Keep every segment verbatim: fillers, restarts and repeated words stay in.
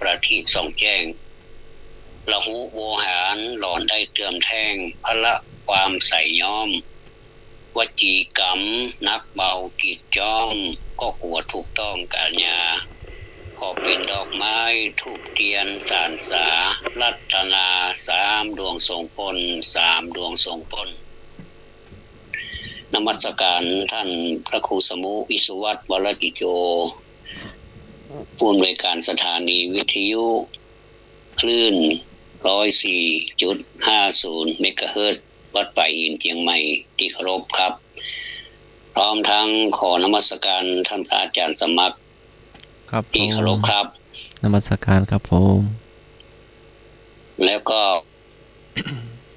อาทิตย์ส่องแจ้ง ละหุโวหารหลอนได้เติมแท่ง พละความใส่ย้อม วจีกรรมหนักเบากิจจ๊อม ก็ควรถูกต้องกัญญา ขอเป๋นดอกไม้ธูปเตียนสานสา รัตนาสามดวงทรงป้น สามดวงทรงป้น นมัสการท่านพระครูสมุ วิศวัตร วรกิจโย ผู้อำนวยการสถานีวิทยุคลื่น ร้อยสี่จุดห้าศูนย์ เมกะเฮิรตซ์ วัดป่าอินทร์เจียงใหม่ ตี้เคารพครับ พร้อมทั้งขอนมัสการท่านพระอาจารย์สมัคร ครับ ตี้เคารพครับ ผม นมัสการครับผม แล้วก็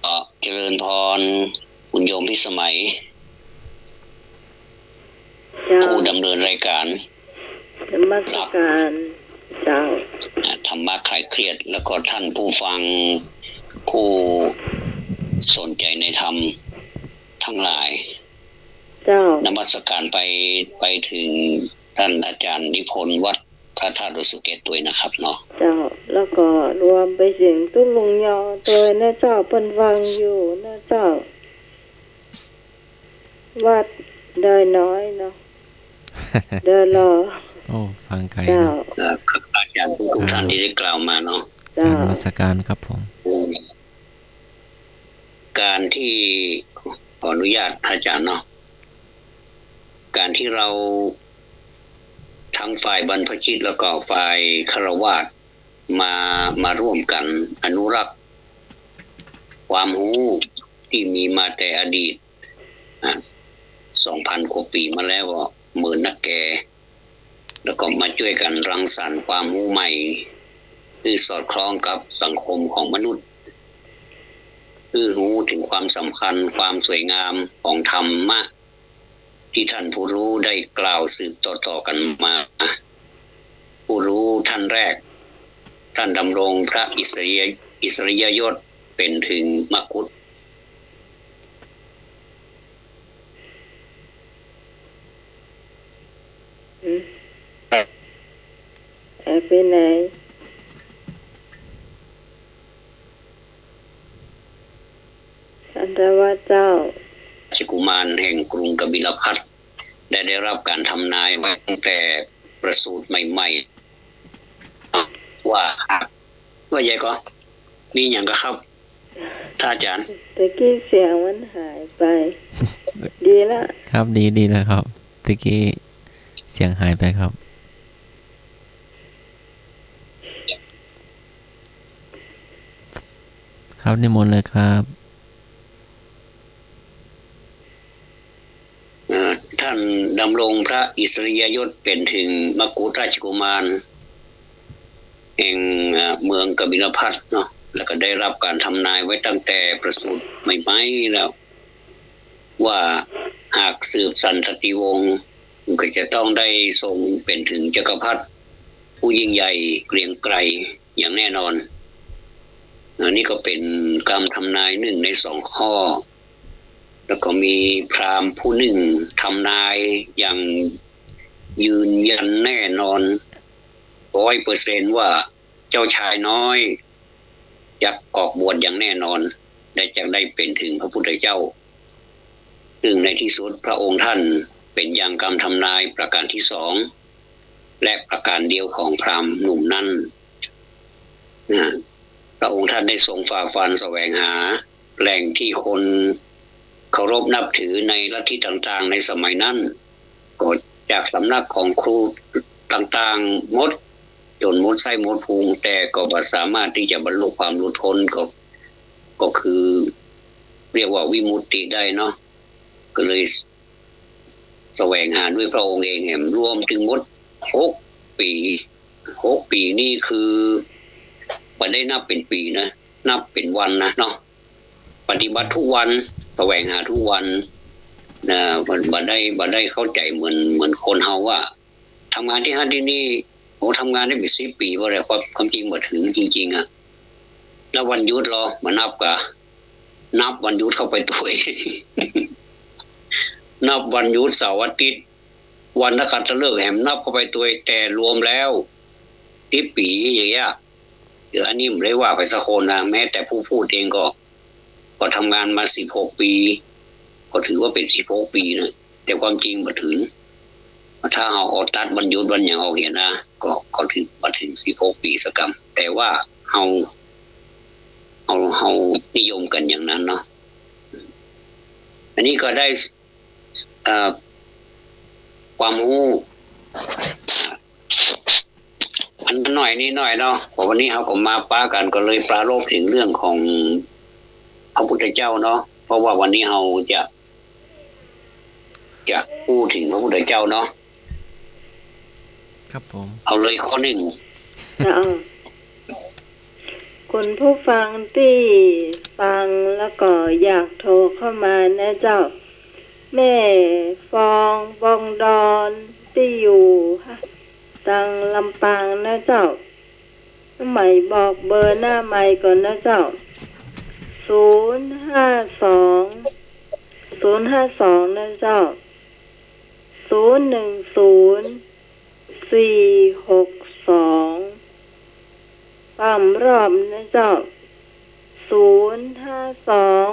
เอ่อ เจริญพร คุณโยมพิสมัย เจ้า ผู้ดำเนินรายการ นมัสการ เจ้า อ่า ธรรมะคลายเครียด แล้วก็ท่านผู้ฟัง ผู้สนใจในธรรมทั้งหลาย เจ้า นมัสการไป ไปถึงท่านอาจารย์นิพนธ์วัดพระธาตุดอยสุเก็ตด้วยนะครับเนาะ เจ้า แล้วก็รวมไปเถิงตุ๊ลุงยอตวยนะเจ้า เปิ้นฟังอยู่นะเจ้า วัดดอยน้อยเนาะ ดอยหล่อ โอ้ ฟังไกลเนาะ เจ้า เอ่อ ครับ อาจารย์ทุกๆท่านที่ได้กล่าวมาเนาะ เจ้า นมัสการครับผม การที่ ขออนุญาตอาจารย์เนาะ การที่เราทั้งฝ่ายบรรพชิตแล้วก็ฝ่ายฆราวาสมา มาร่วมกันอนุรักษ์ความรู้ที่มีมาแต่อดีต อ่ะ สองพันกว่าปี๋มาแล้วก็เหมือนนักแก่ แล้วก็มาจ้วยกั๋นรังสรรค์ความรู้ใหม่ หื้อสอดคล้องกับสังคมของมนุษย์ หื้อฮู้เถิงความสำคัญ ความสวยงามของธรรมะ ตี้ท่านผู้รู้ได้กล่าวสืบต่อๆกั๋นมา ผู้รู้ท่านแรก ท่านดำรงพระอิสริย อิสริยยศเป๋นเถิงมกุฏ อืม หายไปไหน ท่านเจ้าว่าเจ้า ราชกุมารแห่งกรุงกบิลพัสดุ์ ได้ ได้รับการทำนายมาตั้งแต่ประสูติใหม่ๆ ว่า ว่าไงก่อ มีหยังก่อครับ ท่านอาจารย์ ตะกี้เสียงมันหายไป ดีละ ครับ ดี ดีแล้วครับ ตะกี้เสียงหายไปครับ ครับ นิมนต์เลยครับ เอ่อ ท่านดำรงพระอิสริยยศเป๋นเถิงมกุฏราชกุมาร แห่ง เอ่อ เมืองกบิลพัสดุ์เนาะ แล้วก็ได้รับการทำนายไว้ตั้งแต่ประสูติใหม่ๆแล้ว ว่าหากสืบสันตติวงศ์ ก็จะต้องได้ทรงเป๋นเถิงจักรพรรดิผู้ยิ่งใหญ่เกรียงไกรอย่างแน่นอน อันนี้ก็เป๋นกำทำนายนึ่งในสองข้อ แล้วก็มีพราหมณ์ผู้นึ่งทำนายอย่างยืนยันแน่นอน ร้อยเปอร์เซ็นต์ ว่าเจ้าชายน้อยจักออกบวชอย่างแน่นอน และจักได้เป๋นเถิงพระพุทธเจ้า ซึ่งในที่สุดพระองค์ท่านเป๋นอย่างกำทำนายประการที่สอง และประการเดียวของพราหมณ์หนุ่มนั้น นะ พระองค์ท่านได้ทรงฝ่าฟันแสวงหาแหล่งที่คนเคารพนับถือในลัทธิต่างๆในสมัยนั้น ก็จากสำนักของครูต่างๆหมด จ๋นหมดไส้หมดพุง แต่ก็บ่สามารถตี้จะบรรลุความหลุดพ้น ก็ ก็คือเรียกว่าวิมุตติได้เนาะ ก็เลยแสวงหาด้วยพระองค์เองแหม รวมตึงหมดหกปี๋ หกปี๋นี่คือบ่ได้นับเป๋นปี๋นะ นับเป๋นวันนะเนาะ ปฏิบัติทุกวัน แสวงหาทุกวัน นะ บ่ บ่ได้ บ่ได้เข้าใจ๋เหมือน เหมือนคนเฮาว่า ทำงานตี้หั้นตี้นี่ โอ้ ทำงานได้เป๋นสิบปี๋บ่ได้ ความ ความจริงบ่เถิงจริงๆ อะ แล้ววันหยุดลอ มานับก่อ นับวันหยุดเข้าไปตวย นับวันหยุดเสาร์อาทิตย์ วันนักขัตฤกษ์แหมนับเข้าไปตวย แต่รวมแล้วสิบปี๋อย่างเงี้ย คืออันนี้บ่ได้ว่าไปสักคนนะ แม้แต่ผู้พูดเองก็ ก็ทำงานมาสิบหกปี ก็ถือว่าเป๋นสิบหกปีนะ แต่ความจริงบ่เถิง ถ้าเฮาเอาตัดวันหยุดวันหยังออกเหียนะ ก็ ก็ถือบ่เถิงสิบหกปีสักกำ แต่ว่าเฮา เฮา เฮานิยมกั๋นอย่างนั้นเนาะ อันนี้ก็ได้ เอ่อ ความฮู้ อันน้อยนิดน้อยเนาะ เพราะวันนี้เฮาก็มาปะกั๋น ก็เลยปรารภเถิงเรื่องของพระพุทธเจ้าเนาะ เพราะว่าวันนี้เฮาจะ จะอู้เถิงพระพุทธเจ้าเนาะ ครับผม เอาเลยข้อนึ่ง เจ้า คุณผู้ฟังตี้ฟังแล้วก็อยากโทรเข้ามานะเจ้า แม่ฟอง บองดอน ตี้อยู่ตังลำปางนะเจ้า ไหมบอกเบอร์หน้าไมค์ก่อนนะเจ้า ศูนย์ห้าสอง ศูนย์ห้าสอง นะเจ้า ศูนย์หนึ่งศูนย์ สี่หกสอง ฟังรอบนะเจ้า ศูนย์ห้าสอง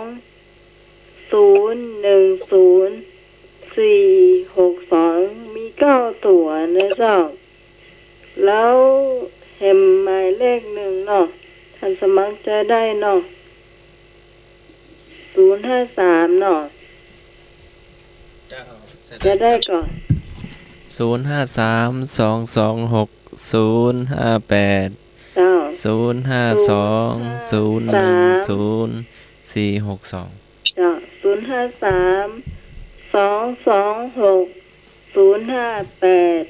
ศูนย์หนึ่งศูนย์ สี่หกสอง มีเก้าตั๋วนะเจ้า แล้วแหมหมายเลขนึ่งเนาะ ท่านสมัครจะได้เนาะ ศูนย์ห้าสาม เนาะ เจ้า จะได้ก่อ ศูนย์ห้าสาม สองสองหก ศูนย์ห้าแปด เจ้า ศูนย์ห้าสอง ศูนย์หนึ่งศูนย์ สี่หกสอง เจ้า ศูนย์ห้าสาม สองสองหก ศูนย์ห้าแปด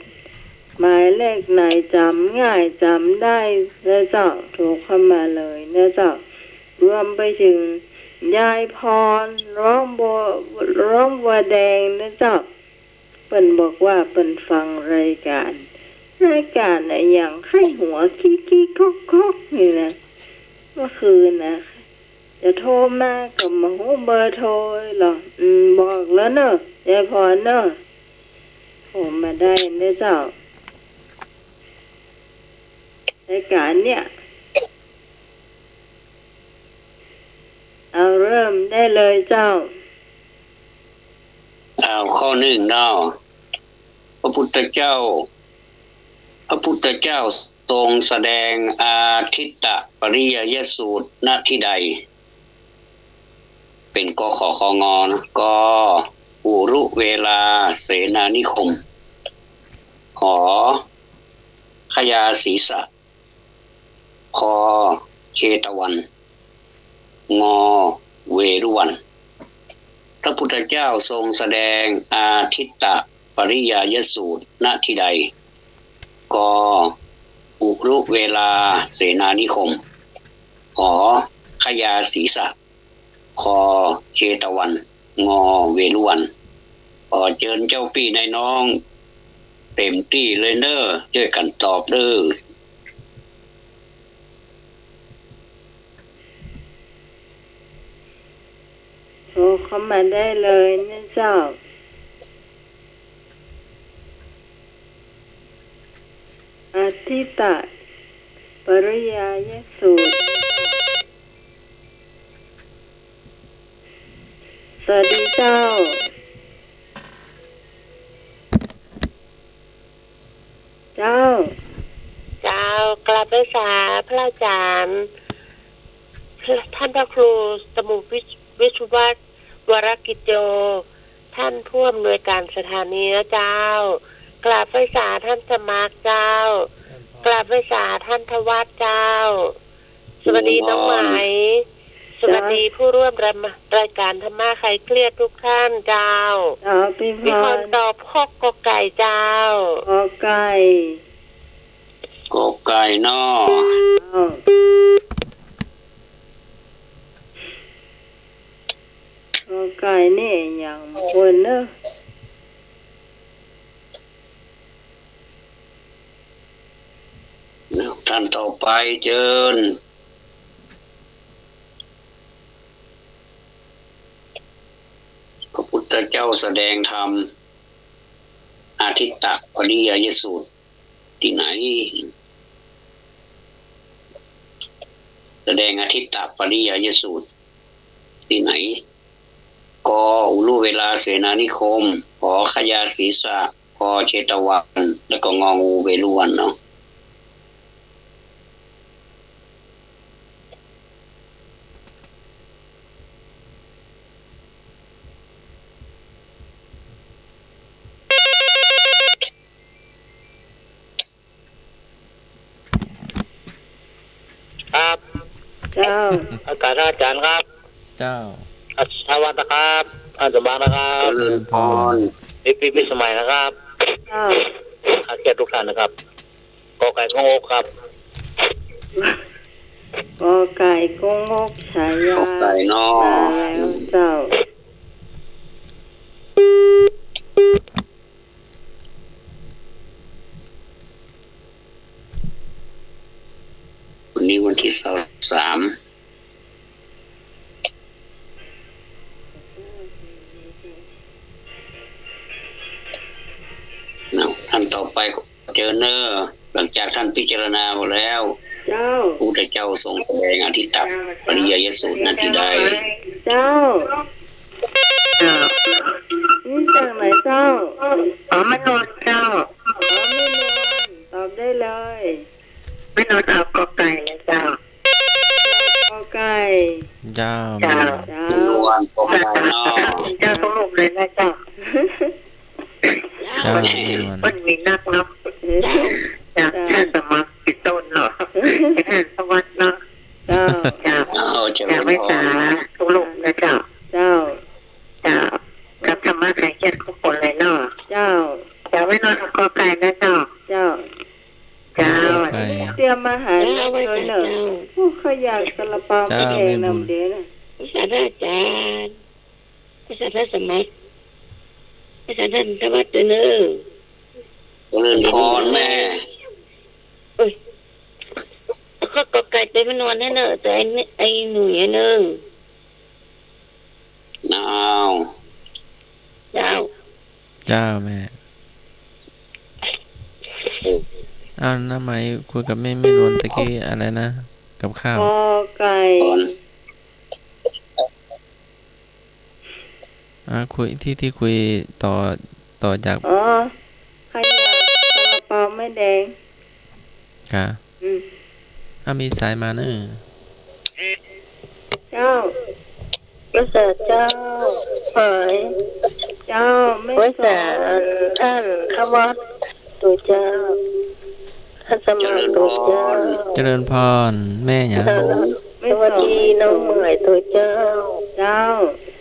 หมายเลขไหนจ๋ำง่ายจ๋ำได้นะเจ้า โทรเข้ามาเลยนะเจ้า รวมไปเถิงยายพร ร้องบัว ร้องบัวแดงนะเจ้า เปิ้นบอกว่าเปิ้นฟังรายก๋าน รายก๋านอะหยังใค่หัวคิกๆ คอกๆ นี่นะ เมื่อคืนนะ จะโทรมาก็บ่ฮู้เบอร์โทรหรอก อืม บอกแล้วเน่อ ยายพรเน่อ โทรมาได้นะเจ้า รายก๋านเนี่ย เอาเริ่มได้เลยเจ้า อ้าว ข้อนึ่งเนาะ พระพุทธเจ้า พระพุทธเจ้าทรงแสดงอาทิตตปริยายสูตร ณ ที่ใด เป๋น ก ข ค ง นะ ก อุรุเวลาเสนานิคม ข ขยาสีสะ ค เชตวัน ง เวฬุวัน พระพุทธเจ้าทรงแสดงอาทิตตปริยายสูตร ณ ที่ใด ก อุรุเวลาเสนานิคม ข ขยาสีสะ ค เชตวัน ง เวฬุวัน ขอเจิญเจ้าปี้นายน้อง เต๋มตี้เลยเน่อ จ้วยกั๋นตอบเน่อ โทรเข้ามาได้เลยนะเจ้า อาทิตตปริยายสูตร สวัสดีเจ้า เจ้า เจ้า กราบไหว้สาพระอาจ๋ารย์ พระ ท่านพระครูสมุทรวิช- วิชวัฒน์ วรกิจโย ท่านผู้อำนวยการสถานีนะเจ้า กราบไหว้สาท่านสมัครเจ้า กราบไหว้สาท่านธวัชเจ้า สวัสดีน้องไหม สวัสดีผู้ร่วมราย- รายการธรรมะคลายเครียดทุกท่านเจ้า เจ้า พี่พร พี่พรตอบข้อ ก ไก่เจ้า ก ไก่ ก ไก่เนาะ เจ้า ก ไก่นี่อย่างควรเนอะ ท่านต่อไปเจิญ พระพุทธเจ้าแสดงธรรม อาทิตตปริยายสูตร ตี้ไหน สดงอทิตตปริยายสูตร ตี้ไหน ก.อุรุเวลาเสนานิคม ข.ขยาศีสะ ก.เชตวัน แล้วก็ ง.งู เวฬุวันเนาะ ครับ เจ้า อากาศอาจ๋ารย์ครับ เจ้า อาสวัสดีครับ อาสมบัตินะครับ เจริญพร พี่ พี่ พี่สมัยนะครับ เจ้า อาเกียรติทุกท่านนะครับ ก.ไก่ กงอก ครับ ก.ไก่ กงอก ฉายา ก.ไก่เนาะ มาแล้วเจ้า วันนี้วันตี้ซาวสาม เนาะ ท่านต่อไปขอเจิญเน่อ หลังจากท่านพิจารณาหมดแล้ว เจ้า พระพุทธเจ้าทรงแสดงอทิตตปริยายสูตรนั้นตี้ใด เจ้า เจ้า นี่จากไหนเจ้า อ๋อ แม่นวลเจ้า อ๋อ แม่นวล ตอบได้เลย แม่นวลเอา ก.ไก่ นะเจ้า ก.ไก่ เจ้า เจ้า เจ้า แม่นวล ก.ไก่ เนาะ เจ้า ตรงเลยนะเจ้า เจ้า แม่นวล มันมีนักเนาะ เจ้า เจ้า เจ้า ท่านสมัครติดต้นเนาะ ท่านสวัสดิ์เนาะ เจ้า เจ้า เอา เจ้า เจ้า เมตตาทุกรูปนะเจ้า เจ้า เจ้า ครับ ธรรมะไขเครียดทุกคนเลยเนาะ เจ้า เจ้า แม่นวล ก.ไก่ นะเจ้า เจ้า เจ้า ก.ไก่ เตรียมอาหารมาเจ้า โดยเนอะ เจ้า โอ้ ข้าวหยาก ซาลาเปา เจ้า หมูแดง แม่บุญ นำเด้อนะ สาธุอาจ๋ารย์ สาธุสมัคร สาธุธวัฒน์เจ้าเน่อ เจริญพรแม่ เอ้ย ก็ ก.ไก่ ไปแม่นวลแน่เน่อ แต่ไอ้นี่ ไอ้หนุ่ยอันนึ่ง อ้าว เจ้า เจ้าแม่ อ้าว น้าไหมคุยกับแม่ แม่นวลตะกี้อะไรนะ กับข้าว ก.ไก่ อ่า คุย ตี้ ตี้คุยต่อ ต่อจาก อ๋อ ข้าวหยาก ซาลาเปา หมูแดง ค่ะ อืม อ้าว มีสายมาเน่อ เจ้า ไหว้สาเจ้า ไหว้ เจ้า แม่สน ไหว้สาท่านธวัฒน์ โตเจ้า ท่านสมัคร โตเจ้า เจริญพร แม่หยัง สวัสดีน้องใหม่ โตเจ้า เจ้า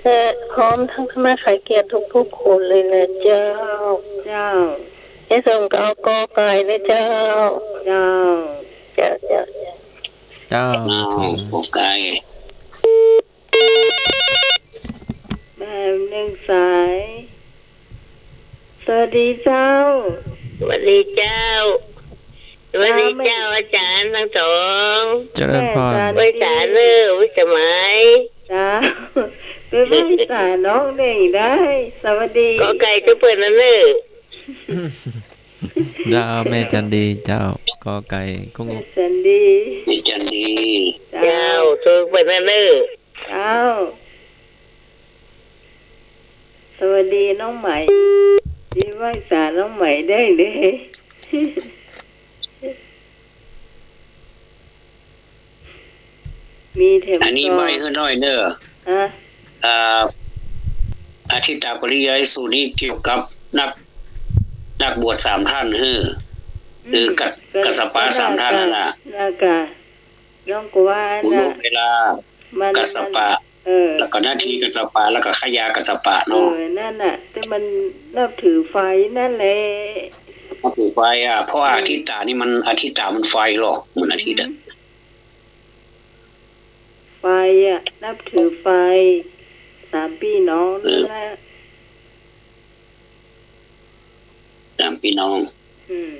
และพร้อมทั้งคณะไขเกียรติทุกๆคนเลยนะเจ้า เจ้า แม่สมก็เอา ก.ไก่ นะเจ้า เจ้า เจ้า เจ้า เจ้า เจ้า อ้าว แม่สม ก.ไก่ แม่หนึ่งสาย สวัสดีเจ้า สวัสดีเจ้า สวัสดีเจ้า อาจ๋ารย์ตังสอง เจริญพร ไหว้สาเน่อ ไหว้สมัย เจ้า ไปไหว้สาน้องเน่งได้ สวัสดี ก.ไก่ เจ้าเปิ้นนั่นเน่อ เจ้า แม่จันดี เจ้า ก.ไก่ กงอก แม่จันดี แม่จันดี เจ้า เจ้า เจ้า เปิ้นนั่นเน่อ เจ้า สวัสดีน้องใหม่ ดีไหว้สาน้องใหม่ได้เลย มีแถม อันนี้ ก็ ใบ้หื้อหน้อยเน่อ ฮะ อ่า อทิตตปริยายสูตรนี้เกี่ยวกับนัก นักบวชสามท่านหื้อ อืม คือกัส ก็ กัสสปะ ก็ สามท่านนั่นน่ะ น่าจะ น้องก็ว่า อุรุ น่ะ เวลา มัน กัสสปะ มัน เออ แล้วก็นาทีกัสสปะ แล้วก็ขยากัสสปะเนาะ เออ นั่นน่ะ แต่มันนับถือไฟนั่นแหละ นับถือไฟอ่ะ เพราะว่า อืม อทิตตานี่มัน อทิตตามันไฟหรอก เหมือนอทิตย์อ่ะ อืม ไฟอ่ะ นับถือไฟ สามปี้น้องนั่นแหละ เออ สามปี้น้อง อืม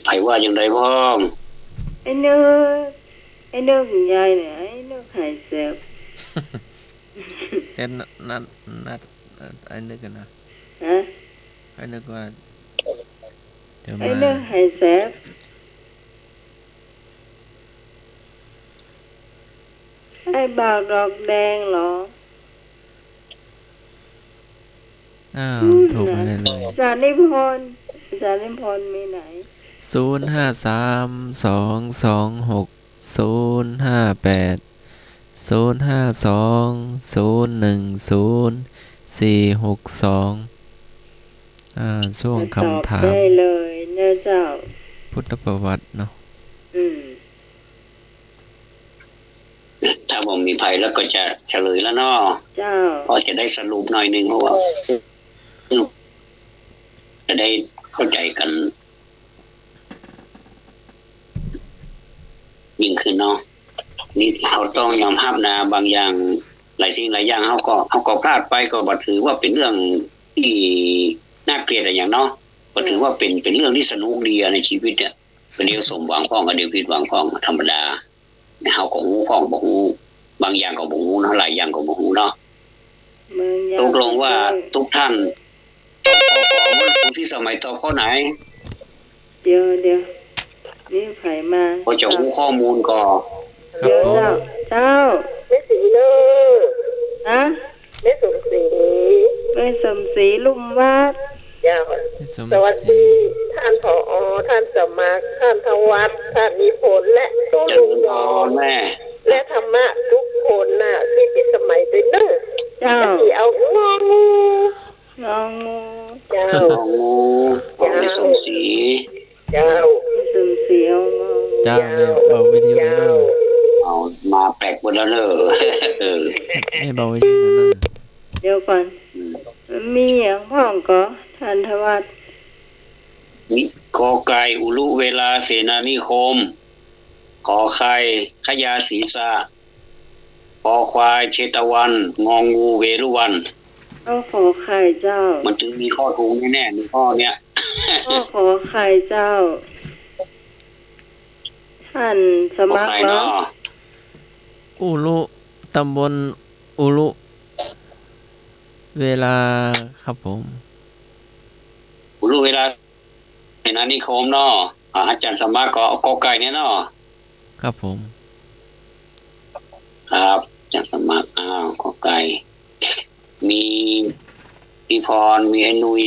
ผว่าจังใดพ่อง ไอ้นึก ไอ้นึกยายเนี่ย ไอ้นึกหายแสบ เห็นนัด นัด ไอ้นึกกันนะ ฮะ ไอ้นึกว่า เดี๋ยวมา ไอ้นึกหายแสบ ไอ้บ่าวดอกแดงเหรอ อ้าว อืม โทรมาได้เลย อาจารย์นิพนธ์ อาจารย์นิพนธ์มีไหน ศูนย์ห้าสาม สองสองหก ศูนย์ห้าแปด ศูนย์ห้าสอง ศูนย์หนึ่งศูนย์ สี่หกสอง อ่า ช่วงคำถาม ตอบได้เลยนะเจ้า พุทธประวัติเนาะ อืม ถ้าบ่มีใผแล้วก็จะเฉลยแล้วเนาะ เจ้า เพราะจะได้สรุปหน่อยนึง เพราะว่า จะได้เข้าใจ๋กั๋น ยิ่งขึ้นเนาะ นี่เฮาต้องยอมฮับนะ บางอย่าง หลายสิ่งหลายอย่างเฮาก็ เฮาก็พลาดไป ก็บ่ถือว่าเป๋นเรื่องตี้น่าเกลียดอะหยังเนาะ ก็ถือว่าเป๋น เป๋นเรื่องตี้สนุกดีอะในชีวิตเนี่ย ก็เดี๋ยวสมหวังพ่อง ก็เดี๋ยวผิดหวังพ่อง ธรรมดา เฮาก็ฮู้พ่องบ่ฮู้ บางอย่างก็บ่ฮู้เนาะ หลายอย่างก็บ่ฮู้เนาะ บางอย่าง ตกลงว่า ก็ ทุกท่าน ตอบข้อ ข้อ ข้อ คุณพิสมัยตอบข้อไหน เดี๋ยว เดี๋ยว มีใผมา พอจะฮู้ข้อมูลก็ เดี๋ยวเจ้า เจ้า แม่ศรีเนอะ ฮะ แม่สมศรี แม่สมศรี ลุ่มวัด เจ้า แม่สมศรี สวัสดี ท่าน ผอ ท่านสมัคร ท่านธวัฒน์ ท่านนิพนธ์ และตู้ลุงยอม เจริญพรแม่ และธรรมะทุกคนน่ะ ตี้พิสมัยตวยเนอะ เจ้า ตี้เอางองู งองู เจ้า งองู เจ้า แม่สมศรี เจ้า แม่สมศรี เอางองู เจ้า แม่เบาวิทยุหน่อยเนอะ เจ้า เอามาแปลกหมดแล้วเนอะ เออ แม่เบาวิทยุหน่อยเนอะ เดี๋ยวก่อน อืม มันมีอะหยังพ่องก่อ ท่านธวัฒน์ นี่ กอไก่ อุรุเวลาเสนานิคม ขอไข่ ขยาศีสะ คอควาย เชตวัน งองู เวรุวัน เอาขอไข่เจ้า มันจึงมีข้อถูกแน่ๆ ในข้อเนี้ย เอาขอไข่เจ้า ท่านสมัครเหรอ ขอไข่เนาะ อุรุ ตำบลอุรุเวลาครับผม อุรุเวลา เสนานิคมเนาะ อ่า อาจ๋ารย์สมัครก็เอากอไก่เนี่ยเนาะ ครับผม ครับ อาจ๋ารย์สมัคร อ้าว กอไก่ มีพี่พร มีไอ้หนุ่ย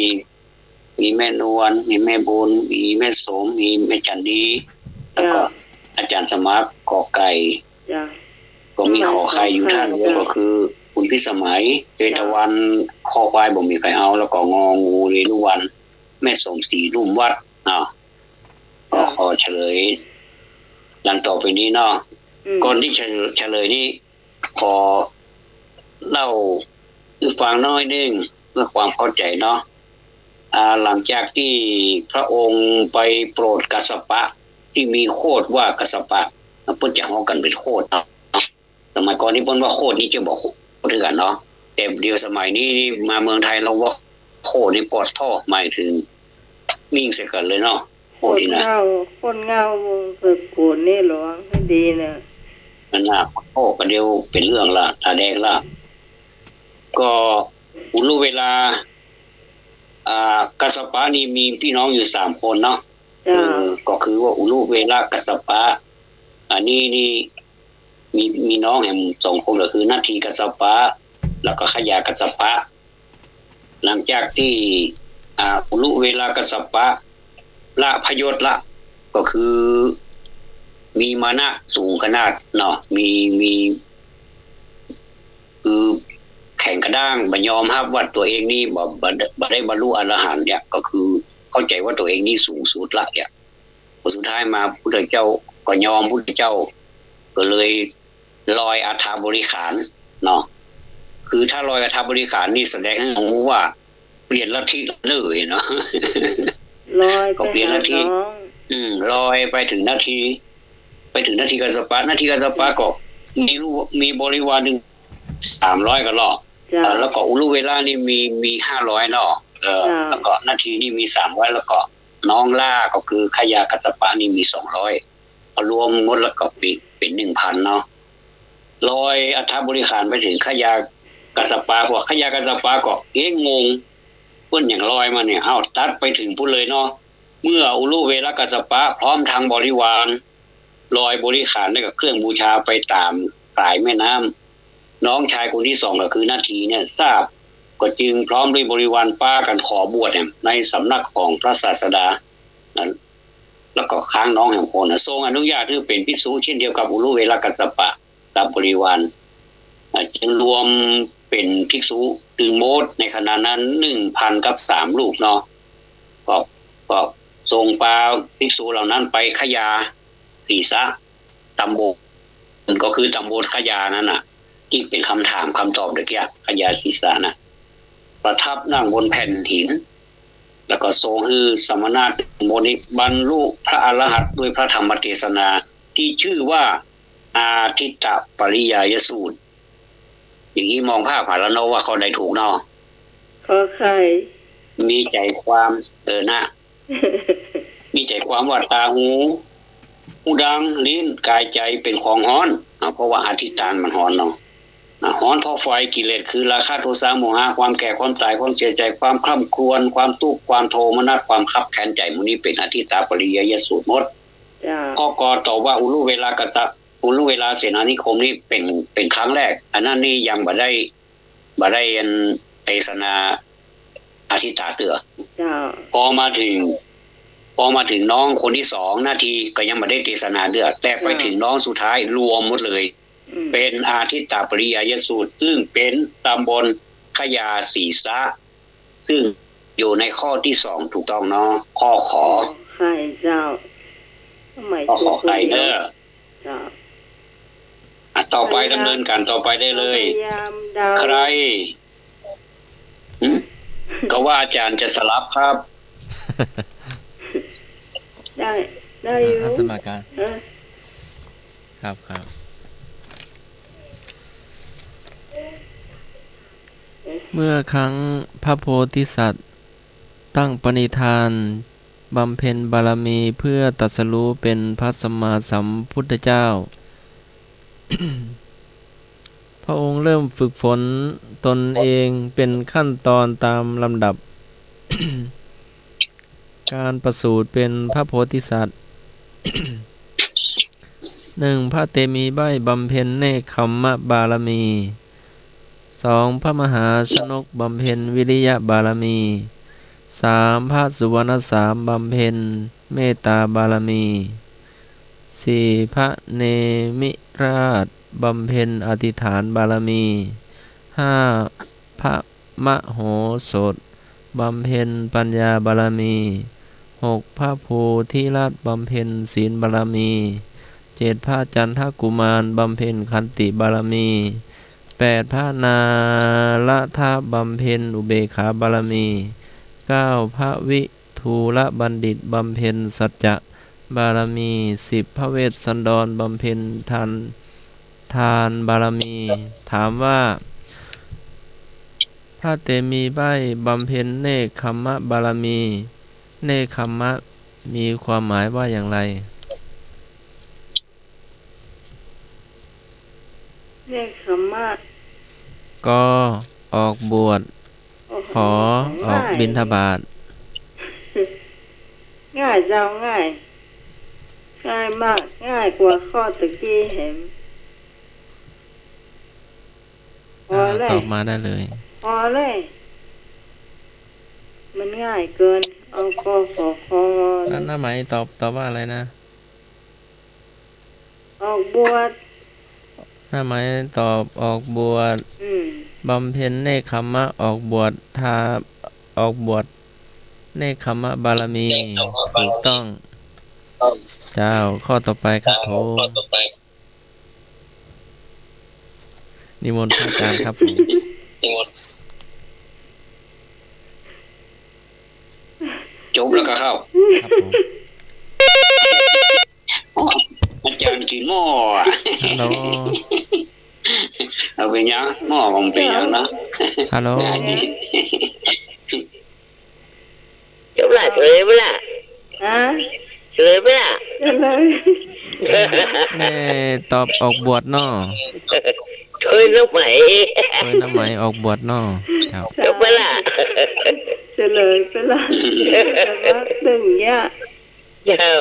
มีแม่นวล มีแม่บุญ มีแม่สม มีแม่จันดี แล้วก็ จ้ะ อาจ๋ารย์สมัคร กอไก่ จ้ะ ก็มีขอไข่อยู่ท่านเดียว ก็คือคุณพิสมัย เชตวัน คอควายบ่มีใผเอา แล้วก็งองู เวรุวัน แม่สมศรี ลุ่มวัด เนาะ ก็ ค่ะ ขอเฉลย ดังต่อไปนี้เนาะ อืม ก่อนตี้จะเฉลยนี้ ขอเล่าหื้อฟังน้อยนึ่ง เพื่อความเข้าใจ๋เนาะ อ่า หลังจากตี้พระองค์ไปโปรดกัสสปะ ตี้มีโคตรว่ากัสสปะ เปิ้นจะฮ้องกั๋นเป๋นโคตรเนาะ สมัยก่อนนี้เปิ้นว่าโคตรนี้จะบ่โคตรเถื่อนเนาะ แต่เดี๋ยวสมัยนี้นี่มาเมืองไทยเฮาว่าโคตรนี่ปอดโธ่ หมายถึงมิ่งใส่กั๋นเลยเนาะ โคตรนี่นะ โคตรเง่า โคตรเง่า เมืองเกิดโขนนี่ระวังหื้อดีนะ นั่นน่ะ โคตรก็เดี๋ยวเป๋นเรื่องละ ตาแดงละ ก็อุรุเวลา อ่า กัสสปะนี่มีพี่น้องอยู่สามคนเนาะ เจ้า เออ ก็คือว่าอุรุเวลากัสสปะ อันนี้นี่ มี มีน้องแหมสองคนก็คือนัทธีกัสสปะ แล้วก็ขยากัสสปะ หลังจากตี้ อ่า อุรุเวลากัสสปะ ละพยศละ ก็คือ มีมานะสูงขนาดเนาะ มี มี คือแข็งกระด้าง บ่ยอมฮับว่าตั๋วเองนี่บ่ บ่ บ่ได้บรรลุอรหันต์เนี่ย ก็คือเข้าใจ๋ว่าตั๋วเองนี่สูงสุดละเนี่ย ผลสุดท้ายมาพุทธเจ้าก็ยอม พุทธเจ้าก็เลยลอยอัฐบริขารเนาะ คือถ้าลอยอัฐบริขารนี่แสดงหื้อฮู้ว่าเปลี่ยนลัทธิเลยเนาะ ลอยไป ก็เปลี่ยนลัทธิ หาน้อง อืม ลอยไปถึงนัทธี ไปถึงนัทธีกัสสปะ นัทธีกัสสปะก็มีลูก มีบริวารหนึ่ง สามร้อยกว่ารอบ เจ้า เอ่อ แล้วก็อุรุเวลานี่มี มีห้าร้อยเนาะ เอ่อ เจ้า แล้วก็นัทธีนี่มีสามร้อย แล้วก็ น้องล่าก็คือขยากัสสปะนี่มีสองร้อย เอารวมหมดแล้วก็เป๋น เป๋นหนึ่งพันเนาะ ลอยอัฐบริขารไปเถิงขยากัสสปะ พวกขยากัสสปะก็เอ๊ะ งง เปิ้นหยังลอยมาเนี่ย เอ้า ตัดไปเถิงปู้นเลยเนาะ เมื่ออุรุเวลกัสสปะพร้อมทั้งบริวาร ลอยบริขารและก็เครื่องบูชาไปต๋ามสายแม่น้ำ น้องชายคนที่สองก็คือนาทีเนี่ยทราบ ก็จึงพร้อมด้วยบริวารปากั๋นขอบวชเนี่ยในสำนักของพระศาสดา นะ แล้วก็ค้างน้องแหมคนนะ ทรงอนุญาตหื้อเป๋นภิกษุเช่นเดียวกับอุรุเวลกัสสปะกับบริวาร อ่า จึงรวมเป๋นภิกษุตึงหมดในขณะนั้นหนึ่งพันกับสามรูปเนาะ ก็ ก็ทรงปาภิกษุเหล่านั้นไปขยาสีสะ ตำบล ก็คือตำบลขยานั่นน่ะ ตี้เป๋นคำถามคำตอบเมื่อกี้ ขยาสีสะน่ะ ประทับนั่งบนแผ่นหิน แล้วก็ทรงหื้อสมณะตึงหมดนี้บรรลุพระอรหันต์ด้วยพระธรรมเทศนา ตี้จื้อว่าอาทิตตปริยายสูตร อย่างนี้มองภาพหาแล้วเนาะว่าข้อใดถูกเนาะ ข้อใคร มีใจ๋ความ เออนะ มีใจ๋ความว่าต๋า หู หูดัง ลิ้น ก๋าย ใจ๋ เป๋นของฮ้อน อ่า เพราะว่าอธิษฐานมันฮ้อนเนาะ อ่า ฮ้อนเพราะไฟกิเลสคือราคะ โทสะ โมหะ ความแก่ ความต๋าย ความเสียใจ๋ ความคร่ำครวญ ความตุ๊กข์ ความโทมนัส ความคับแค้นใจ๋ หมู่นี้เป๋นอาทิตตปริยายสูตรหมด เจ้า ข้อ ก ตอบว่าอุรุเวลากัสสะ อุรุเวลาเสนานิคมนี่เป๋น เป๋นครั้งแรก อันนั้นนี่ยังบ่ได้ บ่ได้อันเตสนาอาทิตตาเตื้อ เจ้า ปอมาเถิง ปอมาเถิงน้องคนตี้สองนาทีก็ยังบ่ได้เตสนาเตื้อ แต่ไป เจ้า เถิงน้องสุดท้ายรวมหมดเลย อืม เป๋นอาทิตตปริยายสูตร ซึ่งเป๋นตำบลขยาสีสะ ซึ่งอยู่ในข้อตี้สองถูกต้องเนาะ ข้อ ข ใครเจ้า ข้อ ข ใครเนอะ เจ้า อ่ะ ต่อไป พยายาม ดำเนินการต่อไปได้เลย พยายามเดา ใคร หึ ก็ว่าอาจ๋ารย์จะสลับครับ ได้ ได้อยู่ อ่ะ สมัครการ เออ ครับ ครับ เมื่อครั้งพระโพธิสัตว์ตั้งปณิธานบำเพ็ญบารมีเพื่อตรัสรู้เป็นพระสัมมาสัมพุทธเจ้า พระองค์เริ่มฝึกฝนตนเองเป็นขั้นตอนตามลำดับ การประสูติเป็นพระโพธิสัตว์ หนึ่ง พระเตมีใบ้บำเพ็ญเนกขัมมบารมี สอง พระมหาชนกบำเพ็ญวิริยบารมี สาม พระสุวรรณสามบำเพ็ญเมตตาบารมี สี่ พระเนมิราชบำเพ็ญอธิษฐานบารมี ห้า พระมโหสถบำเพ็ญปัญญาบารมี หก พระโพธิรัตน์บำเพ็ญศีลบารมี เจ็ด พระจันทกุมารบำเพ็ญขันติบารมี แปด พระนารัตถบำเพ็ญอุเบกขาบารมี เก้า พระวิ ทูลบัณฑิตบำเพ็ญสัจจะบารมี สิบ พระเวสสันดรบำเพ็ญทาน ทานบารมี ถามว่า พระเตมีใบ้บำเพ็ญเนกขัมมบารมี เนกขัมมะมีความหมายว่าอย่างไร เนกขัมมะ ก ออกบวช โอ้โห ข ออก ง่าย บิณฑบาต ง่ายเจ้า ง่าย ง่ายมาก ง่ายกว่าข้อตะกี้แหม พอ อ่า เลย ตอบมาได้เลย พอเลย มันง่ายเกิน เอา ก ข ค ง อ่ะ นะ หน้าไหมตอบ ตอบว่าอะไรนะ ออกบวช หน้าไหมตอบออกบวช อืม บำเพ็ญเนกขัมมะออกบวช ทา ออกบวชเนกขัมมบารมี ถูกต้อง เจ้า ข้อต่อไปครับผม นิมนต์พระอาจารย์ครับผม จบแล้วก็เข้า ครับผม โอ้ย อาจารย์กิ๋นหม้ออะ ฮัลโหล เอาเป๋นหยัง หม้อมันเป๋นหยังนะ ฮัลโหล จบละ เอ๋ย เวลา ฮะ เฉลยไหมล่ะ เฉลย แม่ แม่ตอบออกบวชเนาะ ถ้วยน้ำไหม ถ้วยน้ำไหมออกบวชเนาะ เจ้า จบไปละ เฉลยไปละ แต่ว่าตึงเยียะ เจ้า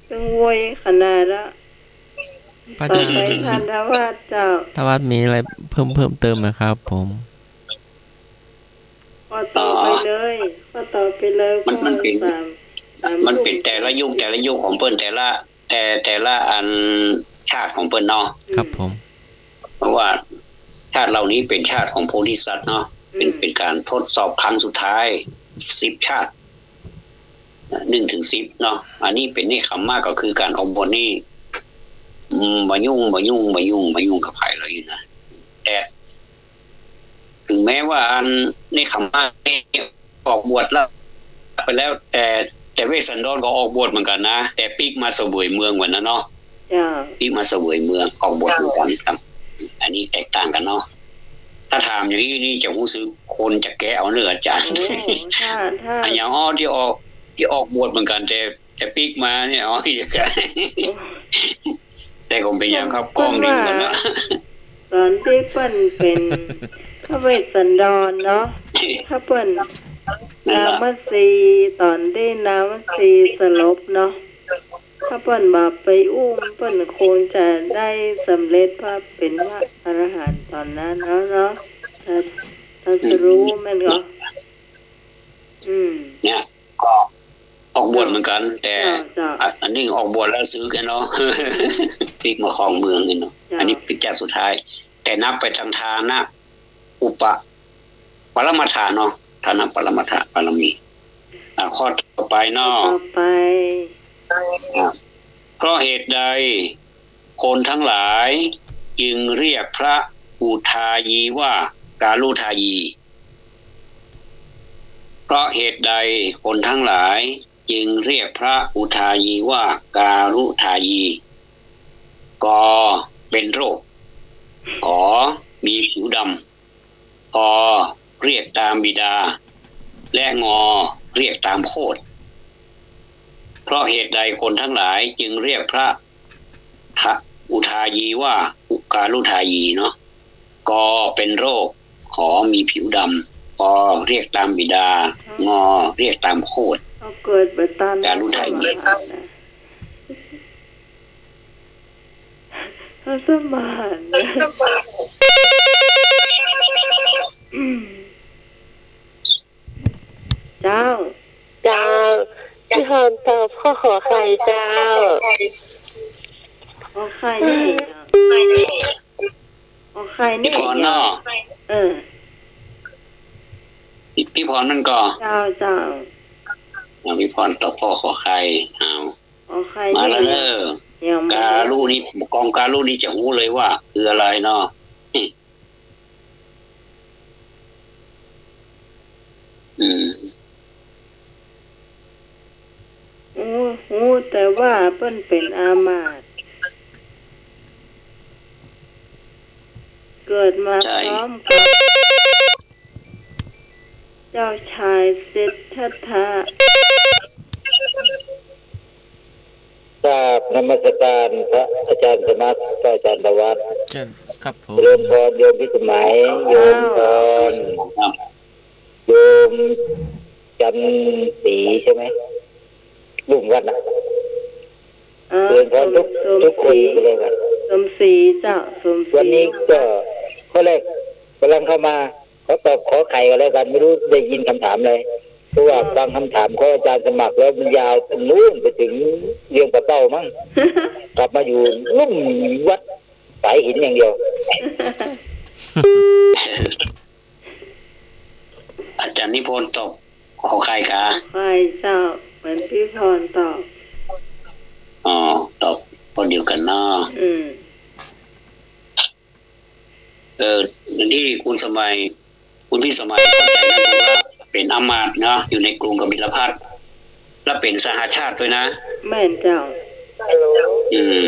ตึงโวยขนาดละ พระอาจารย์ ต่อไปท่านทวัฒน์เจ้า ทวัฒน์มีอะไรเพิ่ม เพิ่มเติมไหมครับผม ข้อต่อไปเลย ข้อต่อไปเลย มัน มันเป๋น ข้อสาม สาม มันเป๋น ลุ่ม แต่ละยุค แต่ละยุคของเปิ้น แต่ละ แต่ แต่ละอันชาติของเปิ้นเนาะ ครับผม เพราะว่าชาติเหล่านี้เป๋นชาติของโพธิสัตว์เนาะ เป๋น อืม เป๋นก๋านทดสอบครั้งสุดท้าย สิบชาติ หนึ่งถึงสิบเนาะ อันนี้เป๋นเนกขัมมะ ก็คือก๋านออกบวชนี่ อืม บ่ยุ่ง บ่ยุ่ง บ่ยุ่ง บ่ยุ่งกับใผเลยนะ แต่ ถึงแม้ว่าอันเนกขัมมะนี่ออกบวชละไปแล้ว แต่ แต่เวสสันดรก็ออกบวชเหมือนกั๋นนะ แต่ปิ๊กมาเสวยเมืองวันนั้นเนาะ เจ้า ปิ๊กมาเสวยเมือง ออกบวชเหมือนกั๋นครับ อันนี้แตกต่างกั๋นเนาะ ถ้าถามอย่างอี้นี่จะฮู้สึกคนจะแกะเอาเน่ออาจารย์ โอ้ ถ้า ถ้า อะหยังอ้อ ตี้ออก ตี้ออกบวชเหมือนกั๋น แต่ แต่ปิ๊กมาเนี่ย อ๋อ แต่ก็เป๋นอย่างครับ เปิ้น ก้องดีเหมือนกั๋นเนาะ ต๋อนตี้เปิ้นเป๋นพระเวสสันดรเนาะ ถ้าเปิ้น นั่นล่ะ นามสี ต๋อนตี้นามสีสลบเนาะ ถ้าเปิ้นบ่าไปอุ้ม เปิ้นคงจะได้สำเร็จพระ เป๋นพระอรหันต์ต๋อนนั้นแล้วเนาะ ตรัส ตรัสรู้แม่นก่อ อืม เนี่ย ก็ออกบวชเหมือนกั๋น แต่ เจ้า เจ้า อ่ะ อันนี้ออกบวชแล้วสึกแกเนาะ ปิ๊กมาครองเมืองนี่เนาะ เจ้า อันนี้ปิ๊กชาติสุดท้าย แต่นับไปต๋ามฐานะอุปปรมัตถะเนาะ ฐานะปรมัตถะบารมี อ่ะ ข้อต่อไปเนาะ ข้อต่อไป อ่ะ เพราะเหตุใดคนทั้งหลายจึงเรียกพระอุทายีว่าการุทายี เพราะเหตุใดคนทั้งหลายจึงเรียกพระอุทายีว่าการุทายี ก เป็นโรค ข มีผิวดำ พ เรียกตามบิดา และ ง เรียกตามโคตร เพราะเหตุใดคนทั้งหลายจึงเรียกพระทะ อุทายีว่าอุการุทายีเนาะ ก เป็นโรค ข มีผิวดำ พ เรียกตามบิดา ง เรียกตามโคตร เอาเกิดไปตอน การุทายี สมาน เจ้า เจ้า พี่พรตอบข้อขอไข่เจ้า ขอไข่นี่เหรอ ขอไข่นี่เหรอ พี่พรเนาะ เออ พี่ พี่พรนั่นก่อ เจ้า เจ้า อ่ะ พี่พรตอบข้อขอไข่ เอา ขอไข่ มาแล้วเนอะ นี่เหรอ เดี๋ยวมา การุนี่ กองการุนี่จะฮู้เลยว่าคืออะไรเนาะ อืม ฮู้ ฮู้แต่ว่าเปิ้นเป๋นอามาตย์ เกิดมา ใช่ พร้อมกับเจ้าชายสิทธัตถะ กราบนมัสการพระอาจารย์สมัคร พระอาจารย์ธวัฒน์ เชิญครับผม เจริญพรโยมพิสมัย โยมพร โยมจันทร์ศรีใช่ไหม ลุ่มวัดน่ะ เออ เจริญพรทุก สม ทุกคน สมศรี เจริญพร สมศรีเจ้า สมศรี วันนี้ก็ข้อแรกกำลังเข้ามา ขอตอบขอไข่ก็แล้วกัน ไม่รู้ได้ยินคำถามอะไร เพราะว่า เออ ฟังคำถามของอาจารย์สมัครแล้วมันยาวตรงนู้นไปถึงเวียงป่าเป้ามั้ง กลับมาอยู่ลุ่มวัดสายหินอย่างเดียว อาจารย์นิพนธ์ตอบขอไข่กา ขอไข่เจ้า เหมือนพี่พรตอบ อ๋อ ตอบคนเดียวกันเนาะ อืม เออ นี่คุณสมัย คุณพี่สมัยเข้าใจนะ ว่าเป๋นอามาตย์เนาะ อยู่ในกรุงกบิลพัสดุ์ แล้วเป๋นสหชาติด้วยนะ แม่นเจ้า อืม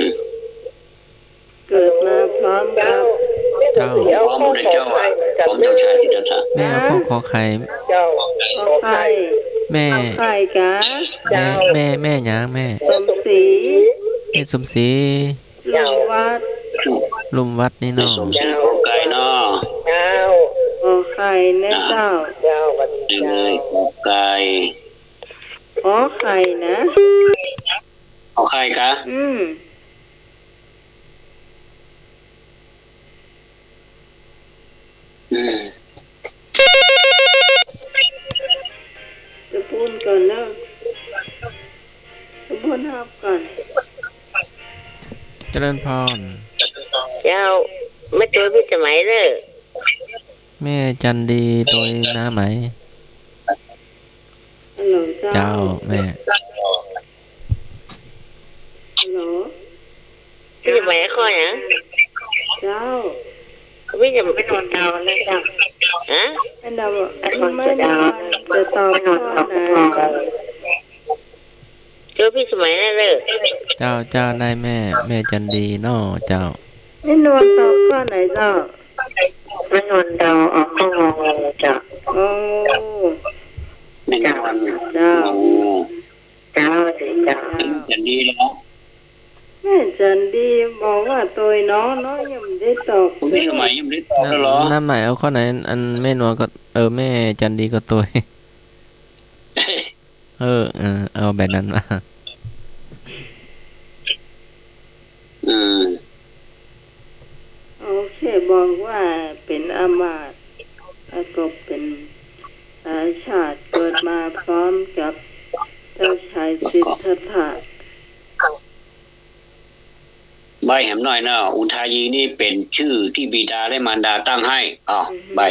เกิดมาพร้อมกับ เจ้า พร้อมพระเจ้าอะ พร้อมเจ้าชายสิทธัตถะ แม่เอาข้อขอไข่ เจ้า ขอไข่ แม่ เอาใครกะ แม่ แม่ แม่หยังแม่ สมศรี แม่สมศรี ลุ่มวัด ลุ่มวัดนี่เนาะ แม่สมศรี ขอไข่เนาะ เจ้า ขอไข่นะเจ้า เจ้า ขอไข่ ขอไข่นะ ขอไข่กะ อืม อืม ตะปูนก่อนเนาะ ตะปูนฮับก่อน เจริญพร เจ้า มาเจอพี่สมัยเด้อ แม่จันดีตวยน้าไหม ฮัลโหลเจ้า เจ้า แม่ ฮัลโหล พี่จะไปข้อหยัง เจ้า พี่จะไปนอนดาวนะเจ้า ฮะ อันนั้น อันนั้นไม่นอน จะตอบข้อไหน เจอพี่สมัยนั่นเลย เจ้า เจ้า ได้แม่ แม่จันดีเนาะ เจ้า แม่นวลตอบข้อไหนเจ้า แม่นวลเดาออกข้ององูเจ้า งองู แม่นวล เจ้า งองู เจ้า เจ้า จันดีเหรอ แม่จันดีบอกว่าตวยน้อง น้องยังไม่ได้ตอบ พี่สมัยยังไม่ได้ตอบเลยเหรอ น้าไหมเอาข้อไหน อันแม่นวลก็ เออ แม่จันดีก็ตวย เออ เออ เอาแบบนั้นมา อืม โอเค บอกว่าเป๋นอำมาตย์ แล้วก็เป๋น เอ่อ ชาติเกิดมาพร้อมกับเจ้าชายสิทธัตถะ ใบ้แหมหน่อยเนาะ อุทายีนี่เป๋นจื้อตี้บิดาและมารดาตั้งให้ อ้าว อือฮึ ใบ้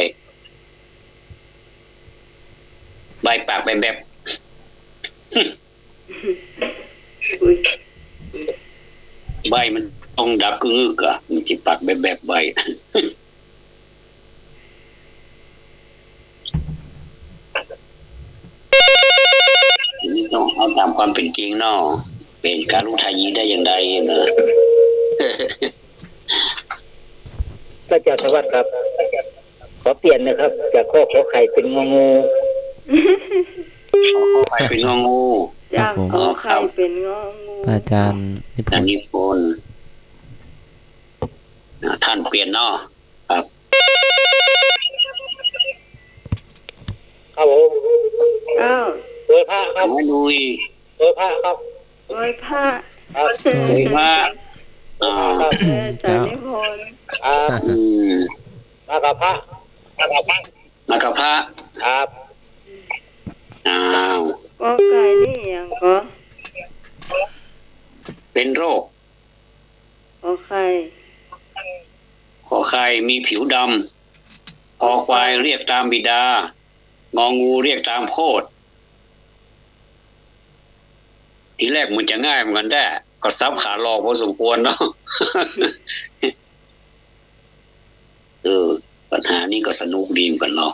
ใบ้ปากแบ๋บๆ อุ๊ย ใบ้มันต้องดับกึ๊กๆ อะ มันจะปากแบ๋บๆ ใบ้ อันนี้ต้องเอาต๋ามความเป๋นจริงเนาะ เป๋นกาลุทายีได้อย่างใดเนาะ พระอาจารย์สวัสดิ์ครับ ขอเปลี่ยนนะครับ จากข้อขอไข่เป๋นงองู ขอไข่เป๋นงองู จาก ครับผม ขอไข่เป๋นงองู พระอาจารย์นิพนธ์ อาจารย์นิพนธ์ อ่า ต้านเปลี่ยนเนาะ ครับ ครับผม อ้าว ไหว้พระครับ ไหว้หนุ่ย ไหว้พระครับ ไหว้พระ ครับ ไหว้พระ อ่า ครับ เออ อาจารย์นิพนธ์ ครับ อืม มากับพระ มากับพระ มากับพระ ครับ อ้าว กอไก่นี่หยังกอ เป๋นโรค ขอไข่ ขอไข่มีผิวดำ คอควายเรียกต๋ามบิดา งองูเรียกต๋ามโคตร ทีแรกเหมือนจะง่ายเหมือนกั๋นแต๊ ก็สับขาหลอกพอสมควรเนาะ เออ ปัญหานี้ก็สนุกดีเหมือนกั๋นเนาะ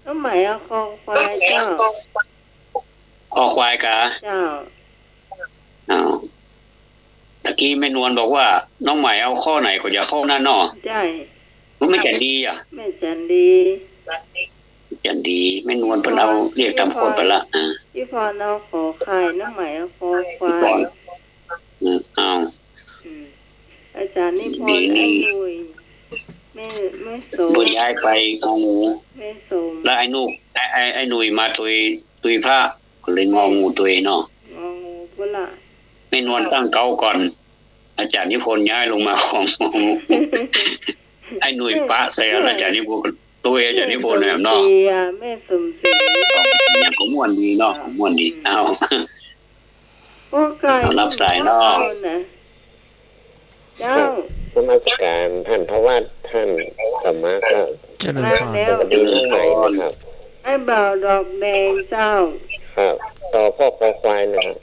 น้องไหมเอาคอควายเจ้า คอควายกา เจ้า อ้าว ตะกี้แม่นวลบอกว่า น้องไหมเอาข้อไหนก็จะข้อนั้นเนาะ ใจ้ ว่าแม่จันดีอะ แม่จันดี จันดี แม่นวลเปิ้นเอาเรียกต๋ามโคตรไปละ อ่า พี่พรเอาขอไข่ น้องไหมเอาคอควาย พี่พร อืม อ้าว อืม อาจารย์นิพนธ์ ดีนี่ ไอ้หนุ่ย แม่ แม่สม เปิ้นย้ายไปงองู แม่สม แล้วไอ้หนุ่ย ไอ้ ไอ้ ไอ้หนุ่ยมาตวย ตวยพระ ก็เลยงองูตวยเนาะ งองูพุ้นละ แม่นวลตั้งเก๊าก่อน อาจารย์นิพนธ์ย้ายลงมาของงองู ไอ้หนุ่ยปะใส่อาจารย์นิพนธ์ ตวยอาจารย์นิพนธ์เนี่ยเนาะ แม่สมศรีอะ แม่สมศรี เนี่ยก็ม่วนดีเนาะ ม่วนดี อืม อ้าว โอ้ ไก่ เอารับสายเนาะ เอานะ เจ้า ครับ นมัสการท่านพระวัด ท่านสมมาครับ เจริญพร มาแล้ว สวัสดีน้องใหม่นะครับ ไอ้บ่าวดอกแดงเจ้า ครับ ต่อข้อคอควายนะครับ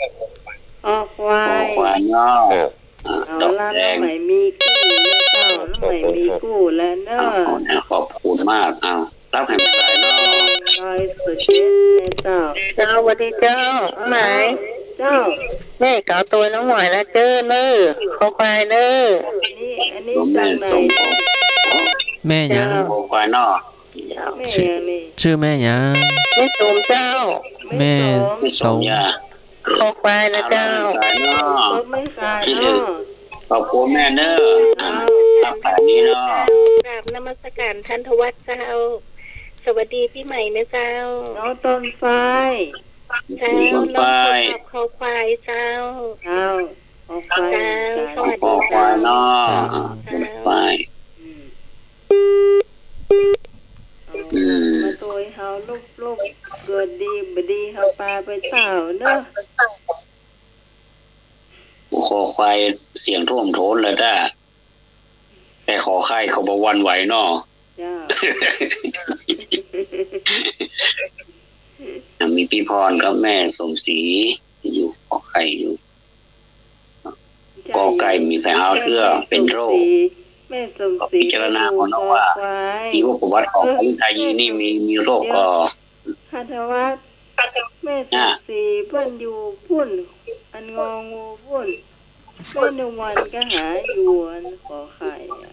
คอควาย คอควายเนาะ ครับ อ่า เอาละ ดอกแดง น้องใหม่มีกู้แล้วเจ้า น้องใหม่มีกู้แล้วเนอะ ขอบคุณ ขอบคุณมาก อ้าว รับแหมสายเนาะ ร้อยเปอร์เซ็นต์เลยเจ้า เจ้า สวัสดีเจ้า ไหม เจ้า แม่เก๋าตวยน้องไหมแล้วเจ้อเน่อ คอควายเน่อ อันนี้ อันนี้ แม่ จากไหน สม แม่หยัง เจ้า คอควายเนาะ เจ้า แม่ จื้อ แม่ จื้อแม่หยัง แม่สมเจ้า แม่สม แม่สม ยา คอควายนะเจ้า แม่สายเนาะ แม่สายเนาะ ขอบคุณแม่เนอะ เจ้า รับสายนี้เนาะ กราบนมัสการท่านทวัชเจ้า สวัสดีปีใหม่นะเจ้า น้องต้นฝ้าย เจ้า ต้นฝ้าย น้องต้นฝ้าย คอควายเจ้า เจ้า คอควาย เจ้า สวัสดี คอควายเนาะ เจ้า ต้นฝ้าย อืม อืม มาโตยเฮาลุบๆ เกิดดีบ่ดีเฮาปาไปเต้าเนอะ โอ้ คอควายเสียงท่วมโทนเลยจ้า แต่ขอไข่เขาบ่หวั่นไหวเนาะ เจ้า อ่ะ มีพี่พรกับแม่สมศรีอยู่ ขอไข่อยู่ กอไก่มีไผหาเตื้อ เป็นโรค แม่สมศรี ก็พิจารณาเอาเนาะว่า ชีวประวัติของพระอุทายีนี่มี มีโรคก่อ พัทวัฒน์ แม่สมศรีเปิ้นอยู่ปุ้น อันงองูปุ้น แม่นวลก็หาอยู่อันขอไข่อะ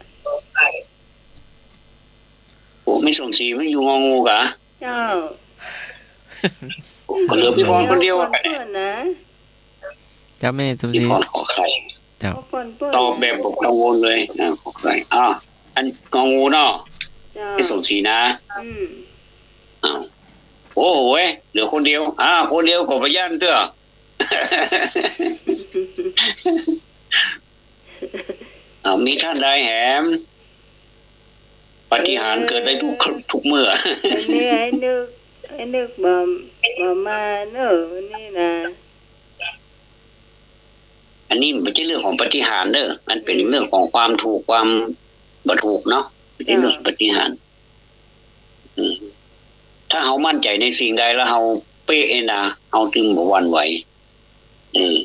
โอ้ แม่สมศรีมันอยู่งองูกะ เจ้า ก็เหลือพี่พรคนเดียวอะ เปิ้นนะ เจ้าแม่สมศรี พี่พรขอไข่ เจ้า ตอบแบบบ่กังวลเลย อ่า ขอไข่ อ่า อันงองูเนาะ เจ้า แม่สมศรีนะ อืม อ้าว โอ้เว้ย เหลือคนเดียว อ่า คนเดียวก็บ่ย่านเตื้อ อ่า มีท่านใดแหม ปาฏิหาริย์เกิดได้ทุก ทุกเมื่อ อันนี้ไอ้นึก ไอ้นึกบ่ บ่มาเนอะ วันนี้นะ อันนี้มันบ่ใจ้เรื่องของปาฏิหาริย์เด้อ มันเป๋นเรื่องของความถูกความบ่ถูกเนาะ บ่ใจ้เรื่องปาฏิหาริย์ อืม ถ้าเฮามั่นใจ๋ในสิ่งใดแล้วเฮาเป๊ะนี่นะ เฮาจึงบ่หวั่นไหว เออ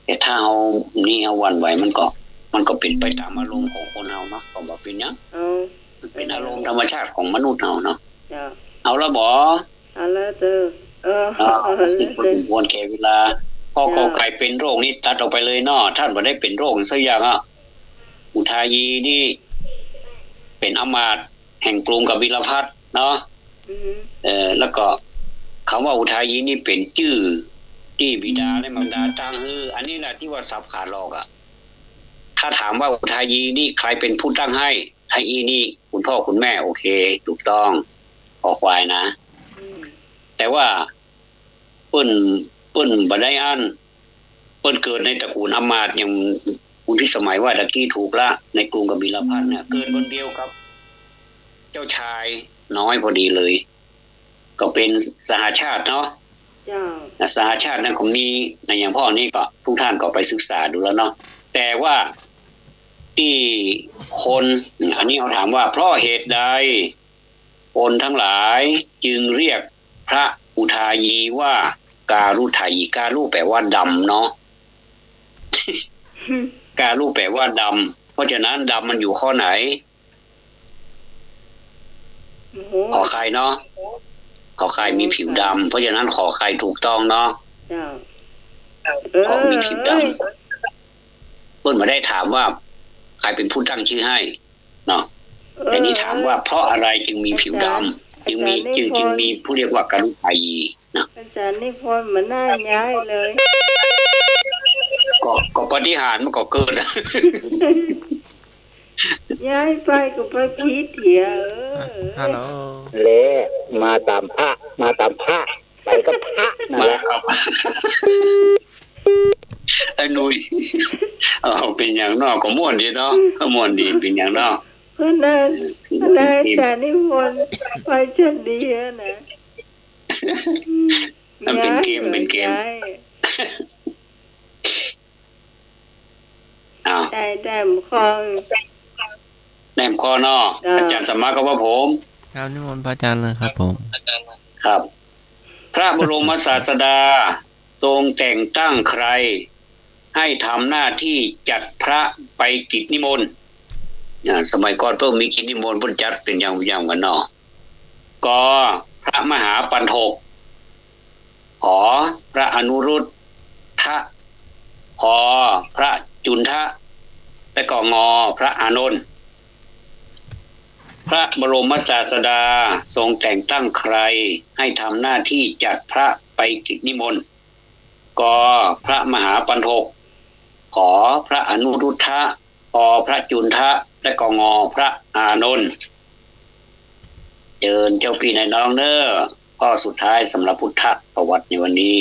แต่ถ้าเฮานี่เฮาหวั่นไหวมันก็ มันก็เป๋นไปต๋ามอารมณ์ของคนเฮาเนาะ ก็บ่เป๋นหยัง เออ มันเป๋นอารมณ์ธรรมชาติของมนุษย์เฮาเนาะ เจ้า เอาละบ่ เอาละเจ้า เออ อ่า เอาละเจ้า สมควรแก่เวลา ข้อ เจ้า ข้อไข่เป๋นโรคนี่ตัดออกไปเลยเนาะ ต้านบ่ได้เป๋นโรคสักอย่างอะ อุทายีนี่เป๋นอำมาตย์แห่งกรุงกบิลพัสดุ์เนาะ อือ เอ่อ แล้วก็กำว่าอุทายีนี่เป๋นจื้อตี้บิดาและมารดาตั้งหื้อ อันนี้แหละตี้ว่าสับขาหลอกอะ ถ้าถามว่าอุทายีนี่ใครเป๋นผู้ตั้งหื้อ อุทายีนี่คุณพ่อคุณแม่ โอเค ถูกต้อง คอควายนะ อืม แต่ว่าเปิ้น เปิ้นบ่ได้อั้น เปิ้นเกิดในตระกูลอำมาตย์ อย่างคุณพิสมัยว่าตะกี้ถูกละ ในกรุงกบิลพัสดุ์เนี่ย เกิดคนเดียวกับเจ้าชายน้อยพอดีเลย ก็เป๋นสหชาติเนาะ เจ้า อ่ะ สหชาตินั้นก็มี ในอย่างพ่อนี้ก็ทุกท่านก็ไปศึกษาดูแล้วเนาะ แต่ว่าตี้คน อันนี้เฮาถามว่า เพราะเหตุใดคนทั้งหลายจึงเรียกพระอุทายีว่าการุทายี การุแปลว่าดำเนาะ การุแปลว่าดำ เพราะฉะนั้นดำมันอยู่ข้อไหน โอ้โห ขอไข่เนาะ ขอไข่มีผิวดำ เพราะฉะนั้นขอไข่ถูกต้องเนาะ เจ้า เพราะมีผิวดำ เปิ้นบ่ได้ถามว่าใครเป็นผู้ตั้งชื่อให้เนาะ แต่นี่ถามว่าเพราะอะไรจึงมีผิวดำ จึงมี จึง จึงมีผู้เรียกว่าการุทายี นะ อาจารย์นิพนธ์มันน่าย้ายเลย ก็ ก็ปาฏิหาริย์มันก็เกิด ย้ายไปก็ไปผิดเหีย เออ อ่ะ ฮัลโหล แล มาต๋ามพระ มาต๋ามพระ ไปกับพระนั่นแหละ มากับ ไอ้หนุ่ย เอา เป๋นหยังเนาะ ก็ม่วนดีเนาะ ก็ม่วนดี เป๋นหยังเนาะ เปิ้นน่ะ เออ เปิ้นน่ะ อาจารย์นิพนธ์ไปจันดีอะนะ มันเป๋นเกม เป๋นเกม ย้าย อ้าว ได้ ได้หัวข้อ ได้หัวข้อเนาะ เจ้า อาจารย์สมมากับว่าผม ครับ นิมนต์พระอาจารย์เลยครับผม ครับ พระบรมศาสดาทรงแต่งตั้งใคร ให้ทำหน้าที่จัดพระไปกิจนิมนต์ อ่า สมัยก่อนเปิ้นมีกิจนิมนต์ เปิ้นจัดเป๋นอย่างๆ กั๋นเนาะ ก พระมหาปัณฑก ข พระอนุรุทธะ พ พระจุณฑะ และก็ ง พระอานนท์ พระบรมศาสดาทรงแต่งตั้งใครให้ทำหน้าที่จัดพระไปกิจนิมนต์ ก พระมหาปัณฑก ข พระอนุรุทธะ ป พระจุณฑะ และก็ ง พระอานนท์ เจิญเจ้าปี้นายน้องเน้อ ข้อสุดท้ายสำหรับพุทธประวัติในวันนี้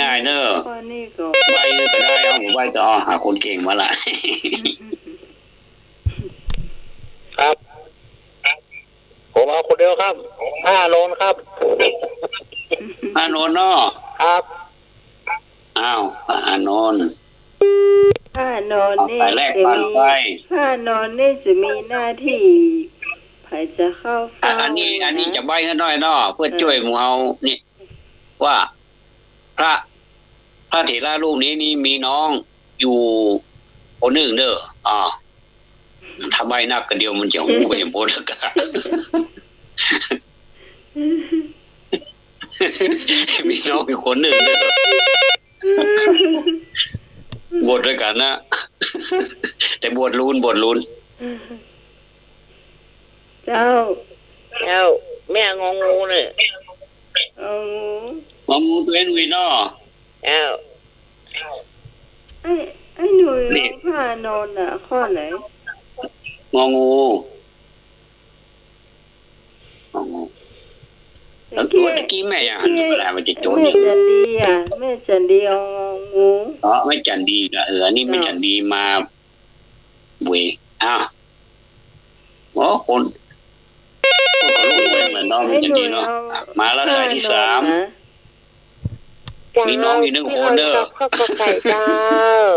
ง่ายๆ เน้อ ข้อนี้ก็ ใบ้ก็ได้ เอา ใบ้ต่อ หาคนเก่งมาละ ครับ ผมเอาคนเดียวครับ พระอานนท์ครับ พระอานนท์เนาะ ครับ อ้าว พระอานนท์ พระอานนท์นี่ เอาสายแรก จะมี ผ่านไป พระอานนท์นี่จะมีหน้าที่ ใผจะเข้า อ่ะ เฝ้า อันนี้ นะ อันนี้จะใบ้ให้หน้อยเนาะ เพื่อ เออ จ้วยหมู่เฮานี่ ว่า พระ พระเถระรูปนี้นี่มีน้องอยู่คนนึ่งเน้อ อ่า ถ้าใบ้นักก็เดี๋ยวมันจะฮู้ไปหมดแล้วก็ มีน้องอยู่คนนึ่งเน้อ บวชด้วยกันนะ แต่บวชลูน บวชลูน เจ้า เจ้า แม่งองูเนี่ย งองู งองู ตั๋วเอ็นวีเนาะ เจ้า ไอ้ ไอ้หนุ่ย นี่ พระอานนท์น่ะ ข้อไหน งองู งองู แล้วตั๋วตะกี้แม่ยังหันอยู่ แม่ เวลามันจะโจร แม่ อยู่ จันดีอ่ะ แม่จันดีเอางองู อ๋อ แม่จันดีก็ เออ อันนี้แม่ เจ้า จันดีมา เว้ย อ้าว โอ้ คน คนก็รู้เหมือนกันเนาะ แม่จันดีเนาะ ไอ้หนุ่ยเอา มาละ สายตี้สาม นะ มีน้องอยู่นึ่งคนเน้อ เจ้า พี่พรครับ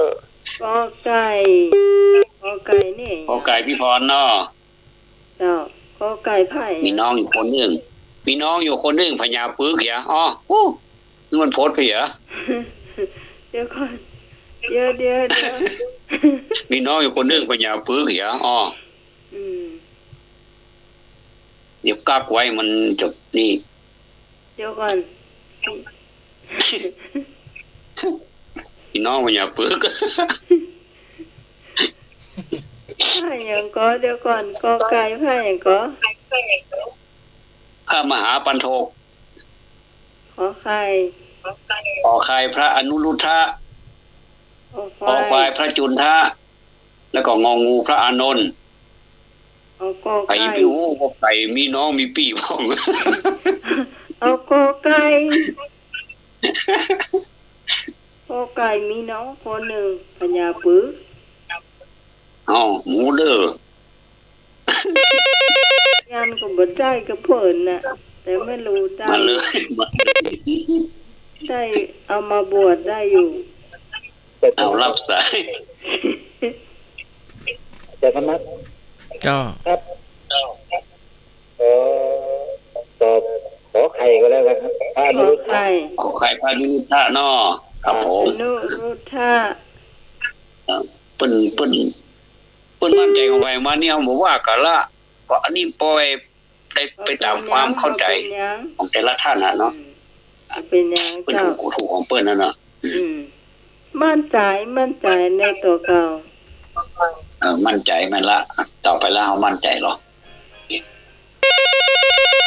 ข้อ ก ไก่ เจ้า ก ไก่ ก ไก่ นี่ ก ไก่ พี่พรเนาะ เจ้า ก ไก่ ไผ มีน้องอยู่คนนึ่ง มีน้องอยู่คนนึ่ง พญาปึกเหีย อ๋อ อู้ นี่มันโพสต์เหีย เดี๋ยวก่อน เดี๋ยว เดี๋ยว เดี๋ยว มีน้องอยู่คนนึ่ง พญาปึกเหีย อ๋อ อืม เดี๋ยวกั๊กไว้มันจะนี่ เดี๋ยวก่อน พี่น้องพญาปึก ไผหยังก่อ เดี๋ยวก่อน ก ไก่ ไผหยังก่อ พระมหาปัณฑก ขอไข่ ขอไข่ พระอนุรุทธะ ขอควาย ขอควาย พระจุณฑะ แล้วก็ งองู พระอานนท์ เอา ก ไก่ ไก่ ไปอู้ ก ไก่ มีน้องมีปี้พ่อง เอา ก ไก่ ก ไก่ มีน้องคนนึ่ง พญาปึก เอ้า หมูเด้อ ยันก็บ่ได้กับเปิ้นน่ะ แต่ไม่ฮู้ได้ มาเลย มาเลย ได้เอามาบวชได้อยู่ เอา ฮับสาย อาจารย์ธรรมะ เจ้า ครับ เอ่อ ตอบขอไข่ก็แล้วกันครับ พระอนุรุทธะ ขอไข่ ขอไข่ พระอนุรุทธะเนาะ ครับผม อนุรุทธะ เอ่อ เปิ้น เปิ้น เปิ้นมั่นใจ๋ของไผมานี่ เฮาบ่ว่ากั๋นละ ก็อันนี้ปล่อยได้ไปต๋ามความเข้าใจ๋ บ่เป๋นหยัง ของแต่ละต้านน่ะเนาะ อืม บ่เป๋นหยัง เปิ้น เจ้า ถูก ถูกของเปิ้นนั่นน่ะ อืม อืม มั่นใจ๋ มั่นใจ๋ในตั๋วเก่า เออ มั่นใจ๋แม่นละ ต่อไปละเฮามั่นใจ๋ลอ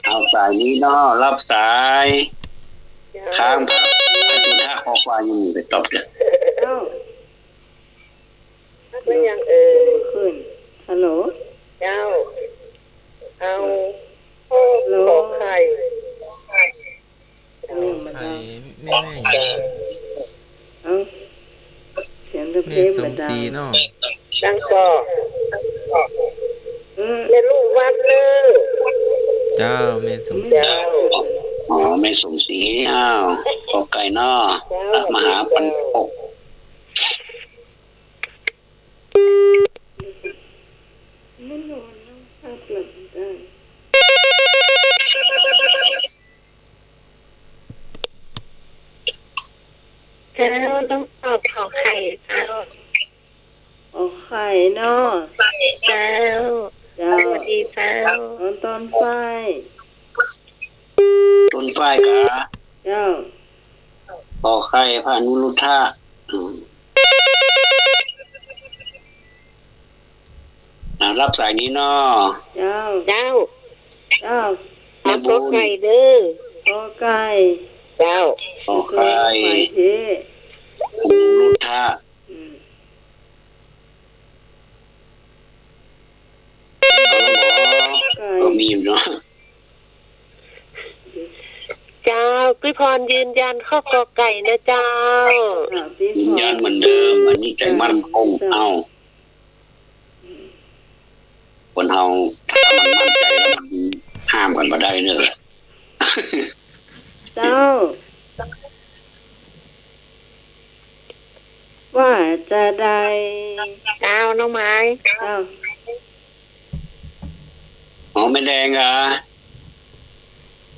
เอาสายนี้เนาะ ฮับสาย เจ้า ค้าง พระจุณฑะ ขอควาย ยังบ่ได้ตอบเตื้อ เอ้า ฮับหรือยังเอ่ย ขึ้น ฮัลโหล เจ้า เอา ฮัลโหล ขอไข่ ขอไข่ แม่ แม่ เอ้า เสียงกระเทบ แม่สมศรีเนาะ ดังก่อ อืม แม่ลูกวัดเน้อ เจ้า แม่สมศรี เจ้า อ๋อ แม่สมศรี อ้าว ก ไก่ เนาะ เจ้า พระมหาปัณฑก ไม่นอนแล้ว พักหลับได้ เจ้า ต้องตอบขอไข่เจ้า ขอไข่เนาะ เจ้า เจ้า สวัสดีเจ้า ตอน ตอนฝ้าย ตอนฝ้ายกา เจ้า ขอไข่ พระอนุรุทธะ อืม อ่ะ รับสายนี้เนาะ เจ้า เจ้า เจ้า แม่บุญ กอไก่เด้อ กอไก่ เจ้า กอไก่ หมายเพชร ลุงนุชทะ อืม เอาละบ่ ไก่ ก็มีอยู่เนาะ เจ้า กุ้ยพรยืนยันข้อกอไก่นะเจ้า อ่ะ พี่พร ยืนยันเหมือนเดิม อันนี้ใจ๋มั่นคง เจ้า เอ้า คนเฮาถ้ามันมั่นใจ๋แล้วมันห้ามกั๋นบ่ได้เนอะ เจ้า ว่าจะได้ เจ้า น้องไหม เจ้า อ๋อ แม่แดงเหรอ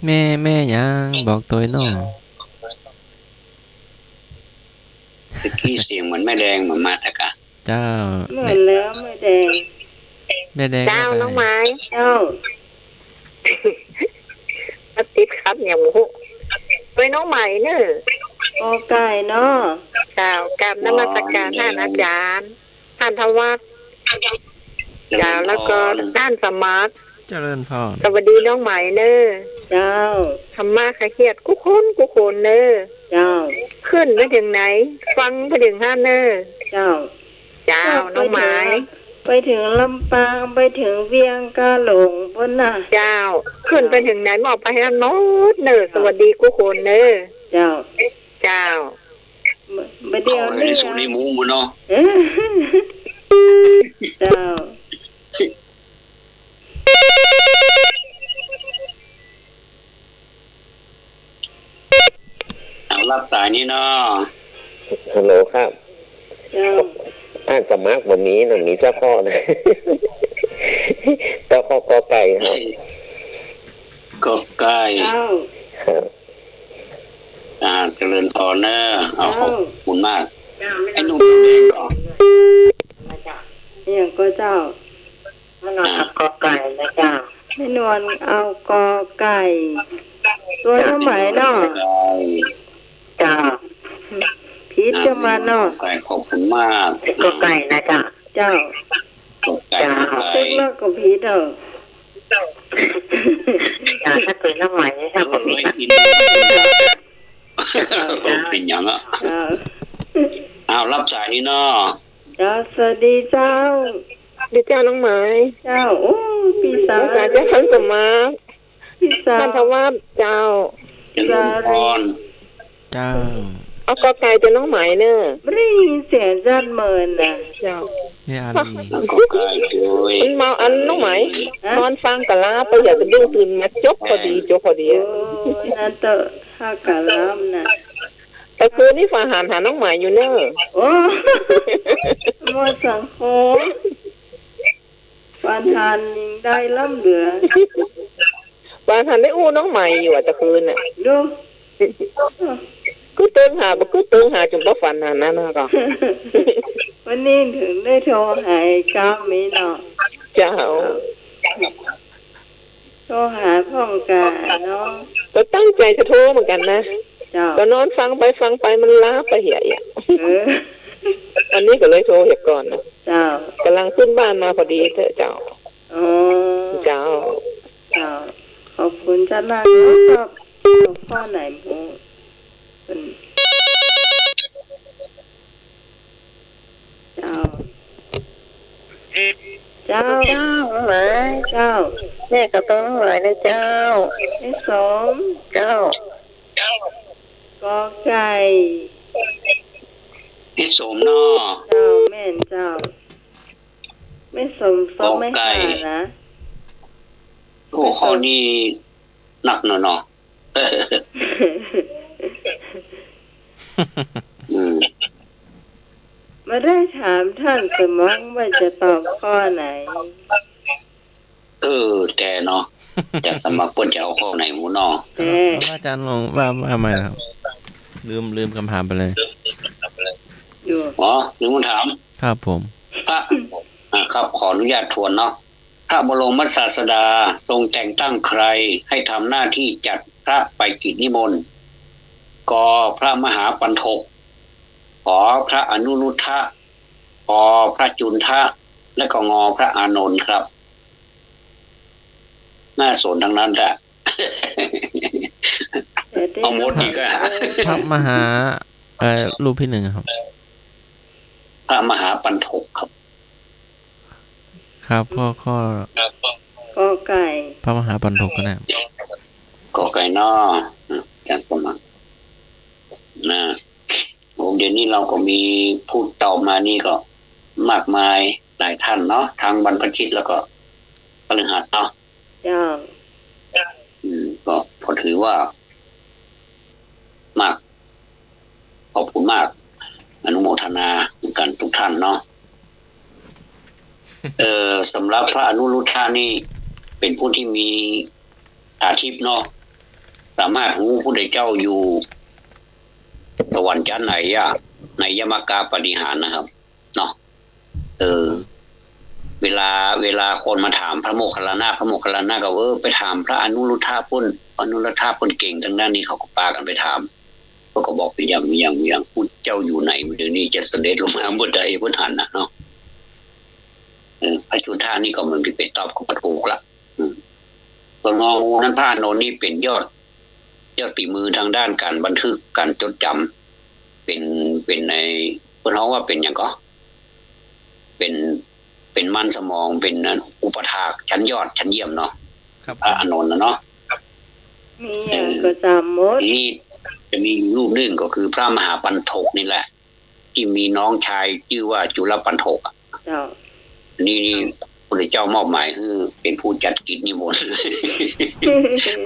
แม่ แม่หยัง บอกตวยน้อ ตะกี้เสียงเหมือนแม่แดง เหมือนมาตะกะ เจ้า เหมือนแล้วแม่แดง แม่แดง เจ้า ว่าไง น้องไหม เจ้า มาติดขัดอย่างหมู่ ตวยน้องไหมเนอะ กอไก่เนาะ เจ้า กราบนมัสการ อ๋อ แม่แดง ต้านอาจ๋ารย์ ต้านธวัฒน์ เจ้า แล้วก็ เจริญพร ต้านสมัคร เจริญพร สวัสดีน้องไหมเนอะ เจ้า ธรรมะขะเฮียดกู้คนกู้คนเนอะ เจ้า ขึ้นไปเถิงไหน ฟังไปเถิงหั้นเนอะ เจ้า เจ้า ก็ไปเถิง น้องไหม ไปเถิงลำปาง ไปเถิงเวียงกาหลงปู๊นน่ะ เจ้า ขึ้นไปเถิงไหน มอบไปหั้นหมดเนอะ เจ้า สวัสดีกู้คนเนอะ เจ้า เจ้า บ่าเดี่ยวนี้ เข้าไปในสุริมุ้งปู๊นเนาะ เออ เจ้า เอารับสายนี้เนาะ ฮัลโหลครับ เจ้า ต้านสมัครบ่มีนะ มีเจ้าข้อนะ เจ้าข้อกอไก่ครับ กอไก่ เจ้า ครับ อ่า เจริญพรเนอะ เอา เจ้า ขอบคุณมาก เจ้า ไอ้หนุ่มเองก่อน เจ้า อย่างก็เจ้า แม่นวลเอากอไก่นะเจ้า แม่นวลเอากอไก่ ตวยน้องไหมเนาะ เจ้า ผิดจะมาเนาะ กอไก่ ขอบคุณมาก กอไก่นะเจ้า เจ้า กอไก่ เจ้า กอไก่ ตึกแล้วก็ผิดเด้อ เจ้า ถ้าตวยน้องไหมนี่ ถ้าผมมี เอ้ย อิน เจ้า เป็นหยังอะ เจ้า เอารับสายนี้เนาะ เจ้า สวัสดีเจ้า ดีเจ้าน้องไหม เจ้า โอ้ พี่สาว น้องสาวเจ้า ต้านสมัคร พี่สาว ต้านธวัฒน์เจ้า เจริญพร เจ้า เอากอไก่เจ้าน้องไหมเนอะ บ่ได้ยินเสียงชัดเมินน่ะ เจ้า เนี่ยอาลี กอไก่ด้วย มันเมาอันน้องไหม ฮะ นอนฟังกะลาไป อย่าสะดุ้งตื่นมา จบพอดี จบพอดีอะ โอ้ นั่นเต๊อะ ถ้ากะลาน่ะ แต่คืนนี้ฝ่าหันหาน้องไหมอยู่เนอะ โอ้ หมดสังคม ฝ่าหันยิ่งได้ล้ำเหลือ ฝ่าหันได้อู้น้องไหมอยู่อะ แต่คืนน่ะ ดู กึ๊ดเติงหา บ่กึ๊ดเติงหา จุ่มบ่ฝันหันนั้นนะก็ วันนี้เถิงได้โทรหาไอ้ก้ามนี้เนาะ เจ้า โทรหาพ่องกาเนาะ ก็ตั้งใจ๋จะโทรเหมือนกั๋นนะ เจ้า ก็นอนฟังไปฟังไปมันล้าไปเหียเหีย เออ อันนี้ก็เลยโทรเหียก่อนนะ เจ้า ก่ำลังขึ้นบ้านมาพอดีเต๊อะเจ้า อ๋อ เจ้า เจ้า ขอบคุณเจ้าหน้าเนาะ ก็หัวข้อไหนหมู่ อืม เจ้า เจ้า เจ้า น้องไหม เจ้า แม่ก็ต้องน้องไหมนะเจ้า แม่สม เจ้า กอไก่ แม่สมเนาะ เจ้า แม่นเจ้า แม่สม กอไก่ สองแม่หานะ โอ้ ข้อนี้หนักหน่อยเนาะ อืม บ่ได้ถามต้านสมัครว่าจะตอบข้อไหน เออ แต่เนาะ จะสมัครเปิ้นจะเอาข้อไหนหมู่เนาะ แต่ อาจ๋ารย์ลองว่า ว่าใหม่นะครับ ลืม ลืมกำถามไปเลย อยู่ อ๋อ ลืมคำถาม ครับผม พระ อ่า ครับ ขออนุญาตทวนเนาะ พระบรมศาสดาทรงแต่งตั้งใครให้ทำหน้าที่จัดพระไปกิจนิมนต์ ก พระมหาปัณฑก ข พระอนุรุทธะ ป พระจุณฑะ แล้วก็งอพระอานนท์ครับ น่าสนทั้งนั้นแหละ แต่ที่ เอาหมดอีกอะ พระมหา เอ่อ รูปที่หนึ่งอะครับ พระมหาปัณฑกครับ ครับ ข้อ ข้อ กอไก่ พระมหาปัณฑกก็ได้ กอไก่เนาะ อ่ะ อาจารย์สมัคร นะ โอ้ เดี๋ยวนี้เราก็มีผู้ตอบมานี่ก็มากมายหลายท่านเนาะ ทั้งวันพระคิดแล้วก็พฤหัสเนาะ เจ้า อืม ก็พอถือว่า มาก ขอบคุณมาก อนุโมทนาเหมือนกันทุกท่านเนาะ เอ่อ สำหรับพระอนุรุทธะนี่เป็นผู้ที่มีตาทิพย์เนาะ สามารถฮู้พุทธเจ้าอยู่สวรรค์ชั้นไหนอะ ในยมกาปาฏิหาริย์นะครับ เนาะ เออ เวลา เวลาคนมาถามพระโมคคัลลานะ พระโมคคัลลานะก็ เออ ไปถามพระอนุรุทธะปุ้น อนุรุทธะปุ้นเก่งทางด้านนี้ เขาก็ปากั๋นไปถาม เขาก็บอกไปอย่าง อย่าง อย่าง พุทธเจ้าอยู่ไหน เดี๋ยวนี้จะเสด็จลงมาเมื่อใด เปิ้นหันน่ะเนาะ เออ พระจุฑานี่ก็เหมือนที่ไปตอบก็ถูกละ อืม ส่วนงองูนั้น พระอานนท์นี่เป็นยอด ยอดฝีมือทางด้านการบันทึก การจดจำ เป็น เป็นใน เปิ้นฮ้องว่าเป็นหยังก็ เป็น เป็นมันสมอง เป็นอุปถากชั้นยอดชั้นเยี่ยมเนาะ ครับ พระอานนท์น่ะเนาะ มีหยังก็จำหมด เออ ทีนี้จะมีอยู่รูปหนึ่งก็คือพระมหาปัณฑกนี่แหละ ที่มีน้องชายจื้อว่าจุลปัณฑกอะ เจ้า นี่ นี่พุทธเจ้ามอบหมายหื้อเป็นผู้จัดกิจนิมนต์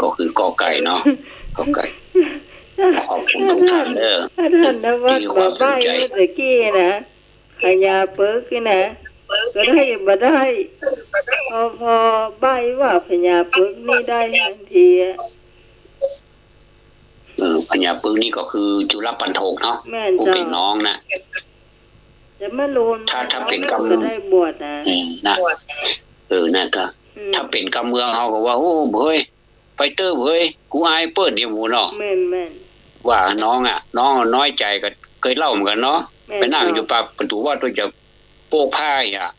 ก็คือกอไก่เนาะ กอไก่ ขอบคุณทุกท่านเด้อ พระท่านนวัต ที่ให้ความสนใจ มาใบ้เมื่อตะกี้นะ พญาเปิ๊กนี่นะ ก็ได้บ่ได้ พอ พอใบ้ว่าพญาเปิ๊กนี่ได้ทันทีอะ เออ พญาเปิ๊กนี่ก็คือจุลปัณฑกเนาะ แม่น ผู้เป็น เจ้า น้องนะ แต่มาโลน ถ้า ถ้าเป็นกำ ก็ได้บวชนะ เออ นะ เออ นะ ก็ อืม ถ้าเป็นกำเมืองเฮาก็ว่า โอ้ เฮ้ย ไปเต๊อะเฮ้ย กูอายเปิ้น เนี่ยหมู่เนาะ แม่น แม่น ว่าน้องอะ น้องน้อยใจ๋ก็เกยเล่าเหมือนกั๋นเนาะ แม่น ไปนั่ง เจ้า อยู่ปากประตู๋วัด ว่าจะโปกผ้าอะ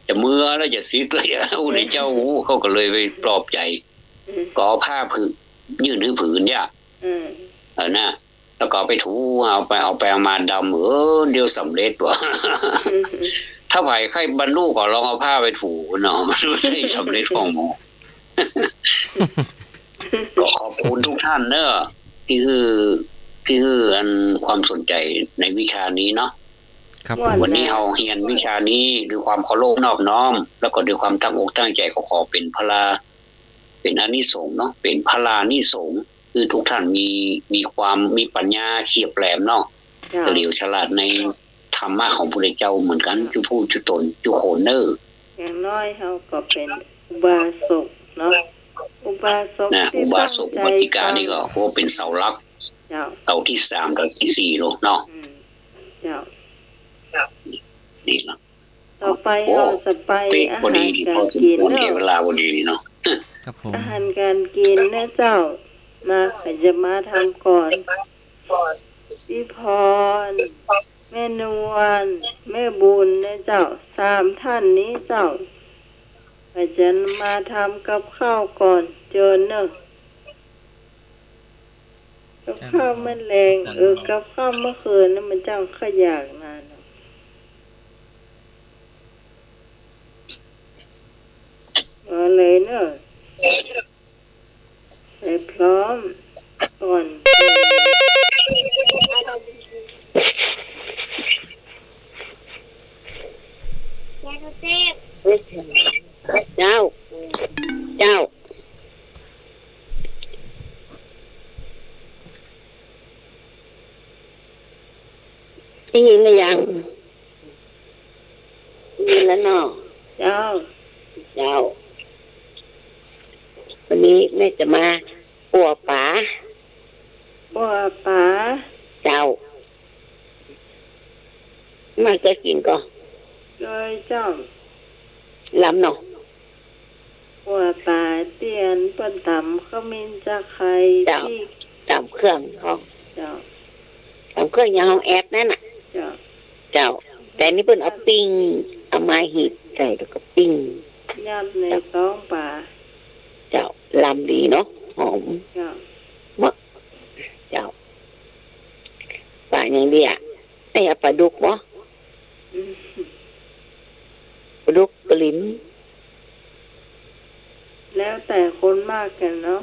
จะเมือแล้ว จะสิกแล้ว พระพุทธเจ้าฮู้ เขาก็เลยไปปลอบใจ๋ อืม ก็เอาผ้าผืน ยื่นหื้อผืนเนี่ย อืม เออนะ แล้วก็เอาไปถู เอาไป เอาไปเอามาดำ เออ เดี๋ยวสำเร็จว่ะ อืม ถ้าใผใค่บรรลุก็ลองเอาผ้าไปถูเนาะ มันบ่ได้สำเร็จของหมู่ ก็ขอบคุณทุกท่านเนอะ ที่หื้อ ที่หื้ออันความสนใจ๋ในวิชานี้เนาะ ครับ วันนี้เฮาเฮียนวิชานี้ด้วยความเคารพนอบน้อม แล้วก็ด้วยความตั้งอกตั้งใจ๋ ก็ขอเป๋นพลา เป๋นอานิสงส์เนาะ เป๋นพลานิสงส์ คือทุกท่านมี มีความ มีปัญญาเฉียบแหลมเนาะ เจ้า เฉลียวฉลาดในธรรมะของพระพุทธเจ้าเหมือนกั๋น เจ้า จุผู้จุต๋น จุคนเนอะ อย่างน้อยเฮาก็เป๋นอุบาสกเนาะ อุบาสก นะ ที่ อุบาสก ตั้งใจ๋ อุบาสิกา สอน นี่ก็ โอ้ เป๋นเสาหลัก เจ้า เสาตี้สามกับตี้สี่โลกเนาะ อืม เจ้า นี่ล่ะ ต่อไป โอ้ เฮาจะไป เป๊ะ อาหารก๋านกิ๋นเนาะ พอดี พอสมควรแก่เวลาพอดีเนาะ ครับผม อาหารก๋านกิ๋นนะเจ้า มา ใผจะมาทำก่อน พี่พร แม่นวล แม่บุญนะเจ้า สามท่านนี้เจ้า ใผจะมาทำกับข้าวก่อน เจิญเนอะ กับข้าวมื้อแลง เออ กับข้าวเมื่อคืนนั้นมันจ้างขยากนานเนาะ เอาเลยเนอะ ให้พร้อมก่อน เจ้า เจ้า ได้ยินหรือยัง ได้ยินแล้วเนาะ เจ้า เจ้า วันนี้แม่จะมา ปั่วป๋า ปั่วป๋า เจ้า มาเกยกิ๋นก่อ เกยเจ้า ลำเนาะ ปั่วป๋าเตี้ยนเปิ้นตำขมิ้นตะไคร้ เจ้า พริก ตำเครื่องเขา เจ้า ตำเครื่องอย่างของแอดนั่นน่ะ เจ้า เจ้า แต่นี่เปิ้นเอาปิ้ง เอามาหีบ ส่แล้วก็ปิ้ง ยัดในต๊องป๋า เจ้า ลำดีเนาะ หอม เจ้า เมาะ เจ้า ป๋าหยังดีอะ แม่เอาป๋าดุกบ่ อืม ป๋าดุก ป๋าหลิม แล้วแต่คนมักกันเนาะ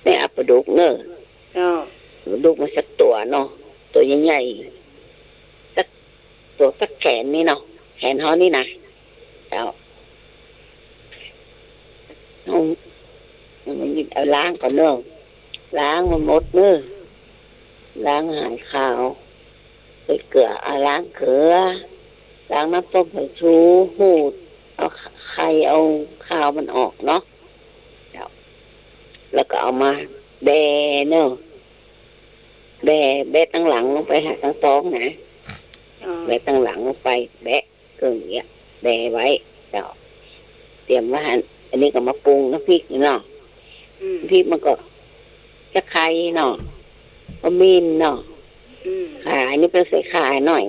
แม่เอาป๋าดุกเน่อ เจ้า ป๋าดุกมาสักตั๋วเนาะ ตั๋วใหญ่ๆ สักตั๋วสักแขนนี่เนาะ แขนเฮานี่นะ เจ้า เอา เอาล้างก่อนเน่อ ล้างมันหมดเน่อ ล้างหายคาว ใส่เกลือ เอาล้างเกลือ ล้างน้ำส้มสายชู หูด เอาไข่ เอาคาวมันออกเนาะ เจ้า แล้วก็เอามาแบะเน่อ แบะ แบะตังหลังลงไปหาตังต๊องนะ อ๋อ แบะตังหลังลงไป แบะ เกิ่งเนี้ย แบะไว้ เจ้า เตรียมไว้หั่น อันนี้ก็มาปรุงน้ำพริกเนาะ อืม น้ำพริกมันก็ตะไคร้เนาะ ขมิ้นเนาะ อืม ข่า อันนี้เปิ้นใส่ข่าหน่อย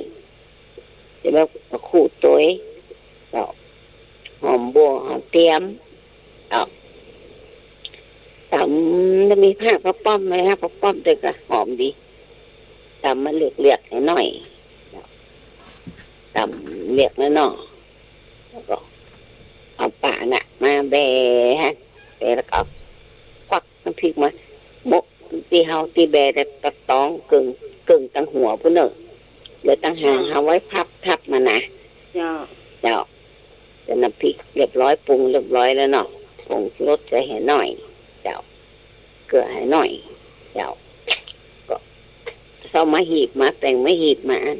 แล้วก็ขูดตวย เจ้า หอมบั่ว หอมเตียม เจ้า ต๋ำ จะมีหากผักป้อมไหม หากผักป้อมตวยก็หอมดี ต๋ำมาเลียกๆ หน่อย ต๋ำเลียกน้อยๆ แล้วก็เอาป๋าน่ะมาแบะฮะ แบะแล้วก็เอาควักน้ำพริกมาโบะตี้เฮาตี้แบะแต่ตะต๊องเกิ่ง เกิ่งตังหัวปู้นเน่อ เหลือตังหางเฮาไว้พับทับมันนะ เจ้า เจ้า แต่น้ำพริกเรียบร้อย ปรุงเรียบร้อยแล้วเนาะ ผงชูรสใส่ให้หน่อย เจ้า เกลือให้หน่อย เจ้า ก็เอาไม้หีบมา แป๋งไม้หีบมาอัน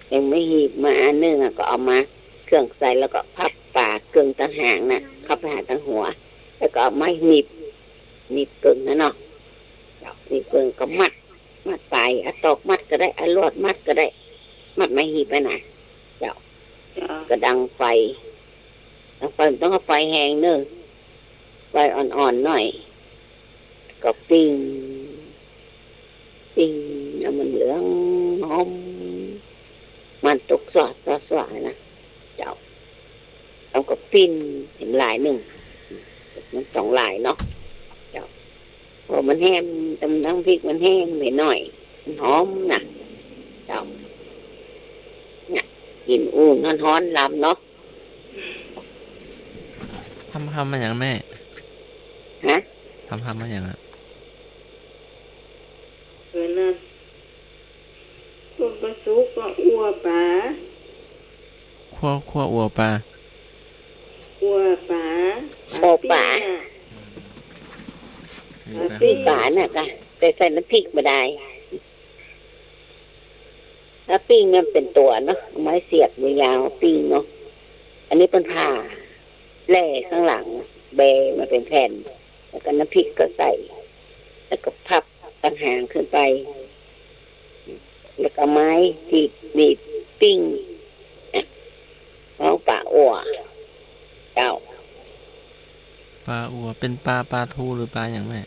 แป๋งไม้หีบมาอันนึ่งอะ ก็เอามาเครื่องใส่ แล้วก็พับป๋าเกิ่งตังหางน่ะ เข้าไปหาตังหัว แล้วก็เอาไม้หนีบ หนีบเกิ่งหั้นเนาะ เจ้า หนีบเกิ่งก็มัด มัดไป เอาตอกมัดก็ได้ เอาลวดมัดก็ได้ มัดไม้หีบไว้นะ เจ้า เจ้า ก็ดังไฟ ดังไฟ บ่ต้องเอาไฟแฮงเน่อ ไฟอ่อนๆ หน่อย ก็ปิ้ง ปิ้ง เอามันเหลืองหอม มันตกสว่างๆ นะ เจ้า เอาก็ปิ้งเห็นหลายนึ่ง มันต้องหลายเนาะ เจ้า พอมันแฮม ตำน้ำพริกมันแฮมไปหน่อย มันหอมนะ เจ้า เนี่ย กิ๋นอู้ฮ้อนๆ ลำเนาะ ทำ ทำมาหยังแม่ ฮะ ทำ ทำมาหยังอะ เออ นั่น พวกกะสุกก็อั่วป๋า คั่ว คั่วอั่วป๋า อั่วป๋า อั่วป๋า ป๋าปิ้งอะ อืม ป๋าปิ้ง ป๋าน่ะกะ แต่ใส่น้ำพริกบ่ได้ ถ้าปิ้งมันเป๋นตั๋วเนาะ เอาไม้เสียบยาวๆ ปิ้งเนาะ อันนี้เปิ้นผ่าแล่ข้างหลัง แบะมาเป๋นแผ่น แล้วก็น้ำพริกก็ใส่ แล้วก็พับตังหางขึ้นไป แล้วก็ไม้หนีบ หนีบปิ้ง ของป๋าอั่ว เจ้า ป๋าอั่วเป๋นป๋า ป๋าทู๋หรือป๋าหยังแม่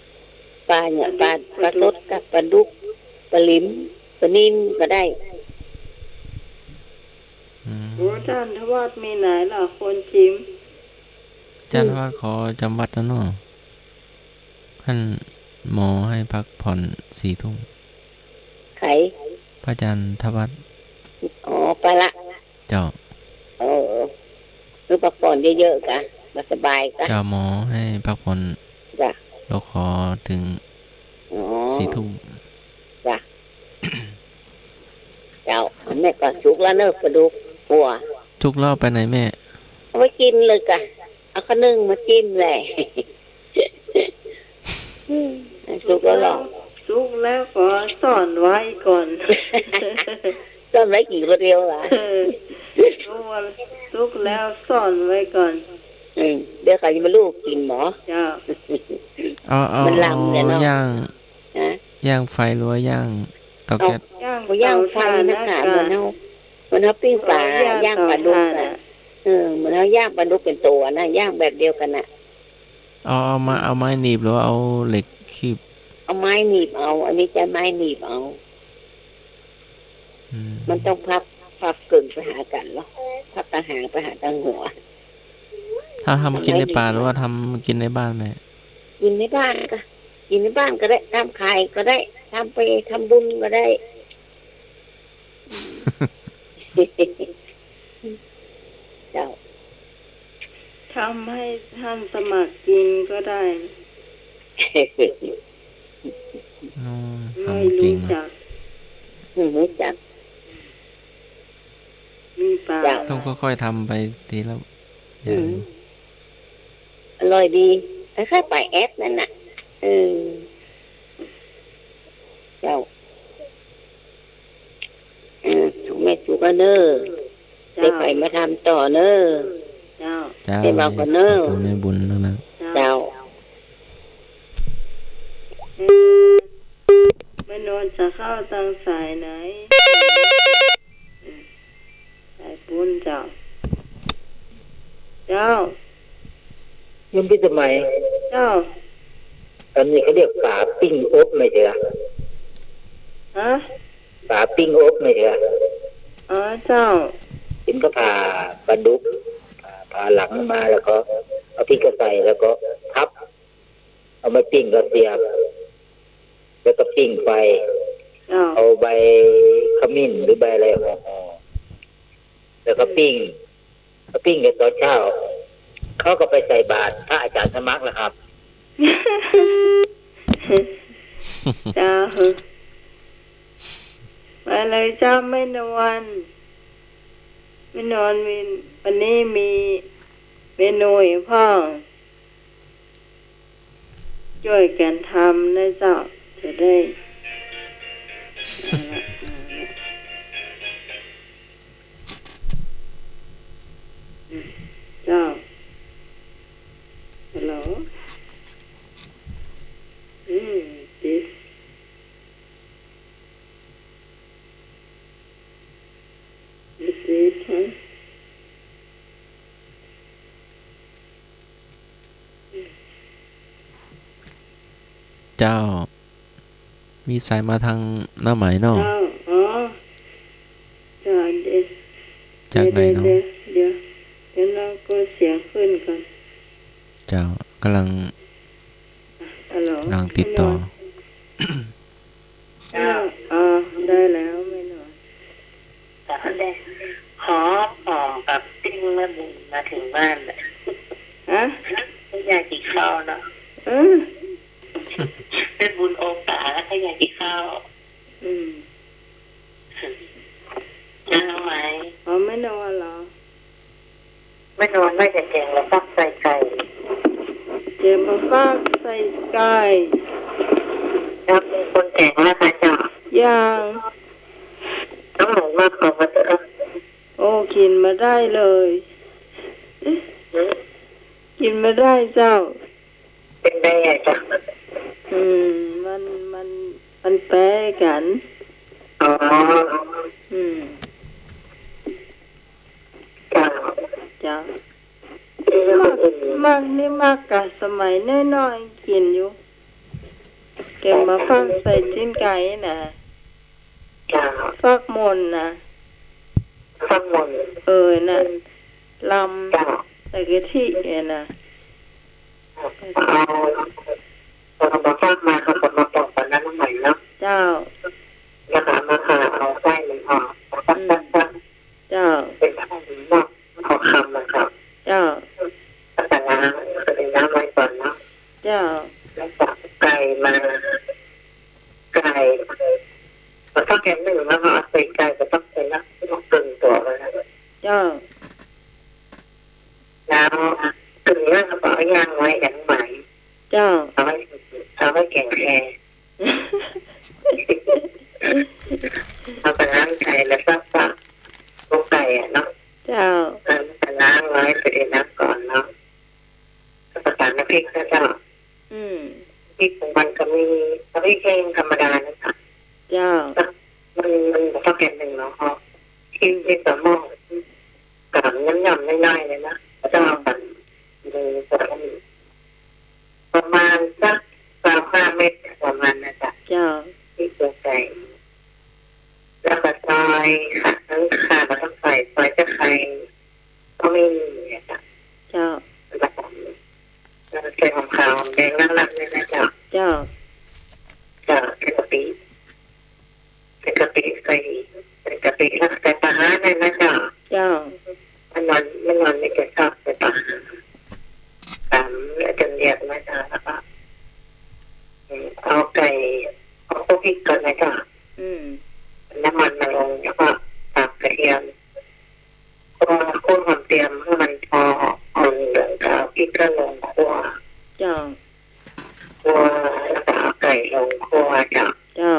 ป๋าเนี่ย ป๋า ป๋าสดกับป๋าดุก ป๋าหลิม ป๋านิลก็ได้ อืม โอ้ จารย์ทวัฒน์มีไหนล่ะ คนจิม จารย์ทวัฒน์ขอจ๋ำวัดแล้วเนาะ หั้นหมอให้พักผ่อนสี่ทุ่ม ใผ พระอาจารย์ทวัฒน์ อ๋อ ไปละ เจ้า เออ คือพักผ่อนเยอะๆ กะ บ่สบายกะ เจ้า หมอให้พักผ่อน จ้ะ แล้วขอเถิง อ๋อ สี่ทุ่ม จ้ะ เจ้า แม่ก็สุกแล้วเนอะ ป๋าดุก อั่ว สุกแล้วไปไหนแม่ เอาไว้กิ๋นเลยกะ เอาข้าวนึ่งมาจิ้มแหละ สุกแล้วเหรอ สุกแล้วขอซ่อนไว้ก่อน ซ่อนไว้กิ๋นคนเดียวเหรอ เออ สุกแล้วซ่อนไว้ก่อน อืม เดี๋ยวเขาจะมาลูบกิ๋นหมอ เจ้า เอา เอา มันลำเนี่ยเนาะ เอาย่าง ฮะ ย่างไฟหรือว่าย่างเตาแก๊ส เอา ย่าง เอาย่างไฟ เตาถ่าน นะคะ นะ เหมือนเฮา เหมือนเฮาปิ้งป๋า เออ ย่าง ย่างป๋าดุก เตาถ่าน อะ อะ เออ เหมือนเฮาย่างป๋าดุกเป๋นตั๋วนะ ย่างแบบเดียวกั๋นน่ะ เอา เอาไม้ เอาไม้หนีบหรือว่าเอาเหล็กคีบ เอาไม้หนีบเอา อันนี้ใจ๊ไม้หนีบเอา อืม มันต้องพับ ไฟ พักเกิ่งไปหากั๋นเนาะ พักตางหางไปหาตางหัว ทำ ทำกินในป่าหรือว่าทำกินในบ้านแม่ กินในบ้านก็ กินในบ้านก็ได้ ทำขายก็ได้ ทำไปทำบุญก็ได้ เจ้า ทำให้ท่านสมัครกินก็ได้ อ๋อ ไม่รู้จัก ทำจริงนะ อืม รู้จัก มีป่า เจ้า ต้องค่อยๆทำไปทีละอย่าง อืม อร่อยดี คล้ายๆป่าแอปนั่นน่ะ เออ เจ้า เออ ถูกแม่ถูกก็เน้อ เจ้า ได้ไปมาทำต่อเน้อ เจ้า เจ้า ได้มาก็เน้อ ขอบคุณแม่บุญมากนะ เจ้า เจ้า แม่นวลจะเข้าตางสายไหน อืม สายปูนเจ้า เจ้า โยมพิสมัย เจ้า อันนี้เขาเรียกป๋าปิ้งอบไม่ใช่เหรอ ฮะ ป๋าปิ้งอบไม่ใช่เหรอ อ๋อ เจ้า เห็นเขาผ่าปลาดุก ผ่า ผ่าหลังมาแล้วก็เอาพริกก็ใส่แล้วก็พับ เอาไม้ปิ้งก็เสียบ แล้วก็ปิ้งไฟ อ้าว เอาใบขมิ้นหรือใบอะไรห่อๆ แล้วก็ปิ้ง อืม ก็ปิ้งกันตอนเช้า เขาก็ไปใส่บาตรพระอาจารย์สมัครนะครับ เจ้า มาเลยเจ้าแม่นวล แม่นวลมี วันนี้มีเมนูให้พ่อ จ้วยกั๋นทำนะเจ้า จะได้ เอาละ เอาละ อืม เจ้า ฮัลโหล อืม this this this one เจ้า มีสายมาตางน้าไหมเนาะ เจ้า อ๋อ เจ้า เดี๋ยว จากไหนเนาะ เดี๋ยว เดี๋ยว เดี๋ยว เดี๋ยวลองกดเสียงขึ้นก่อน เจ้า ก่ำลัง ฮัลโหล ก่ำลังติดต่อ เจ้า อ๋อ ได้แล้วแม่นวล เจ้า ได้ หอมหอมกับปิ้งแม่บุญมาถึงบ้านเลย ฮะ ก็อยากกิ๋นข้าวเนาะ เออ แม่บุญโอกาสแล้วก็อยากกิ๋นข้าว อืม น้าไหม อ๋อ แม่นวลเหรอ แม่นวลว่าจะแก๋งหม้าฟักใส่ไก่ แก๋งหม้าฟักใส่ไก่ แล้วมีคนแก๋งแล้วคะเจ้า ยัง น้องหมูมากกว่ามาเถอะ โอ้ กิ๋นบ่ได้เลย หืม กิ๋นบ่ได้เจ้า เป๋นใดอะเจ้า อืม มัน มัน มันแป๊กั๋น อ๋อ อืม เจ้า เจ้า เออ หม้า อืม หม้านี่หม้ากะสมัยน้อยๆ กิ๋นอยู่ แก๋งหม้าฟักใส่จิ๊นไก่น่ะ เจ้า ฟักหม่นน่ะ ฟักหม่น เออ น่ะ ลำ เจ้า ใส่กะทิเนี่ยน่ะ เอา เอาหม้าฟักมา เขาก็มาปอกตอนนั้นใหม่เนาะ เจ้า แล้วก็เอามาผ่าเอาไส้มันออก แล้วก็ อืม เจ้า เป๋นผ้าหม้อ เอาคำอะครับ เจ้า แล้วก็ล้าง ก็เป็นน้ำไว้ก่อนเนาะ เจ้า แล้วก็ไก่มา ไก่ ก็ต้องแกงหนึ่งแล้วก็เอาใส่ไก่ ก็ต้องใส่ละ ต้องตึงตัวไว้นะ เจ้า แล้วตึงแล้วก็เอาย่างไว้อย่างไหน เจ้า เอาไว้ เอาไว้แก๋งแค เอาไปล้างไก่แล้วก็ ก็ปรุงไก่อะเนาะ เจ้า เอาไปล้างไว้ไปในน้ำก่อนเนาะ ก็ประสานน้ำพริกนะเจ้า อืม พริกของมันก็มี น้ำพริกแห้งธรรมดานะคะ เจ้า มัน มันก็แกงหนึ่งเนาะ พริก พริกกับหม้อ กับน้ำยำน้อยๆเลยนะ เจ้า กับ มีประมาณสักสามห้าเม็ดประมาณนั้นจ้ะ เจ้า พริกหัวใส่ แล้วก็ซอยค่ะ ทั้งข่า เอาไก่ เอาคลุกพริกก่อนนะเจ้า อืม น้ำมันมาลง แล้วก็ตำกระเทียม ก็คั่วหอมเจียวหื้อมันพออ่อนเหลือง ก็เอาพริกก็ลงคั่ว เจ้า คั่ว แล้วก็เอาไก่ลงคั่วเจ้า เจ้า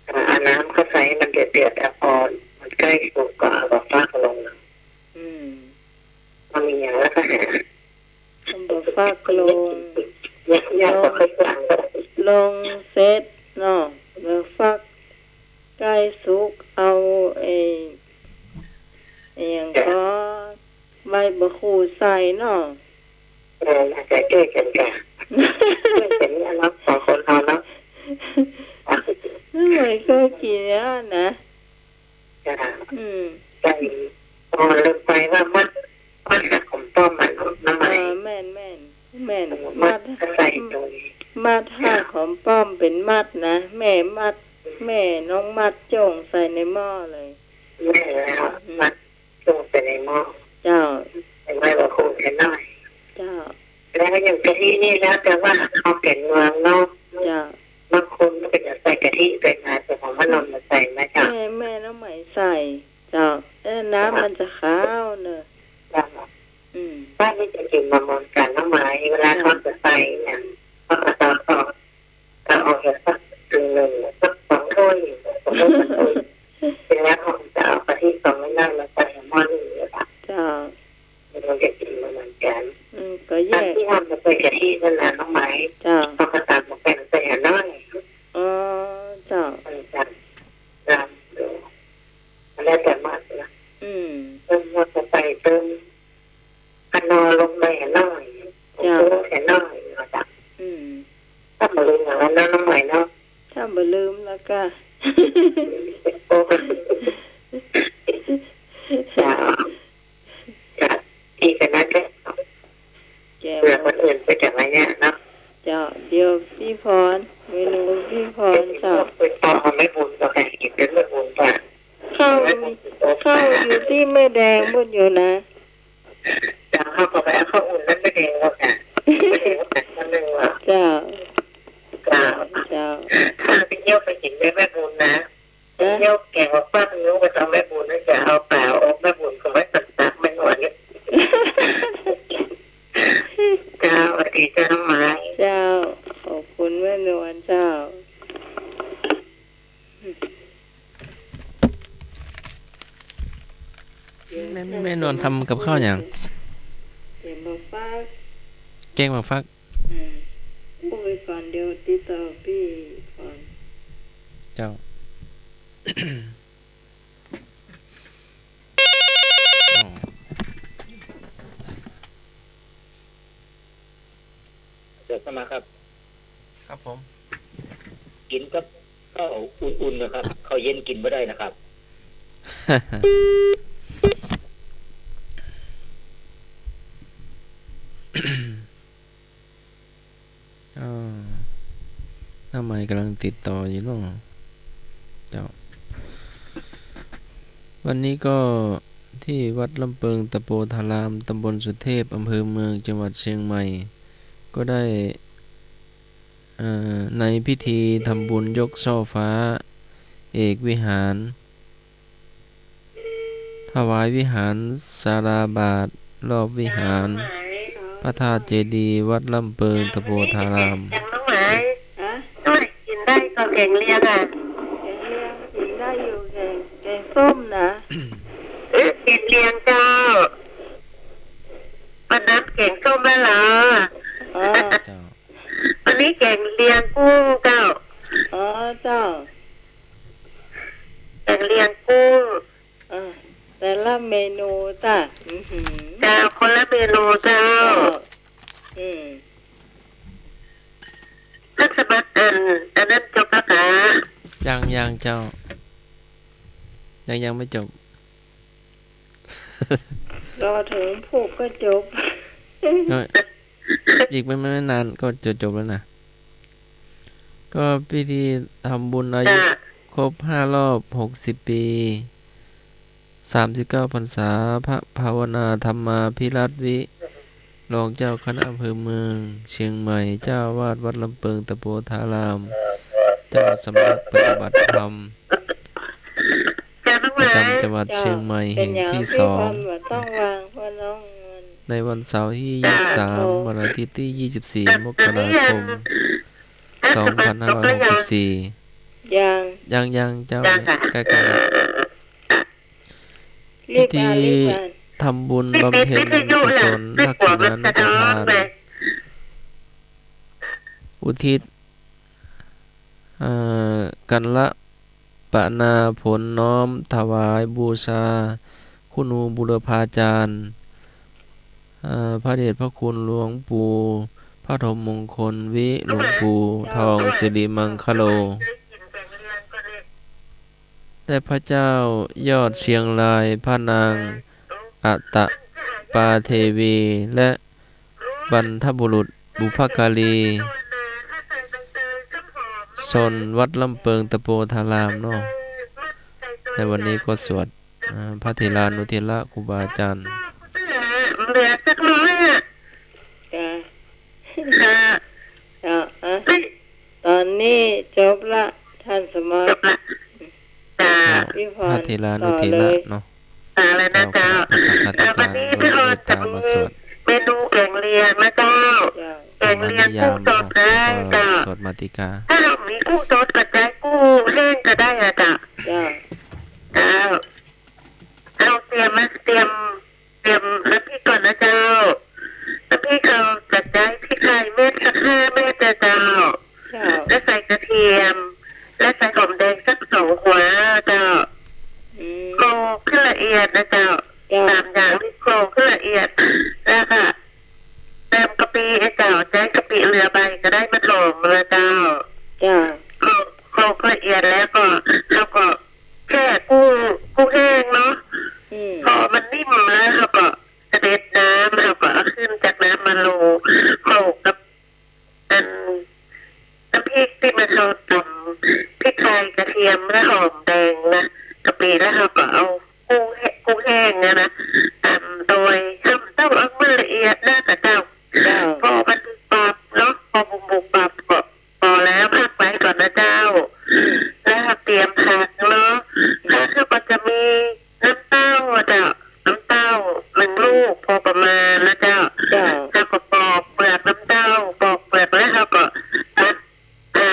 อ่า เอาน้ำเข้าใส่ให้มันเดือดๆ แล้วพอมันใก้สุกก็เอาบักฟักลง อืม พอมีอย่างแล้วก็หา เอาบักฟักลง ยากๆ ก็ค่อยฟัง ลงเสร็จเนาะ บักฟักใก้สุก เอาไอ้ ไอ้หยังก็ ใบบักหูดใส่เนาะ เออ น่าจะจ้วยกั๋นจ้ะ จ้วยกั๋นเนี่ยเนาะ สองคนเฮาเนาะ น้องไหมเคยกิ๋นแล้วนะ จ้ะ อืม ใส่ อ๋อ ลืมไปว่ามัด มัดหักหอมป้อมมันเนาะ น้องไหม เออ แม่นๆ แม่น มัด มัด ใส่ตรง มัดหักหอมป้อมเป๋นมัดนะ แม่มัด แม่น้องมัดจ้วงใส่ในหม้อเลย แม่นแล้ว อืม มัด ลงไปในหม้อ เจ้า ใส่ใบบักหูดแค่น้อย เจ้า แล้วอย่างกะทินี่แล้วแต่ว่าเฮาเป๋นเมืองเนาะ เจ้า บางคนก็จะใส่กะทิไปนะ แต่ของบ้านเราบ่ใส่นะเจ้า แม่ แม่น้องไหมใส่ เจ้า เออ น้ำมันจะขาวเนอะ เจ้า อืม บ้านนี้จะกิ๋นบ่เหมือนกั๋น น้องไหม เวลาเขาจะใส่เนี่ย เขาก็จะเอา ก็เอาแค่สักหนึ่ง สักสองถ้วย สองถ้วย เสร็จแล้วเขาจะเอากะทิสองน้ำมาใส่หม้อนึ่งเลยค่ะ เจ้า มันจะกิ๋นบ่เหมือนกั๋น อืม ก็แยก อันตี้เฮาบ่ใส่กะทินั่นน่ะ น้องไหม เจ้า เขาก็ตำมาแป้งใส่หน่อย อ๋อ เจ้า มันจะลำดู แล้วแต่มักนะ อืม เติมหัวกะทิ ใส่เติม คะนอลงไปหน่อย เจ้า แค่หน่อยเนาะเจ้า อืม ถ้าบ่ลืมแล้วเนาะ น้องไหมเนาะ ถ้าบ่ลืมแล้วก็ โอ้ เจ้า เจ้า ดีขนาดนั้น แกง เผื่อคนอื่นไปจากระยะเนาะ เจ้า เดี๋ยวปี้พร เมนูปี้พร เจ้า ไปต่อแม่บุญก็ได้ กิ๋นกับแม่บุญจ้ะ ข้าว ข้าวอยู่ตี้แม่แดงบุญอยู่นะ เจ้า ข้าวก็ไปเอาข้าวอุ่นนั้นแม่แดงก็ค่ะ แม่แดงก็ค่ะ ข้าวนึ่งอ่ะ เจ้า เจ้า เจ้า ข้าวไปเยี่ยวไปกิ๋นได้แม่บุญนะ เอ๊ะ เยี่ยวแกงว่าฟัก หนูก็ต้องแม่บุญนะ จะเอาเปล่าออกแม่บุญก็ไว้ตักๆ แม่นวลเนี่ย เจ้า สวัสดีเจ้าน้องไหม เจ้า ขอบคุณแม่นวลเจ้า แม่ แม่ แม่นวลทำกับข้าวหยัง แกงบักฟัก แกงบักฟัก อืม พูดไปก่อน เดี๋ยวติดต่อปี้ก่อน เจ้า อ๋อ เดี๋ยวเข้ามาครับ ครับผม กิ๋นกับข้าวอุ่นๆ นะครับ ข้าวเย็นกิ๋นบ่ได้นะครับ อ่า น้องไหมก๋ำลังติดต่ออยู่เนาะ เจ้า วันนี้ก็ตี้วัดล่ำเปิงตะโพธาราม ตำบลสุเทพ อำเภอเมือง จังหวัดเชียงใหม่ ก็ได้ เอ่อ ในพิธีทำบุญยกช่อฟ้าเอกวิหาร ถวายวิหารศาลาบาทรอบวิหารพระธาตุเจดีย์วัดล่ำเปิงตะโพธาราม น้องไหม ฮะ น้องไหมกิ๋นได้ก็แก๋งเลียงอ่ะ แก๋งเลียงกิ๋นได้อยู่ แก๋ง แก๋งส้มนะ เอ๊ะ แก๋งเลียงเจ้า วันนั้นแก๋งส้มแล้วเหรอ อ๋อ เจ้า วันนี้แก๋งเลียงกุ้งเจ้า อ๋อ เจ้า แก๋งเลียงกุ้ง อ่า แต่ละเมนูจ้ะ อื้อหือ เจ้า คนละเมนูเจ้า เจ้า อืม ท่านสมัครอัน อันนั้นจบแล้วกะ ยัง ยังเจ้า ยัง ยังไม่จบ รอเถิงผูกก็จบ เอ้ย อีกไม่ ไม่ ไม่นานก็จะจบแล้วนะ ก็พิธีทำบุญอายุ จ้ะ ครบห้ารอบหกสิบปี สามสิบเก้าพรรษา พระภาวนาธรรมาภิรัตน์วิ รองเจ้าคณะอำเภอเมืองเชียงใหม่ เจ้าอาวาสวัดลำเปิงตะโปธาราม เจ้าสำนักปฏิบัติธรรม ประจำจังหวัดเชียงใหม่แห่งที่สอง ในวันเสาร์ที่ยี่สิบสาม วันอาทิตย์ที่ยี่สิบสี่ มกราคม สองพันห้าร้อยหกสิบสี่ ยัง ยัง ยังเจ้า ใกล้ๆ พิธีทำบุญบำเพ็ญกุศลทักขิณานุปทาน อุทิศ เอ่อ กัลปนาผลน้อมถวายบูชาคุณูบุรพาจารย์ เอ่อ พระเดชพระคุณหลวงปู่ปฐมมงคลวิ หลวงปู่ทองสิริมังคโล และพระเจ้ายอดเชียงราย พระนางอัตตปาเทวี และบรรพบุรุษบุพการีชนวัดลำเปิงตะโปธารามเนาะ ในวันนี้ก็สวด อ่า พระเถรานุเถระครูบาอาจารย์ เหลือสักร้อยอะ จ้ะ ค่ะ จ้ะ อ่ะ ตอนนี้จบละ ท่านสมา จบละ จ้ะ พี่พร พระเถรานุเถระเนาะ ต่อเลย ต่อเลยนะเจ้า เจ้าคณะพระสังฆาธิการ เอ่อ วันนี้พี่พร ด้วยเมตตามาสวด เมนูแก๋งเลียงนะเจ้า เจ้า แก๋งเลียง ธรรมนิยาม กุ้งสด เนาะ ได้ แล้วก็ เจ้า สวดมาติกา ถ้าเฮามีกุ้งสดก็ใจ๊กุ้งแห้งก็ได้อะเจ้า เจ้า เจ้า เฮาเตรียมมา เตรียม เตรียมน้ำพริกก่อนนะเจ้า น้ำพริกเฮาจะใจ๊พริกไทยเม็ดสักห้าเม็ดนะเจ้า เจ้า และใส่กระเทียม และใส่หอมแดงสักสองหัวเจ้า อืม โขลกให้ละเอียดนะเจ้า เจ้า สามอย่างนี้โขลกให้ละเอียด แล้วก็เติมกะปินะเจ้า ใจ๊กะปิเหลือใบก็ได้ มันหอมนะเจ้า เจ้า โขลก โขลกละเอียดแล้วก็ เฮาก็แช่กุ้ง กุ้งแห้งเนาะ อืม พอมันนิ่มแล้วเฮาก็ สะเด็ดน้ำ เฮาก็เอาขึ้นจากน้ำมาโรย โขลกกับ อัน น้ำพริกตี้มันเฮาต๋ำ พริกไทย กระเทียม และหอมแดงนะ กะปิ แล้วเฮาก็เอากุ้งแห้ง กุ้งแห้งเนี่ยนะ ต๋ำโดย เฮาบ่ต้องเอามันละเอียดนักอะเจ้า เจ้า พอมันบุบบับเนาะ พอบุบบับก็ พอแล้วพักไว้ก่อนนะเจ้า แล้วเตรียมผักเนาะ ผักเฮาก็จะมีน้ำเต้าอะเจ้า น้ำเต้าหนึ่งลูกพอประมาณนะเจ้า เจ้า เฮาก็ปอกเปลือกน้ำเต้า ปอกเปลือกแล้วเฮาก็ตัด อ่า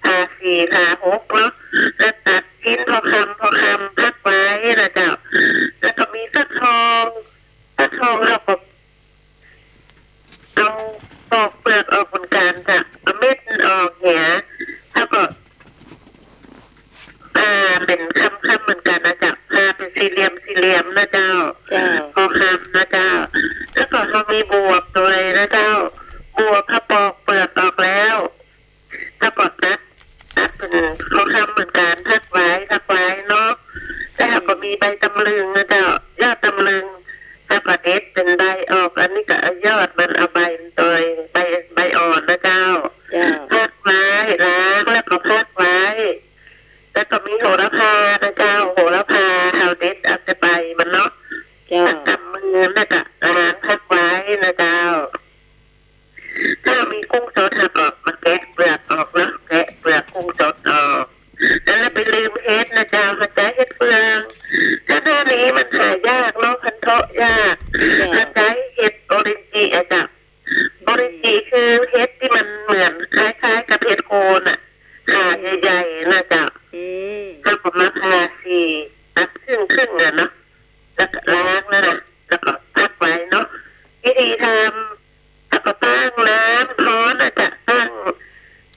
ผ่าสี่ ผ่าหกเนาะ แล้วตัดชิ้นพอคำ พอคำพักไว้นะเจ้า แล้วก็มีฟักทอง ฟักทองเฮาก็ เอาปอกเปลือกออกเหมือนกั๋นเจ้า เอาเม็ดมันออกเหีย แล้วก็ผ่าเป๋นคำๆ เหมือนกั๋นนะเจ้า ผ่าเป๋นสี่เหลี่ยมสี่เหลี่ยมนะเจ้า เจ้า พอคำนะเจ้า แล้วก็เฮามีบวบตวยนะเจ้า บวบเฮาปอกเปลือกออกแล้ว แล้วก็ตัด ตัดเป๋นพอคำเหมือนกั๋น พักไว้ พักไว้เนาะ แล้วก็มีใบตำลึงนะเจ้า ยอดตำลึง แล้วก็เด็ดเป๋นใบออก อันนี้ก็เอายอดมัน เอาใบมันตวย ใบ ใบอ่อนนะเจ้า เจ้า พักไว้ ล้างแล้วก็พักไว้ แล้วก็มีโหระพานะเจ้า โหระพาเฮาเด็ดเอาแต่ใบมันเนาะ เจ้า ตัดกำมือแล้วก็ล้างพักไว้นะเจ้า ถ้ามีกุ้งสดเฮาก็มาแกะเปลือกออกเนาะ แกะเปลือกกุ้งสดออก แล้วไปลืมเห็ดนะเจ้า เฮาใจ๊เห็ดเฟือง ถ้าหน้านี้มันหายากเนาะ คันเทาะยาก เจ้า เฮาใจ๊เห็ดโอเรนจิอะเจ้า โอเรนจิคือเห็ดตี้มันเหมือนคล้ายๆ กับเห็ดโคนน่ะ ขาใหญ่ๆ นะเจ้า อืม เฮาก็มาผ่าสี่ ตัดครึ่งๆ อะเนาะ แล้วก็ล้างแล้วนะ แล้วก็พักไว้เนาะ วิธีทำ เฮาก็ตั้งน้ำฮ้อนนะเจ้า ตั้ง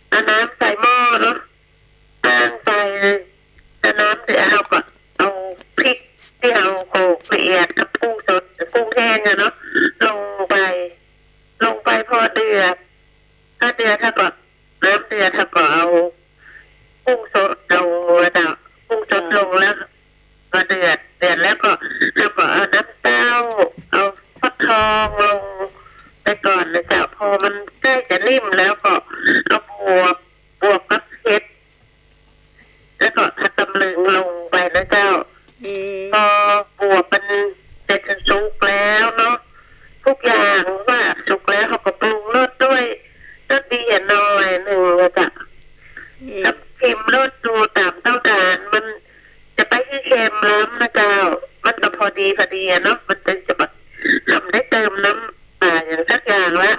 เอาน้ำใส่หม้อเนาะ ตั้งไฟ เอาน้ำเดือด เฮาก็เอาพริกตี้เฮาโขลกละเอียดกับกุ้งสด กุ้งแห้งอะเนาะ ลงไป ลงไปพอเดือด พอเดือดเฮาก็ น้ำเดือดเฮาก็เอากุ้งสดลงอะเจ้า กุ้งสดลงแล้ว พอเดือด เดือดแล้วก็ เฮาก็เอาน้ำเต้า เอาฟักทองลงไปก่อนนะเจ้า พอมันใกล้จะนิ่มแล้วก็เอาบวบ บวบกับเห็ด แล้วก็เอาตำลึงลงไปนะเจ้า อืม พอบวบมันจะสุกแล้วเนาะ ทุกอย่างว่า รสดูต๋ามต้องก๋าน มันจะไปหื้อเค็มล้ำนะเจ้า มันก็พอดีพอดีอะเนาะ มันจะ จะบ่ บ่ได้เติมน้ำปลาหยังสักอย่างละ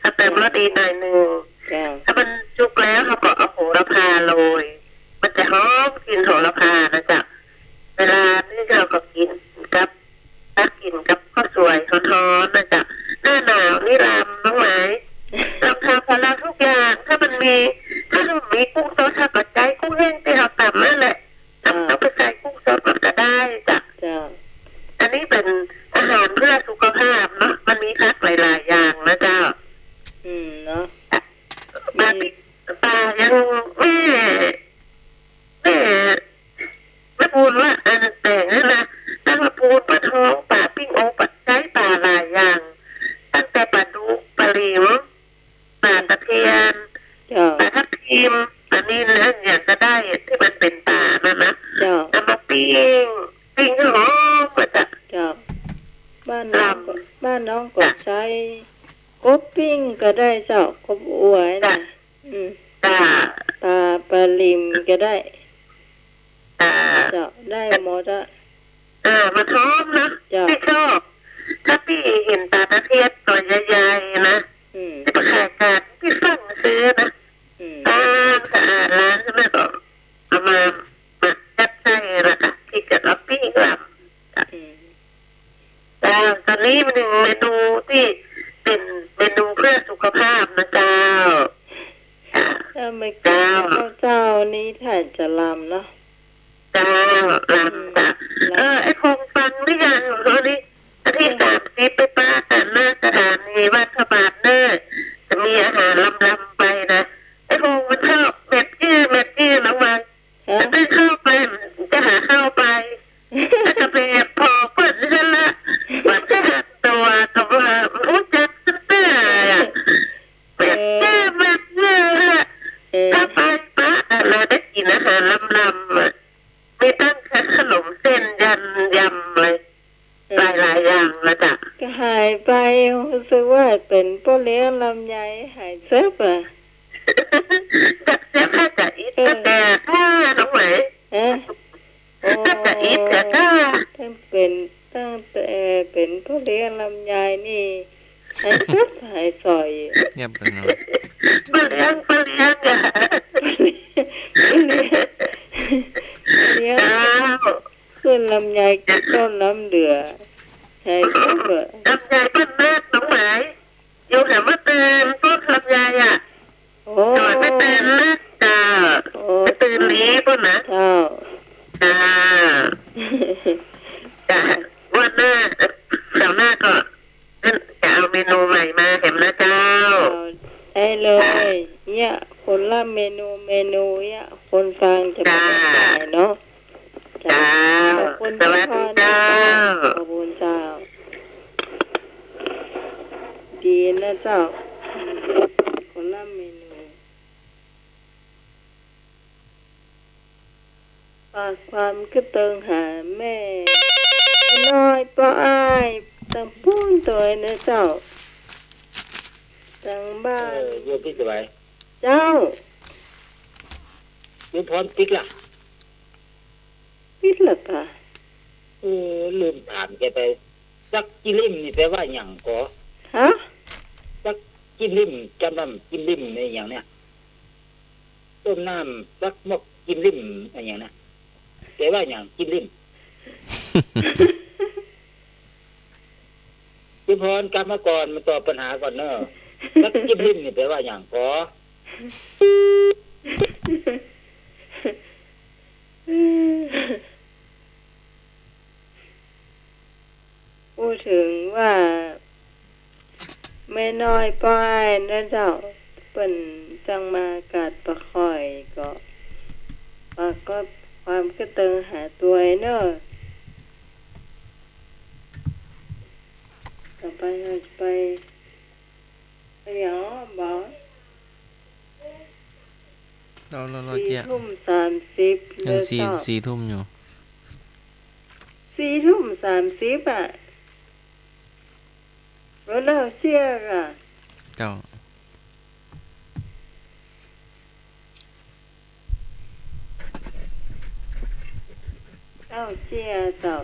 ก็เติมรสดีหน่อยนึ่ง เจ้า ถ้ามันสุกแล้วเฮาก็เอาโหระพาโรย มันจะหอมกลิ่นโหระพานะเจ้า เวลานี้เฮาก็กิ๋นกับ ตักกิ๋นกับข้าวสวยฮ้อนๆ นะเจ้า หน้าหนาวนี่ลำ น้องไหม ลำทำพะละทุกอย่าง ถ้ามันมี ถ้ามันมีกุ้งสด เฮาก็ใจ๊กุ้งแห้งตี้เฮาต๋ำนั่นแหละ เจ้า เอาไปใส่กุ้งสดมันก็ได้เจ้า เจ้า อันนี้เป๋นอาหารเพื่อสุขภาพเนาะ มันมีผักหลายๆ อย่างนะเจ้า อืม เนาะ ปลาปิ้ง ปลายัง แม่ แม่ แม่ปูนว่า อันแป๋งนั่นนะ ตั้งแม่ปูนปลาทอง ปลาปิ้ง โอ้ ปลา ใจ๊ปลาหลายอย่าง ตั้งแต่ปลาดุก ปลาหลิว ปลาตะเพียน เจ้า ปลาทับทิม ปลานิล อันอย่างก็ได้ ตี้มันเป๋นปลานั่นนะ เจ้า เอามาปิ้ง ปิ้งให้หอมอะเจ้า เจ้า บ้านน้องก็ ลำ บ้านน้องก็ เจ้า ใจ๊กบปิ้งก็ได้เจ้า กบอวยนะ เจ้า อืม เจ้า ปลา ปลานิลก็ได้ อ่า เจ้า ได้หมดอะ อ่า มันหอมเนาะ เจ้า ตี้ชอบ ถ้าตี้หันปลาตะเพียนตั๋วใหญ่ๆ นะ อืม ตี้ไปขายก๋านตี้ฟั่งซื้อนะ อืม ล้างสะอาด ล้างขึ้นมาก็เอามา มาจัดใส่แล้วก็ตี้จะเอาปิ้งลำ อืม เจ้า ต๋อนนี้มาเถิงเมนูตี้เป๋นเมนูเพื่อสุขภาพนะเจ้า เจ้า เออ ไม่ เจ้า ข้าวเจ้านี่ถ้าจะลำเนาะ เจ้า ลำเจ้า อืม ลำ เออ ไอ้พงฟังหรือยัง ต๋อนนี้วันตี้ อืม สามสิบไปปะกั๋นหน้าสถานีวัดพระบาทเน่อ จะมีอาหารลำๆ ไปนะ ไอ้พงมันชอบเม็ดอี้ เม็ดอี้ น้องไหม ฮะ จะได้เข้าไป จะหาเข้าไป แล้วก็ไปพอเปิ้นนั่นละ เปิ้นก็หันตั๋วก็ว่าฮู้จักตั้งแต่อะ เออ แม่แก้มแม่เยื่อละ เออ ถ้าไปปะกันเลยได้กิ๋นอาหารลำๆ อะ มีตั้งแต่ขนมเส้นยันยำเลย เออ หลายๆ อย่างนะเจ้า ก็หายไป ฮู้สึกว่าเป๋นป้อเลี้ยงลำไยหายเสิบอะ จักเสียข้าจะอิด เออ ก็แต่ถ้าน้องไหม ฮะ โอ้ จักจะอิดก็ถ้า ตั้งเป๋น ตั้งแต่เป๋นป้อเลี้ยงลำไยนี่ หายเสิบหายส่อย เงียบไปเนาะ ป้อเลี้ยง ป้อเลี้ยงอะ ป้อเลี้ยง เจ้า ขึ้นลำไยกิ๋นต้นน้ำเหลือ หายเสิบอะ ลำไยเปิ้นนักน้องไหม อยู่แถวแม่เติน ต้นลำไยอะ โอ้ สวนแม่เตินนะเจ้า โอ้ แม่เตินนี้ปุ้นนะ เจ้า จ้า จ้า วันหน้า เสาร์หน้าก็ จะเอาเมนูใหม่มาแหมนะเจ้า เอาได้เลย จ้า เนี่ย คนละเมนู เมนูเนี่ย คนฟังจะบ่ จ้า บ่ตายเนาะ เจ้า ขอบคุณ สวัสดีเจ้า ขอบคุณเจ้า ดีนะเจ้า คนละเมนู ฝากความกระเติงหาแม่น้อยป้ออ้ายตังปู้นตวยนะเจ้า ตังบ้าน เออ โยมพิสวัย เจ้า โยมพรปิ๊กละ ปิ๊กละกะ เออ ลืมถามแกไป สักจิลิ่มนี่แปลว่าหยังก่อ ฮะ สักจิลิ่ม จำนำจิลิ่มนี่หยังเนี่ย ต้มน้ำสักหม้อกินลิ่มอะหยังนะ แปลว่าหยังกินลิ่ม จิพรกลับมาก่อน มาตอบปัญหาก่อนเนอะ สักกินลิ่มนี่แปลว่าหยังก่อ อู้เถิงว่า แม่น้อยป้ออ้ายนะเจ้า เปิ้นจั้งมากราบบ่าข้อยก็ ฝากก็ความกระเติงหาตวยเนอะ ต่อไปเฮาจะไป ไปหยังบ่ รอ รอ รอ สี่ เจี๊ยะ ทุ่มสามสิบ ยัง แล้ว สี่ เจ้า สี่ทุ่มอยู่ สี่ทุ่มสามสิบอะ แล้ว แล้วเสียอะ เจ้า เต้าเจี้ยเจ้า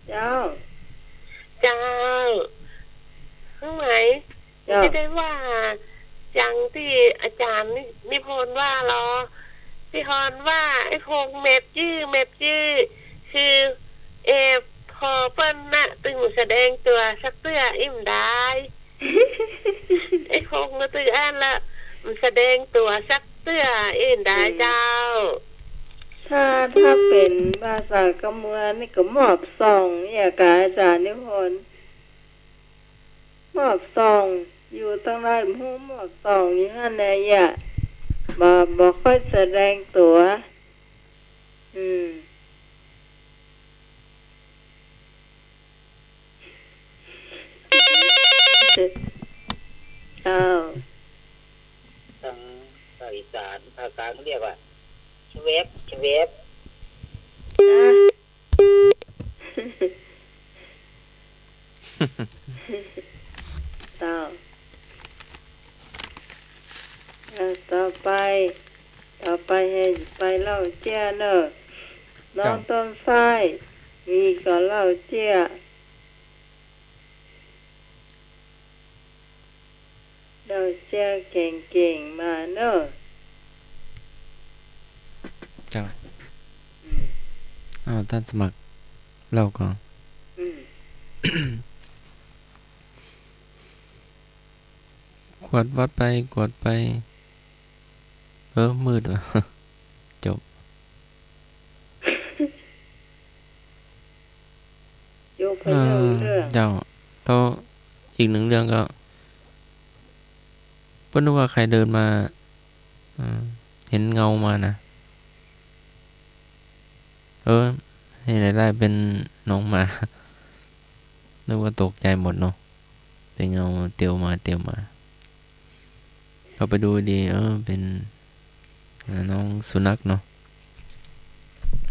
เจ้า เจ้า ข้างใน เจ้า จะได้ว่า จังตี้อาจ๋ารย์นิ นิพนธ์ว่าลอ ตี้ฮอนว่า ไอ้พงษ์แมบจื้อ แมบจื้อ คือ เอ่อ ผ่อเปิ้นน่ะ ตึงบ่แสดงตั๋วสักเตื้อ อี้บ่ดาย ไอ้พงษ์ก็ตึงอั้นละ บ่แสดงตั๋วสักเตื้อ อี้บ่ดาย อืม เจ้า ถ้า ถ้าเป๋นภาษากำเมืองนี่ก็มอบส่อง เนี่ยก่า อาจ๋ารย์นิพนธ์ มอบส่อง อยู่ตังใดบ่ฮู้ มอบส่องอยู่หั้นแหละ เยียะ บ่ บ่ค่อยแสดงตั๋ว อืม เจ้า ตางภาคอีสาน ภาคกลางเรียกว่า ชะแวบ ชะแวบ อ่ะ เจ้า อ่ะ ต่อไป ต่อไปหื้อไปเล่าเจี้ยเน่อ น้อง เจ้า ต้นฝ้าย มีก่อเล่าเจี้ย เล่าเจี้ยเก่งๆ มาเน่อ เจ้า อืม อ้าว ต้านสมัคร เล่าก่อ อืม กวาดวัดไป กวาดไป เออ มืดว่ะ จบ จบไปแล้วเรื่อง อ่า เจ้า แล้วอีกหนึ่งเรื่องก็ เปิ้นนึกว่าใผเดินมา อ่า หันเงามานะ เออ หันได้เป๋นน้องหมา นึกว่าตกใจ๋หมดเนาะ เป๋นเงาเตียวมา เตียวมา เข้าไปดูดี เออ เป๋น อ่า น้องสุนัขเนาะ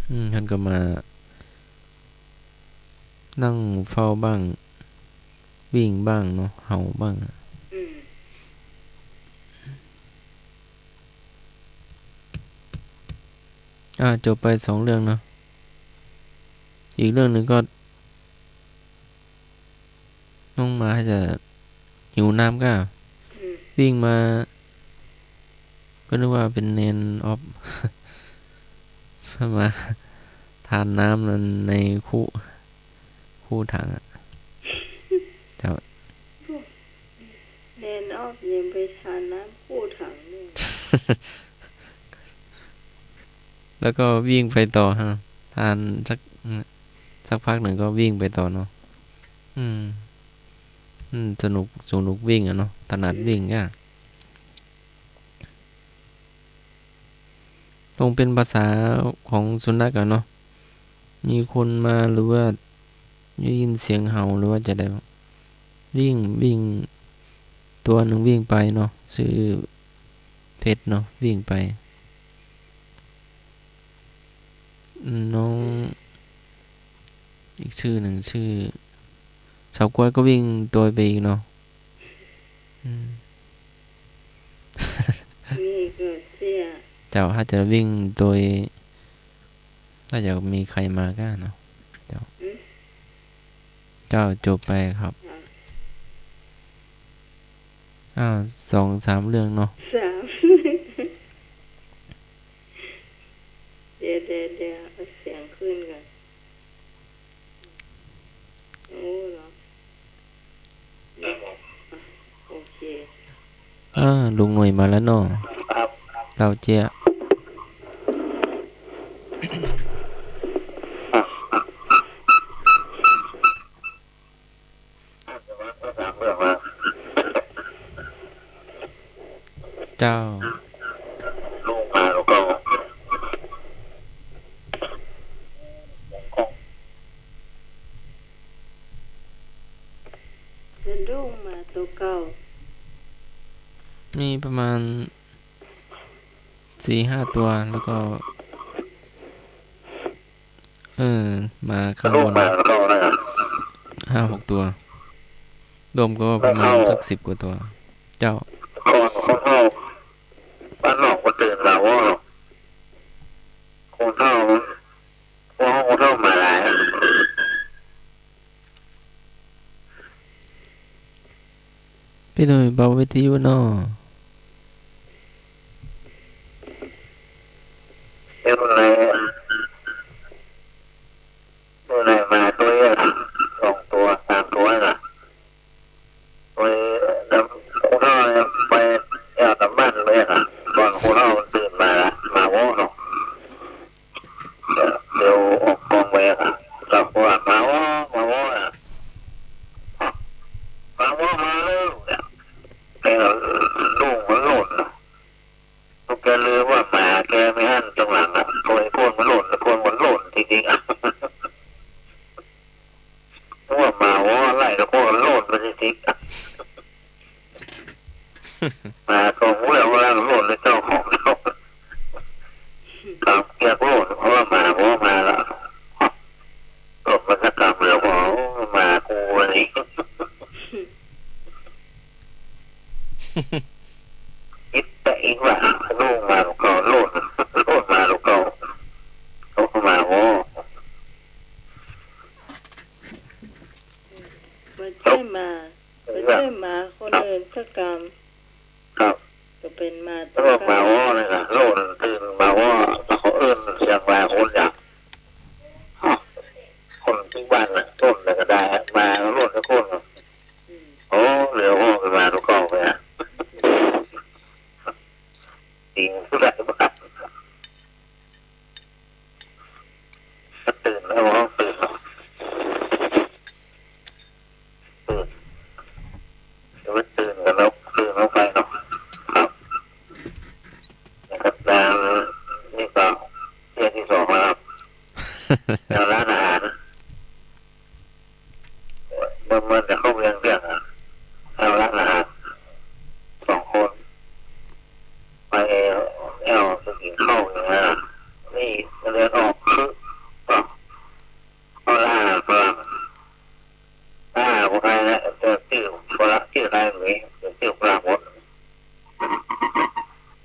อืม หันก็มา นั่งเฝ้าบ้าง วิ่งบ้างเนาะ เห่าบ้างอะ อืม อ่า จบไปสองเรื่องเนาะ อีกเรื่องหนึ่งก็ น้องหมาจะหิวน้ำก้า อืม วิ่งมา ก็นึกว่าเป๋นแนนออฟ มาถ่านน้ำในคู คูถังอะ เจ้า แนนออฟยังไปถ่านน้ำคูถังเนี่ย แล้วก็วิ่งไปต่อฮะ ถ่านสัก สักพักหนึ่งก็วิ่งไปต่อเนาะ อืม อืม สนุก สนุกวิ่งอะเนาะ ถนัดวิ่งอะ ต้องเป๋นภาษาของสุนัขอะเนาะ มีคนมาหรือว่าได้ยินเสียงเห่าหรือว่าจะได้วิ่ง วิ่ง ตั๋วนึ่งวิ่งไปเนาะ จื้อเพชรเนาะ วิ่งไป น้อง อีกจื้อนึ่ง จื้อเฉาก๊วยก็วิ่งโตยไปอีกเนาะ อืม นี่ก็เสีย เจ้า ถ้าจะวิ่งโตย ถ้าจะมีใผมาก้าเนาะ เจ้า อืม เจ้า จบไปครับ อ่ะ อ้าว สองสามเรื่องเนาะ สาม เดี๋ยว เดี๋ยว เดี๋ยว เอาเสียงขึ้นก่อน โอ้ เหรอ อ่ะ โอเค อ่า ลุงหน่วยมาแล้วเนาะ ครับ เล่าเจ้า เจ้า ลุงมาแล้วก็ สะดุ้งมาตัวเก่า มีประมาณสี่ห้าตัว แล้วก็ เออ มาข้างบน ห้าหกตัว รวมก็ประมาณสักสิบกว่าตัว เจ้า บ้านนอกก็ตื่นมาว่า ครูเฒ่ามัน พวกครูเฒ่ามาหลาย ปี้หนุ่ยเบาวิทยุหน่อย เดี๋ยวไหน เดี๋ยวไหนมาตัวเองอะ สองตัว สามตัวน่ะ ไปนำครูเฒ่าเนี่ย ไปแอ่วต๋ามบ้านเลยอะ ก่อนครูเฒ่ามันตื่นมาละ มาว่าเนาะ เดี๋ยวออกกองไปอะ ก็ว่า มาว่า มาว่าอะ มาว่า มาแล้วเนี่ย แต่ลูกมันหล่นน่ะ ลูกแกลืมว่าหมาแกไม่หันตรงหลังอะ โอ้ย พ่นมันหล่น พ่นมันหล่นจริงๆอะ ว่าหมาว่าอะไร แล้วพ่นมันหล่นไปจริงๆ หมาก็หูแล้วว่าหล่นเลยเจ้าของเจ้า กำเกียกหล่น เพราะว่าหมาว่ามาละ หล่นมาสักกำแล้ว พอหมากูวันนี้ อิดแต่อิดว่า ลูกมาลูกเก่า โลด โลดมาลูกเก่า เขาก็มา โอ้ บ่ใจ้หมา บ่ใจ้หมาคนอื่นสักกำ ครับ ก็เป๋นหมา แล้วก็มา โอ้ นี่นะ โลดตื่นมา โอ้ เขาเอิ้นเสียงว่าคนอยาก คนตี้บ้านน่ะ โลดอะไรก็ได้ มาโลดสักคน อืม โอ้ เหลือห้องไปมาลูกเก่าไปอะ จริง ผู้ใดบ้าน ตื่นแล้ว ห้องตื่น ตื่น เดี๋ยวไปตื่นกันแล้ว ตื่นแล้วไปเนาะ ครับ นะครับ แล้วนี่ก็เที่ยวที่สองแล้วครับ แล้วร้านอาหาร เมื่อ เมื่อจะเข้าเวียงเวียงอะ เอาละนะฮะ สองคน ไปแอ่วไปกิ๋นข้าวอย่างนั้นอะ นี่เดินออก คือ ก็ เอาละฝรั่ง อ่า คนไทยนะ เจอจื้อฝรั่ง จื้อไทยหมด เจอจื้อฝรั่งหมด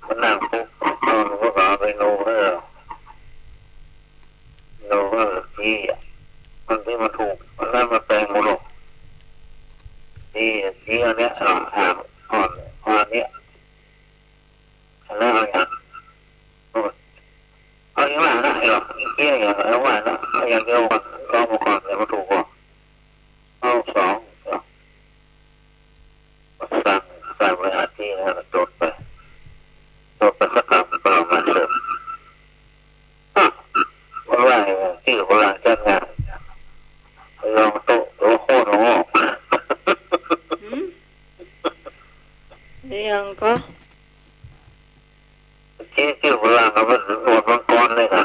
มันนั่งปุ๊บ เอาหนูก็สอนไปโนเวอร์ โนเวอร์ ที่ มันที่มันถูก อันนั้นมันแปลงหมดหรอก ที่ ที่อันเนี้ย อ่า อ่า อ่อน อ่อนเนี้ย อันนั้นเอาอย่าง เอาอย่างว่านะ เอาอย่างเนี้ย เอาว่านะ เอาอย่างเดียวก่อน ลองมาก่อน เดี๋ยวมันถูกกว่า เอาสอง สั่ง สั่งไปหาที่นะ จดไป จดไปสักกำ ก็เอามาเสิร์ฟ อ่ะ ว่าไง จื้อฝรั่งจัดงาน ลองโต๊ะ โต๊ะโค่นหนองอก หืม เอียงก็ จื้อ จื้อฝรั่ง เอาเป็นหนวดมังกรเลยนะ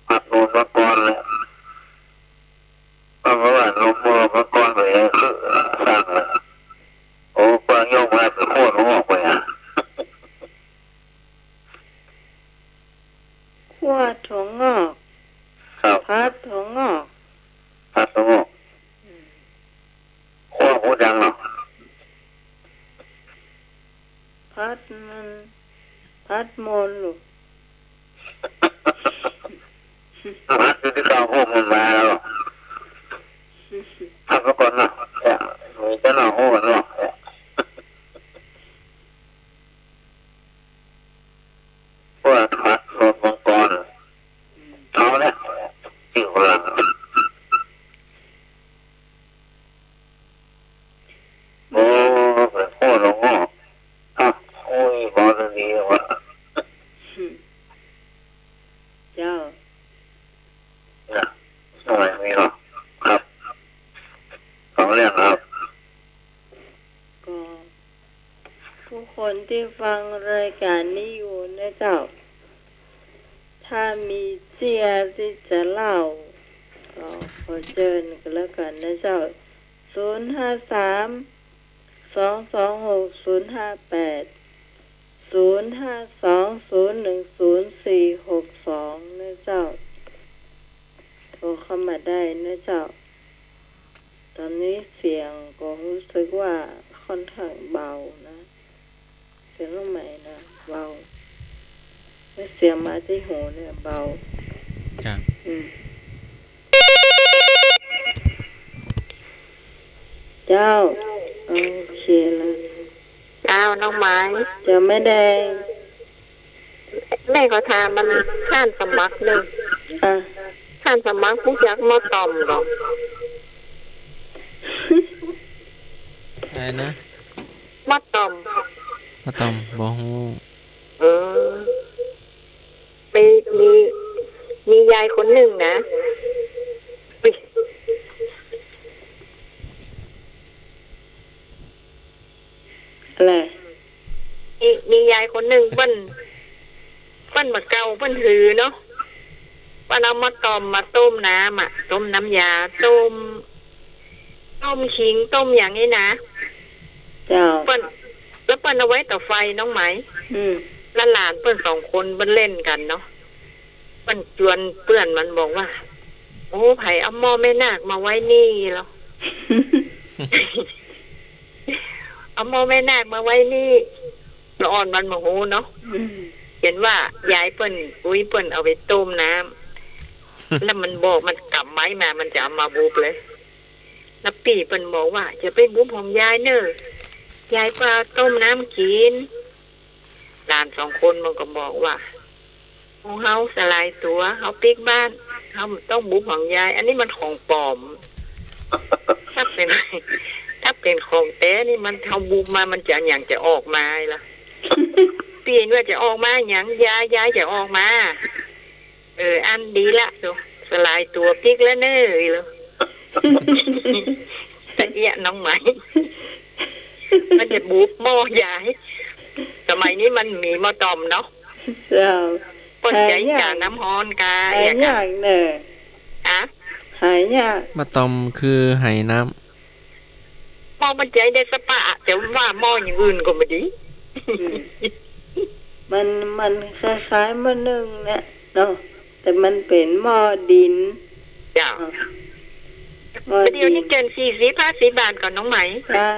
ผัดหนวดมังกรเลย เพราะว่าหนวดมังกรไปคือสั่งเลย โอ้ กวางย่องมาคือโค่นหนองอกไปอะ คั่วถั่วงอก ครับ ผัดถั่วงอก ผัดถั่วงอก อืม คั่วหูดังเนาะ ผัดมัน ผัดมนลูก ผัดอยู่ตี้เก่า พวกมันมาแล้ว ผัดมาก่อนเนาะ เนี่ย มีแต่เนาะ หัวเนาะ เนี่ย พวกผัดหนวดมังกร เอาเนี่ย จื้อฝรั่ง โอ้ เป็นโค่นหนองอก อ่ะ โอ้ย บอกเรื่องนี้ว่า เจ้า นะ สมัยนี้เนาะ ครับ สองเรื่องครับ ก็ ผู้คนตี้ฟังรายก๋านนี้อยู่นะเจ้า ถ้ามีเจี้ยตี้จะเล่า ก็ขอเจิญก็แล้วกั๋นนะเจ้า ศูนย์ห้าสาม สองสองหก ศูนย์ห้าแปด ศูนย์ห้าสอง ศูนย์หนึ่งศูนย์ สี่หกสอง นะเจ้า โทรเข้ามาได้นะเจ้า ต๋อนนี้เสียงก็ฮู้สึกว่าค่อนข้างเบานะ เสียงน้องไหมนะ เบา ไม่เสียงมาตี้หูเนี่ย เบา ครับ อืม เจ้า โอเคละ เจ้า น้องไหม เจ้าแม่แดง แม่ขอถามมัน ต้านสมัครเน่อ อ่ะ ต้านสมัครฮู้จักหม้อต้มก่อ อะไรนะ หม้อต้ม หม้อต้ม บ่ฮู้ เออ มี มี มียายคนนึ่งนะ อุ๊ย อะไร มี มียายคนนึ่ง เปิ้น เปิ้นบ่าเก่าเปิ้นหือเนาะ เปิ้นเอาหม้อต้มมาต้มน้ำอะ ต้มน้ำยา ต้ม ต้มขิง ต้มหยังนี่นะ เจ้า เปิ้น แล้วเปิ้นเอาไว้ต่อไฟน้องไหม อืม แล้วหลานเปิ้นสองคนเปิ้นเล่นกั๋นเนาะ เปิ้นจวนเปื้อนมันบอกว่า โอ้ ใผเอาหม้อแม่นาคมาไว้นี่เหรอ เอาหม้อแม่นาคมาไว้นี่ ละอ่อนมันบ่ฮู้เนาะ อืม หันว่ายายเปิ้น อุ๊ย เปิ้นเอาไปต้มน้ำ แล้วมันบอก มันก๋ำไม้มา มันจะเอามาบุบเลย แล้วปี้เปิ้นบอกว่า อย่าไปบุบของยายเน่อ ยายเปิ้นเอาต้มน้ำกิ๋น หลานสองคนมันก็บอกว่า ของเฮาสลายตั๋ว เฮาปิ๊กบ้าน เฮาบ่ต้องบุบของยาย อันนี้มันของป๋อม ถ้าเป๋น ถ้าเป๋นของแต๊นี่มัน เฮาบุบมา มันจะหยังจะออกมาล่ะ ปี้หันว่าจะออกมาหยัง ยาย ยายจะออกมา เออ อันดีละ โธ่ สลายตั๋วปิ๊กแล้วเน่อ อีหละ ตะเอี้ยน้องไหม มันจะบุบหม้อยาย สมัยนี้มันมีหม้อต้มเนาะ เจ้า เปิ้นใจ๊ก๋าน้ำฮ้อนกา หายากเน่อ อะ หายาก หม้อต้มคือไหน้ำ หม้อมันใจ๊ได้สะปะ แต่ว่าหม้ออย่างอื่นก็บ่ดี อืม มัน มันคล้ายๆ หม้อนึ่งเนี่ยเนาะ แต่มันเป๋นหม้อดิน เจ้า อ่ะ หม้อดิน บ่าเดี่ยวนี้เกินสี่สิบ ห้าสิบบาทก่อน้องไหม จ้ะ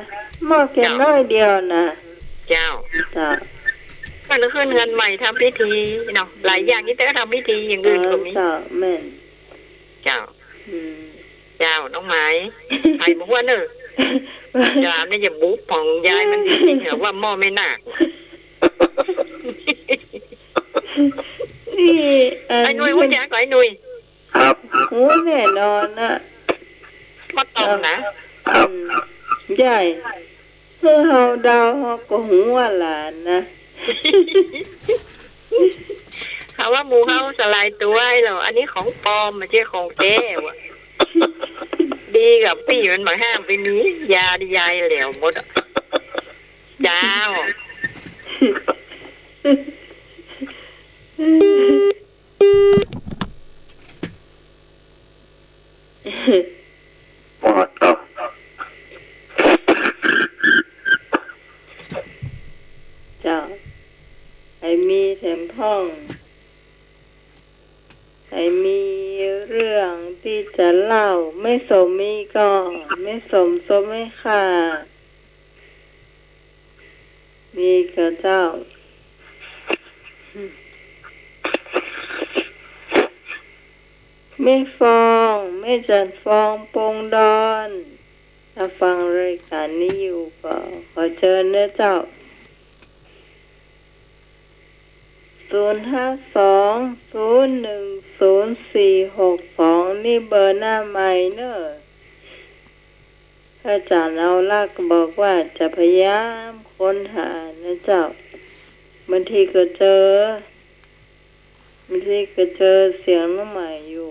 หม้อแกง เจ้า น้อยเดียวนะ เจ้า เจ้า มันขึ้นเฮือนใหม่ทำพิธีเนาะ หลายอย่างนี่แต่ก็ทำพิธี อย่างอื่นก็มี เออ เจ้า แม่น เจ้า อืม เจ้า น้องไหม ไผบ่ฮู้เน่อ ยามนี่อย่าบุบของยายมัน จริงๆ เหรอว่าหม้อแม่นาค นี่ อัน ไอ้หนุ่ยฮู้จักก่อ ไอ้หนุ่ย ครับ ฮู้แน่นอนนะ หม้อต้มนะ ครับ อืม ใหญ่ คือเฮาเดาเฮาก็ฮู้ว่าหลานนะ เขาว่าหมู่เฮาสลายตั๋วไอ้เหรอ อันนี้ของป๋อม บ่ใจ้ของแต๊ว่ะ ดีกับปี้มันบ่าห้ามไปมียาดียายแล้วหมดอะ เจ้า หม้อต้ม เจ้า ใผมีแถมพ่อง ใผมีเรื่องตี้จะเล่า แม่สมมีก่อ แม่สมสมไหมคะ มีก่อเจ้า แม่ฟอง แม่จันฟอง ปงดอน ถ้าฟังรายก๋านนี้อยู่ก็ขอเจิญเน้อเจ้า ศูนย์ห้าสอง ศูนย์หนึ่งศูนย์สี่หกสอง นี่เบอร์หน้าไมค์เน้อ พระอาจ๋ารย์เอาลักษณ์บอกว่าจะพยายามค้นหานะเจ้า บางทีก็เจอ บางทีก็เจอเสียงน้องใหม่อยู่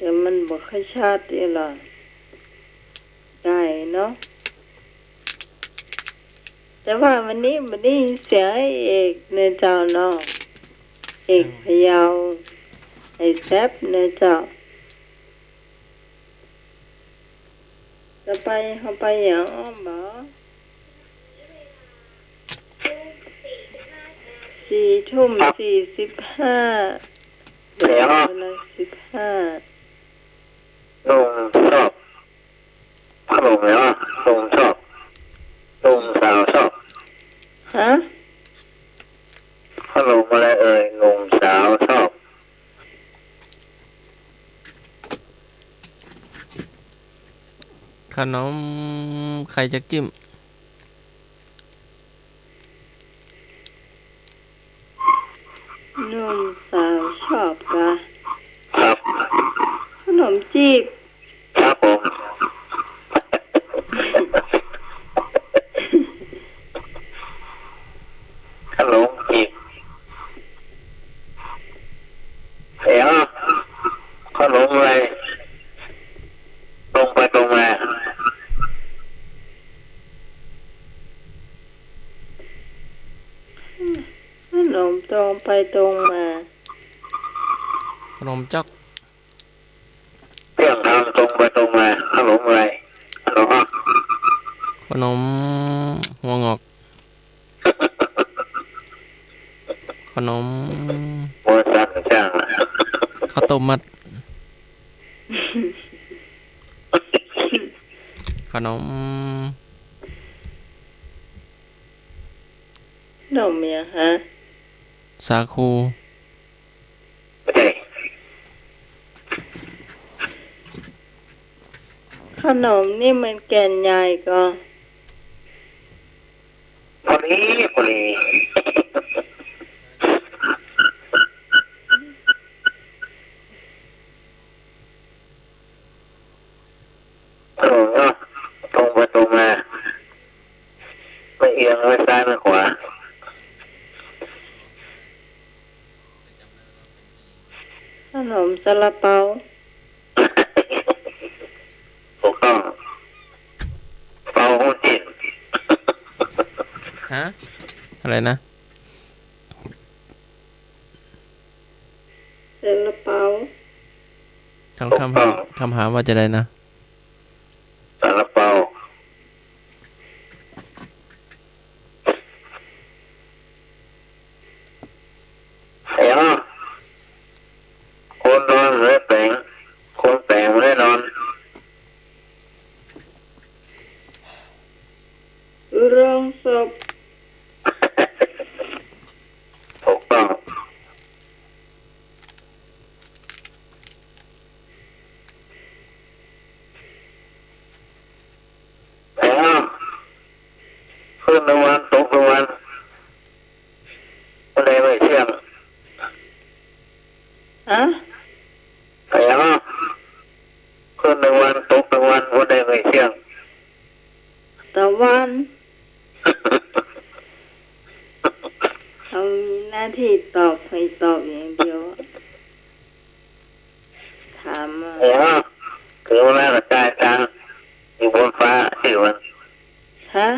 แต่มันบ่ค่อยชัดอีหล่อ ได้เนาะ แต่ว่าวันนี้บ่ได้ยินเสียงไอ้เอกเน้อเจ้าเนาะ เอกพะเยา ไอ้แซบเน้อเจ้า ต่อไปเฮาไปหยังอ้อมบ่ สี่ทุ่มสี่สิบห้า ครับ เดี๋ยว เวลาสิบห้า ลงชอบ ลงแล้ว ลงชอบ ลงสาวชอบ ขนม ใครจะจิ้ม หนุ่มสาวชอบกา ครับ ขนมจีบ ครับผม ขนมจีบ เดี๋ยว ขนมอะไร ตรงไปตรงมา ขนมตรงไปตรงมา ขนมจ๊อก เที่ยงธรรมตรงไปตรงมา ขนมอะไร ขนม ขนมหัวหงอก ขนม หัวสั้นจัง ข้าวต้มมัด ขนม ขนมหยังฮะ สาคู บ่ใจ้ ขนมนี่มันแก่นใหญ่ก่อ พอดี พอดี ขนมเนาะ ตรงไปตรงมา ไม่เอียง ไม่ซ้าย ไม่ขวา ขนมซาลาเปา ถูกต้อง เปาฮู้จีน ฮะ อะไรนะ ซาลาเปา คำ คำถาม ถูกต้อง คำถามว่าจะใดนะ ซาลาเปา เดี๋ยว คนนอนบ่ได้แป๋ง คนแป๋งบ่ได้นอน โลงศพ ถูกต้อง เดี๋ยว ขึ้นตึงวัน ตกตึงวัน ผู้ใดบ่เที่ยง ฮะ เดี๋ยว ขึ้นตึงวัน ตกตึงวัน ผู้ใดบ่เที่ยง ตะวัน เขามีหน้าที่ตอบ ใค่ตอบอย่างเดียว ถามมา เดี๋ยว ถึงเวลากระจายตังค์ อยู่บนฟ้า ชื่อมัน ฮะ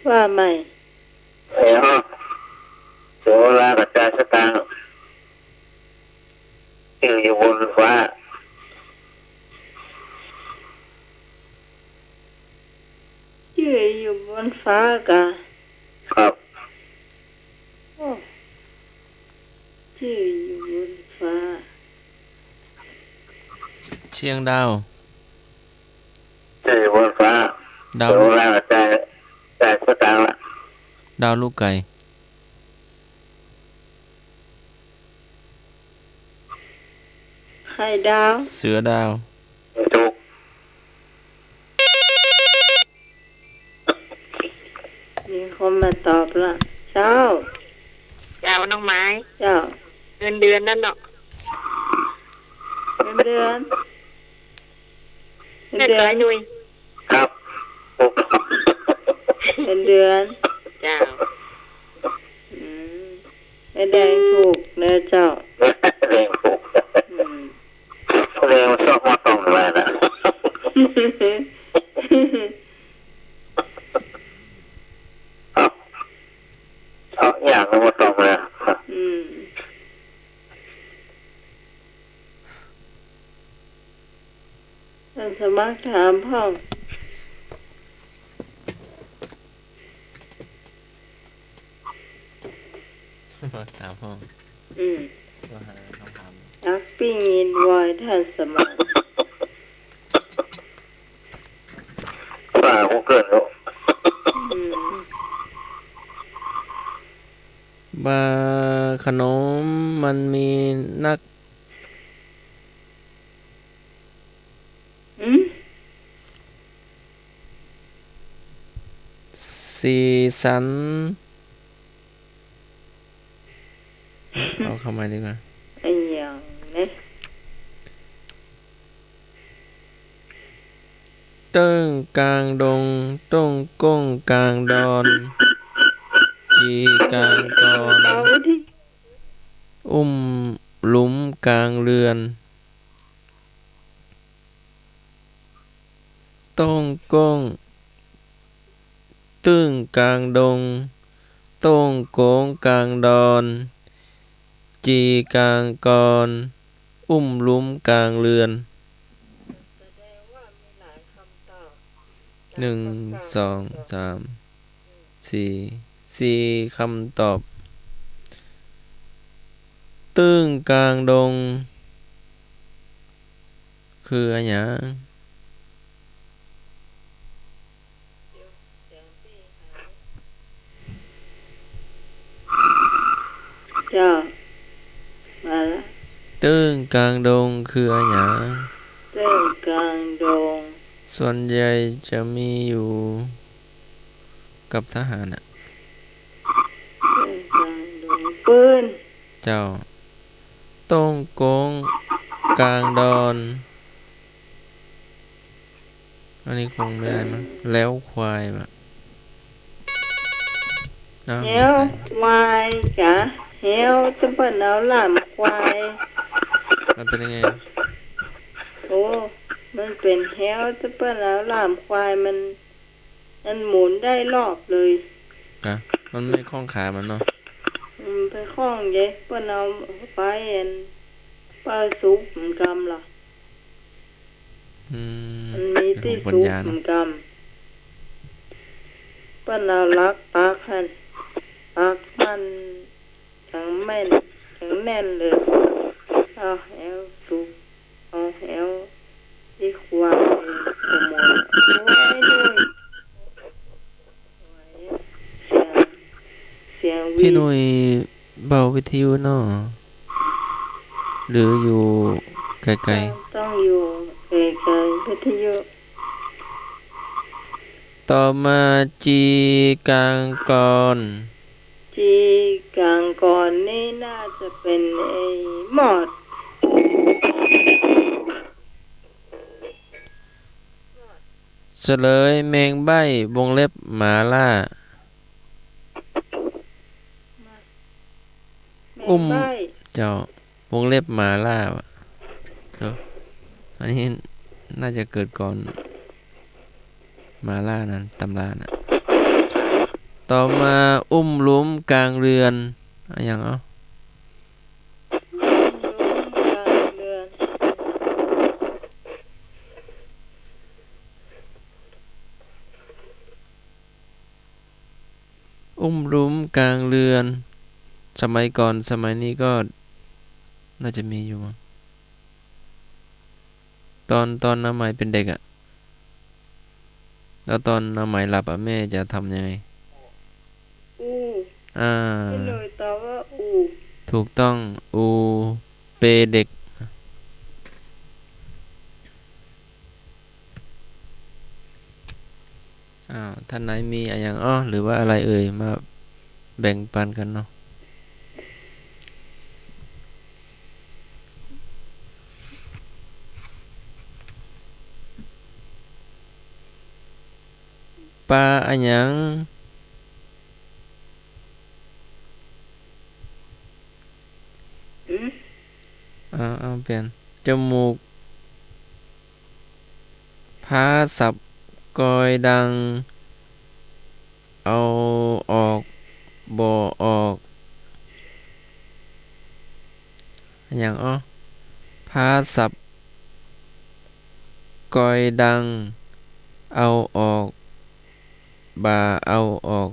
ว่าใหม่ เดี๋ยว ถึงเวลากระจายสตางค์ จื้ออยู่บนฟ้า จื้ออยู่บนฟ้ากา ครับ โอ้ จื้ออยู่บนฟ้า เชียงดาว จื้ออยู่บนฟ้า ดาว ถึงเวลากระจาย จ่ายสตางค์ละ ดาวลูกไก่ ไข่ดาว เสือดาว ถูก มีคนมาตอบละ เจ้า เจ้าน้องไม้ เจ้า เงินเดือนนั่นเนาะ เงินเดือน เงินเดือน เรียบร้อยหนุ่ย ครับ ถูก เงินเดือน เจ้า อืม แม่แดงถูกเนาะเจ้า แดงถูก อืม แดงมันชอบมาต้องมานะ เอา เอาอย่างมาต้องมา อืม อาสามัครถามพ่อง ถามพ่อง อืม ว่าหาคำถาม ตักปิ้งยินวอยท่านสมัคร ว่ากูเกินแล้ว อืม บ่าขนมมันมีนัก สีสัน เอาคำใหม่ดีกว่า อะหยังเน่ย เติ้งก๋างดง ต้งโก้งก๋างดอน จี๋ก๋างกอน เอาที่ อุ้มหลุมก๋างเฮือน โต้งโก้ง ตึ้งก๋างดง โต้งโก๋งก๋างดอน จี๋ก๋างกอน อุ้มหลุมก๋างเฮือน หนึ่ง สอง สาม สี่ สี่คำตอบ ตึ้งก๋างดง คืออะหยัง เจ้า มาละ ตึ้งก๋างดงคืออะหยัง ตึ้งก๋างดง ส่วนใหญ่จะมีอยู่กับทหารน่ะ ตึ้งก๋างดง ปืน เจ้า โต้งโก๋งก๋างดอน อันนี้คงไม่ได้มั้ง แฮ้วควายว่ะ อ้าว แฮ้ว ไม่ใช่ ควายกะ แฮ้ว แต่เปิ้นเอาล่ามควาย มันเป็นยังไง โอ้ มันเป๋นแฮ้ว แต่เปิ้นเอาล่ามควาย มัน มันหมุนได้รอบเลย กะ มันไม่คล้องขามันเนาะ อืม ไปคล้องเย้ย เปิ้นเอาไปอัน เป้าสุกเหมือนกำล่ะ อืม มันมีตี้สุกเหมือนกำ เปิ้นเอาหลักปักหั้น ปักมัน จังแม่น จังแน่นเลย เอาแฮ้วสุก เอาแฮ้วตี้ควายขโมย โอ้ย โอ้ย เสียง เสียงหวีด พี่หนุ่ยเบาวิทยุหน่อ หรืออยู่ไกลๆ ต้องอยู่ไกลๆ วิทยุ ต่อมา จีก๋างกอน จีก๋างกอนนี่น่าจะเป็นไอ้มอด เฉลย แมงใบ้ วงเล็บ หมาล่า แมงใบ้ อุ้ม เจ้า วงเล็บ หมาล่าว่ะ เดี๋ยว อันนี้น่าจะเกิดก่อน หมาล่านั้น ตำราน่ะ ต่อมา อุ้มหลุมก๋างเฮือน อะหยังเอ้า อุ้มหลุมก๋างเฮือน อุ้มหลุมก๋างเฮือน สมัยก่อน สมัยนี้ก็น่าจะมีอยู่มั้ง ตอน ตอนน้าไหมเป็นเด็กอะ แล้วตอนน้าไหมหลับอะ แม่จะทำยังไง อู อ่า พี่หนุ่ยตอบว่าอู ถูกต้อง อู เปเด็ก อ้าว ท่านไหนมีอะหยังอ้อ หรือว่าอะไรเอ่ย มาแบ่งปันกั๋นเนาะ ปลาอะหยัง อืม เอา เอา เปลี่ยน จมูก ผาสับกอยดัง เอาออก บ่ออก อะหยังอ้อ ผาสับกอยดัง เอาออก บ่าเอาออก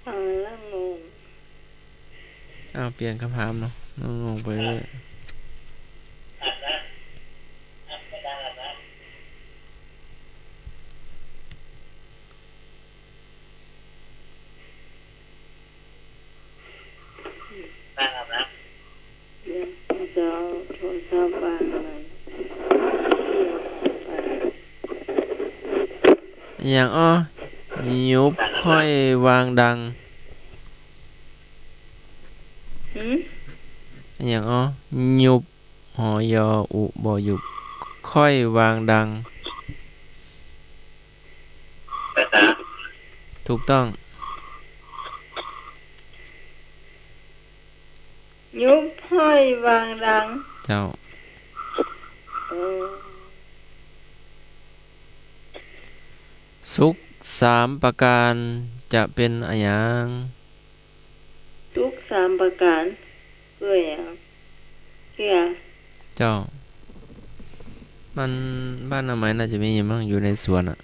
ฟังแล้วงง อ้าว เปลี่ยนกำถามเนาะ งงๆ ไปเรื่อย เดี๋ยวจะเอาโทรศัพท์วางไว้ เดี๋ยวไป อะหยังอ้อ หยุบค่อยวางดัง หืม อะหยังอ้อ หยุบ ห ย อุ บ่หยุบ ค่อยวางดัง ถูกต้อง หยุบค่อยวางดัง เจ้า เออ สุขสามประการจะเป๋นอะหยัง สุขสามประการ คืออะหยัง คืออะหยัง เจ้า มัน บ้านนามัยน่าจะมีอยู่มั้ง อยู่ในสวนอะ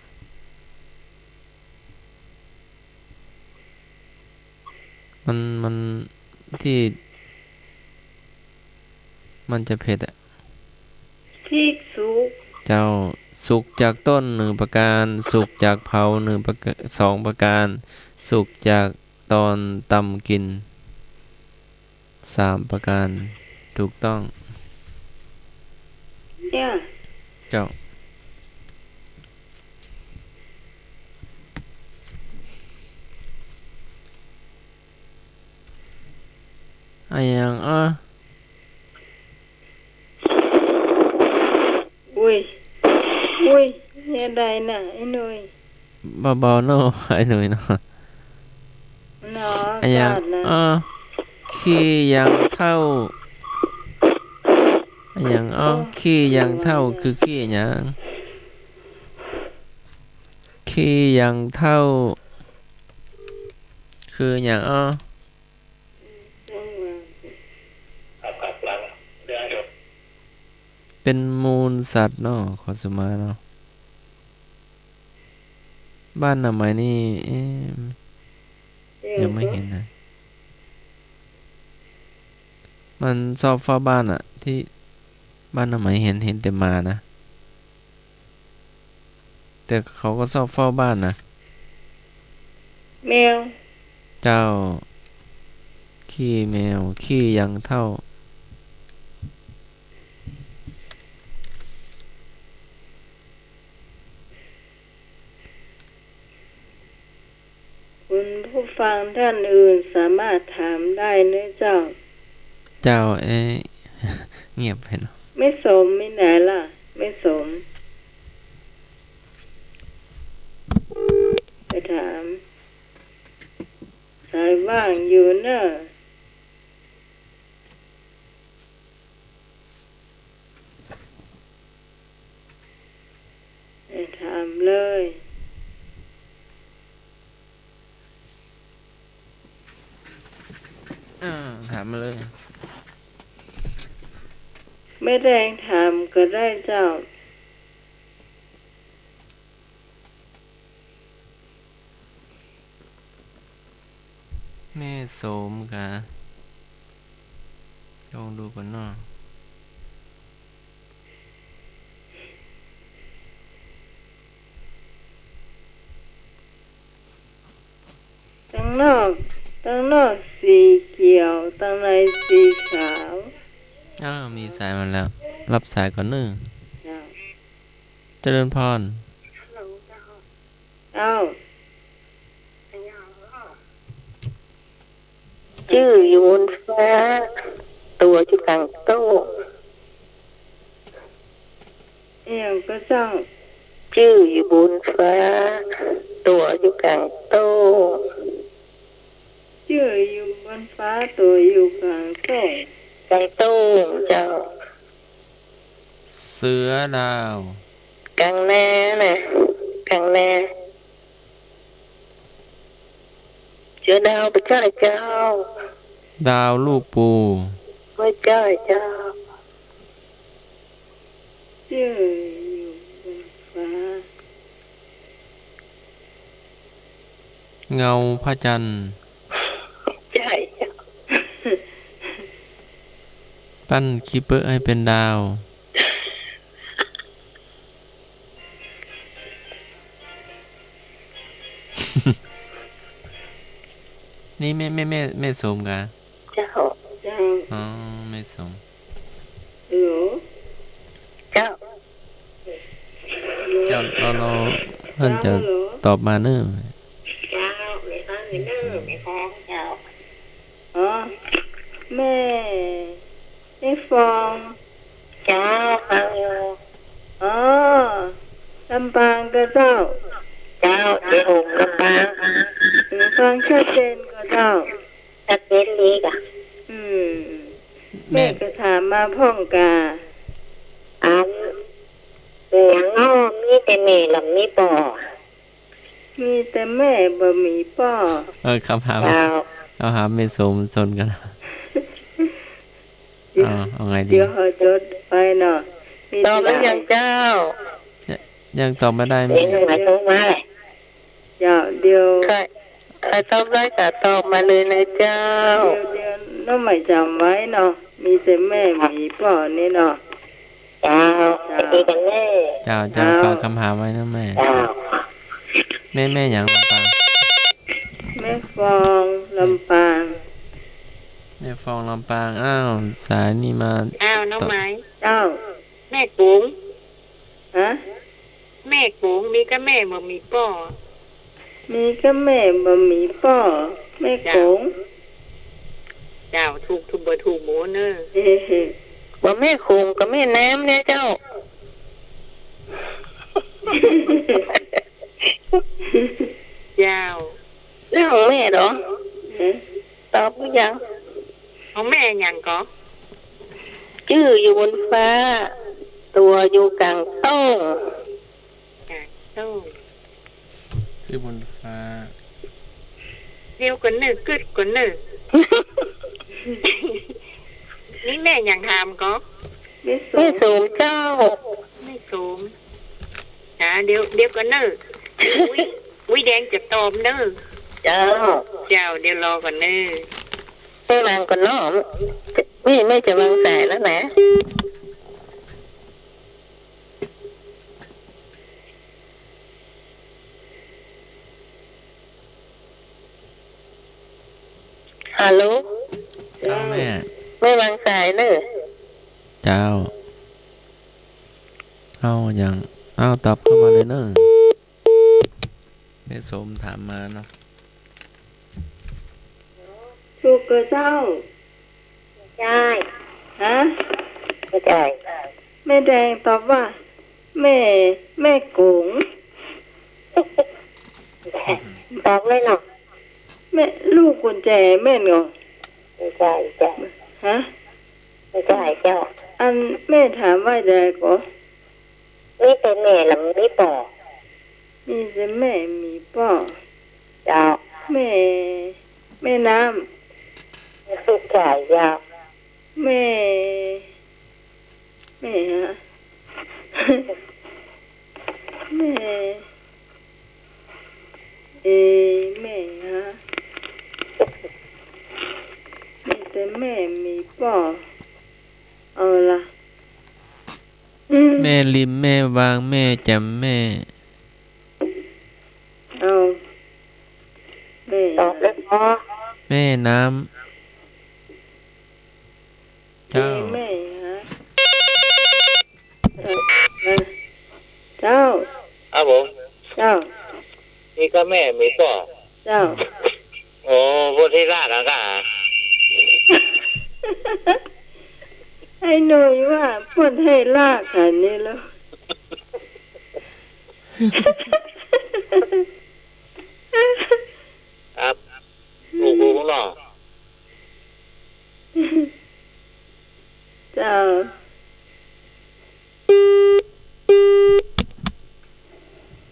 มัน มัน ตี้ มันจะเผ็ดอะ พริกสุก เจ้า สุกจากต้นหนึ่งประการ สุกจากเผาหนึ่งประกา- สองประการ สุกจากตอนตำกิ๋น สามประการ ถูกต้อง เนี่ย เจ้า อะหยังอ้อ อุ๊ย อุ๊ย เยียะใดน่ะ ไอ้หนุ่ย เบาๆ เนาะ ไอ้หนุ่ยเนาะ เนาะ อะหยัง กาดนะ อ้อ ขี้ยังเถ้า อะหยังอ้อ โอ้ ขี้ยังเถ้า คือขี้อะหยัง ขี้ยังเถ้า คืออะหยังอ้อ เป๋นมูลสัตว์เนาะ ขอสุมาเนาะ บ้านนามัยนี่ เอ๊ะ ยังไม่เห็นนะ มันชอบเฝ้าบ้านอะ ตี้บ้านนามัยเห็น เห็นแต่หมานะ แต่เขาก็ชอบเฝ้าบ้านนะ แมว เจ้า ขี้แมว ขี้ยังเถ้า คุณผู้ฟังท่านอื่นสามารถถามได้นะเจ้า เจ้า เอ๊ะ เงียบไปเนาะ แม่สมไปไหนล่ะ แม่สม ไปถาม สายว่างอยู่เนอะ เออ ถามเลย อ่า ถามมาเลย แม่แดงถามก็ได้เจ้า แม่สมกา ลองดูก่อนเนาะ ตังนอก ตังนอกสีเขียว ตังในสีขาว อ้าว มีสายมาแล้ว รับสายก่อนเนาะ เจ้า เจริญพร ฮัลโหลเจ้า เจ้า จื้ออยู่บนฟ้า ตั๋วอยู่ก๋างโต้ง อะหยังก็เจ้า จื้ออยู่บนฟ้า ตั๋วอยู่ก๋างโต้ง จื้ออยู่บนฟ้า ตั๋วอยู่ก๋างโต้ง ก๋างโต้งเจ้า เสือดาว ก๋างนาน่ะ ก๋างนา เสือดาวบ่ใจ้เจ้า ดาวลูกปู บ่ใจ้เจ้า จื้ออยู่บนฟ้า เงาพระจันทร์ ใจ้เจ้า ปั้นขี้เป๊อะหื้อเป๋นดาว นี่แม่ แม่ แม่ แม่สมกา เจ้า เจ้า อ๋อ แม่สม ฮัลโหล เจ้า เจ้า เรา เรา เปิ้นจะ ฮัลโหล ตอบมาเน่อ เจ้า แม่ฟังอยู่เน่อ แม่ฟองเจ้า อ๋อ แม่ แม่ฟอง เจ้า ฟังอยู่ อ๋อ ลำปางก็เจ้า เจ้า เจ๊หงส์ลำปาง อืม ฟังชัดเจนก็เจ้า ชัดเจนดีก่ะ อืม แม่ แม่ก็ถามมาพ่องก่า อัน เหียงอ้อ มีแต่แม่ลำมีป้อ มีแต่แม่บ่มีป้อ เออ คำถาม เจ้า คำถามแม่สมสนกั๋น เดี๋ยว เอา เอาไงดี เดี๋ยวเขาจดไปเนาะ มี ตอบหรือยังเจ้า ยัง ยังตอบไม่ได้ เดี๋ยว แม่ น้องไหมโทรมาแหละ เจ้า เดี๋ยว ใคร ใครตอบได้ก็ตอบมาเลยนะเจ้า เดี๋ยว เดี๋ยว น้องไหมจ๋ำไว้เนาะ มีแต่แม่มีป้อนี่เนาะ เจ้า เจ้า สวัสดีกั๋นแม่ เจ้า เจ้า เจ้า ฝากคำถามไว้นะแม่ เจ้า แม่ แม่หยังลำปาง แม่ฟองลำปาง แม่ฟองลำปาง อ้าว สายนี่มา อ้าว น้องไหม เจ้า แม่โก๋ง ฮะ แม่โก๋ง มีก้าแม่บ่มีป้อ มีก้าแม่บ่มีป้อ แม่โก๋ง เจ้า เจ้า ถูก ถูก บ่ถูกหมดเน่อ เฮ้ บ่แม่โก๋งก็แม่น้ำเนี่ยเจ้า เจ้า เรื่องของแม่เหรอ ฮะ ตอบหรือยัง ของแม่หยังก่อ จื้ออยู่บนฟ้า ตั๋วอยู่ก๋างโต้ง ก๋างโต้ง จื้อบนฟ้า เดี๋ยวก่อนเน่อ กึ๊ดก่อนเน่อ นี่แม่หยังถามก่อ แม่สม แม่สมเจ้า แม่สม จ้า เดี๋ยว เดี๋ยวก่อนเน่อ อุ๊ย อุ๊ยแดงจะตอบเน่อ เจ้า เจ้า เดี๋ยวรอก่อนเน่อ แม่วางก่อนเนาะ แม่ แม่จะวางสายแล้วนะ ฮัลโหล เจ้าแม่ แม่วางสายเน่อ เจ้า เอาหยัง เอาตอบเข้ามาเลยเน่อ แม่สมถามมาเนาะ ถูกก่อเจ้า ใจ้ ฮะ ใจ้ แม่แดงตอบว่า แม่ แม่โก๋ง ตอบเลยเนาะ แม่ ลูกกุญแจแม่นก่อ ใจ้ ใจ้ ฮะ ใจ้เจ้า อันแม่ถามว่าใดก่อ มีแต่แม่ลำมีป้อ มีแต่แม่มีป้อ เจ้า แม่ แม่น้ำ ใจ้เจ้า แม่ แม่ฮะ แม่ เอ แม่ฮะ มีแต่แม่มีป้อ เอาละ อืม แม่ริม แม่วาง แม่แจ่ม แม่ เอา แม่ ตอบเลยพ่อ แม่น้ำ เจ้า แม่ฮะ เจ้า ครับผม เจ้า มีก้าแม่มีป้อ เจ้า โอ้ บ่ใจ้ลากอะก้า ไอ้หนุ่ยว่าบ่ใจ้ลากอันนี้แล้ว ครับ ถูก ถูกเนาะ เจ้า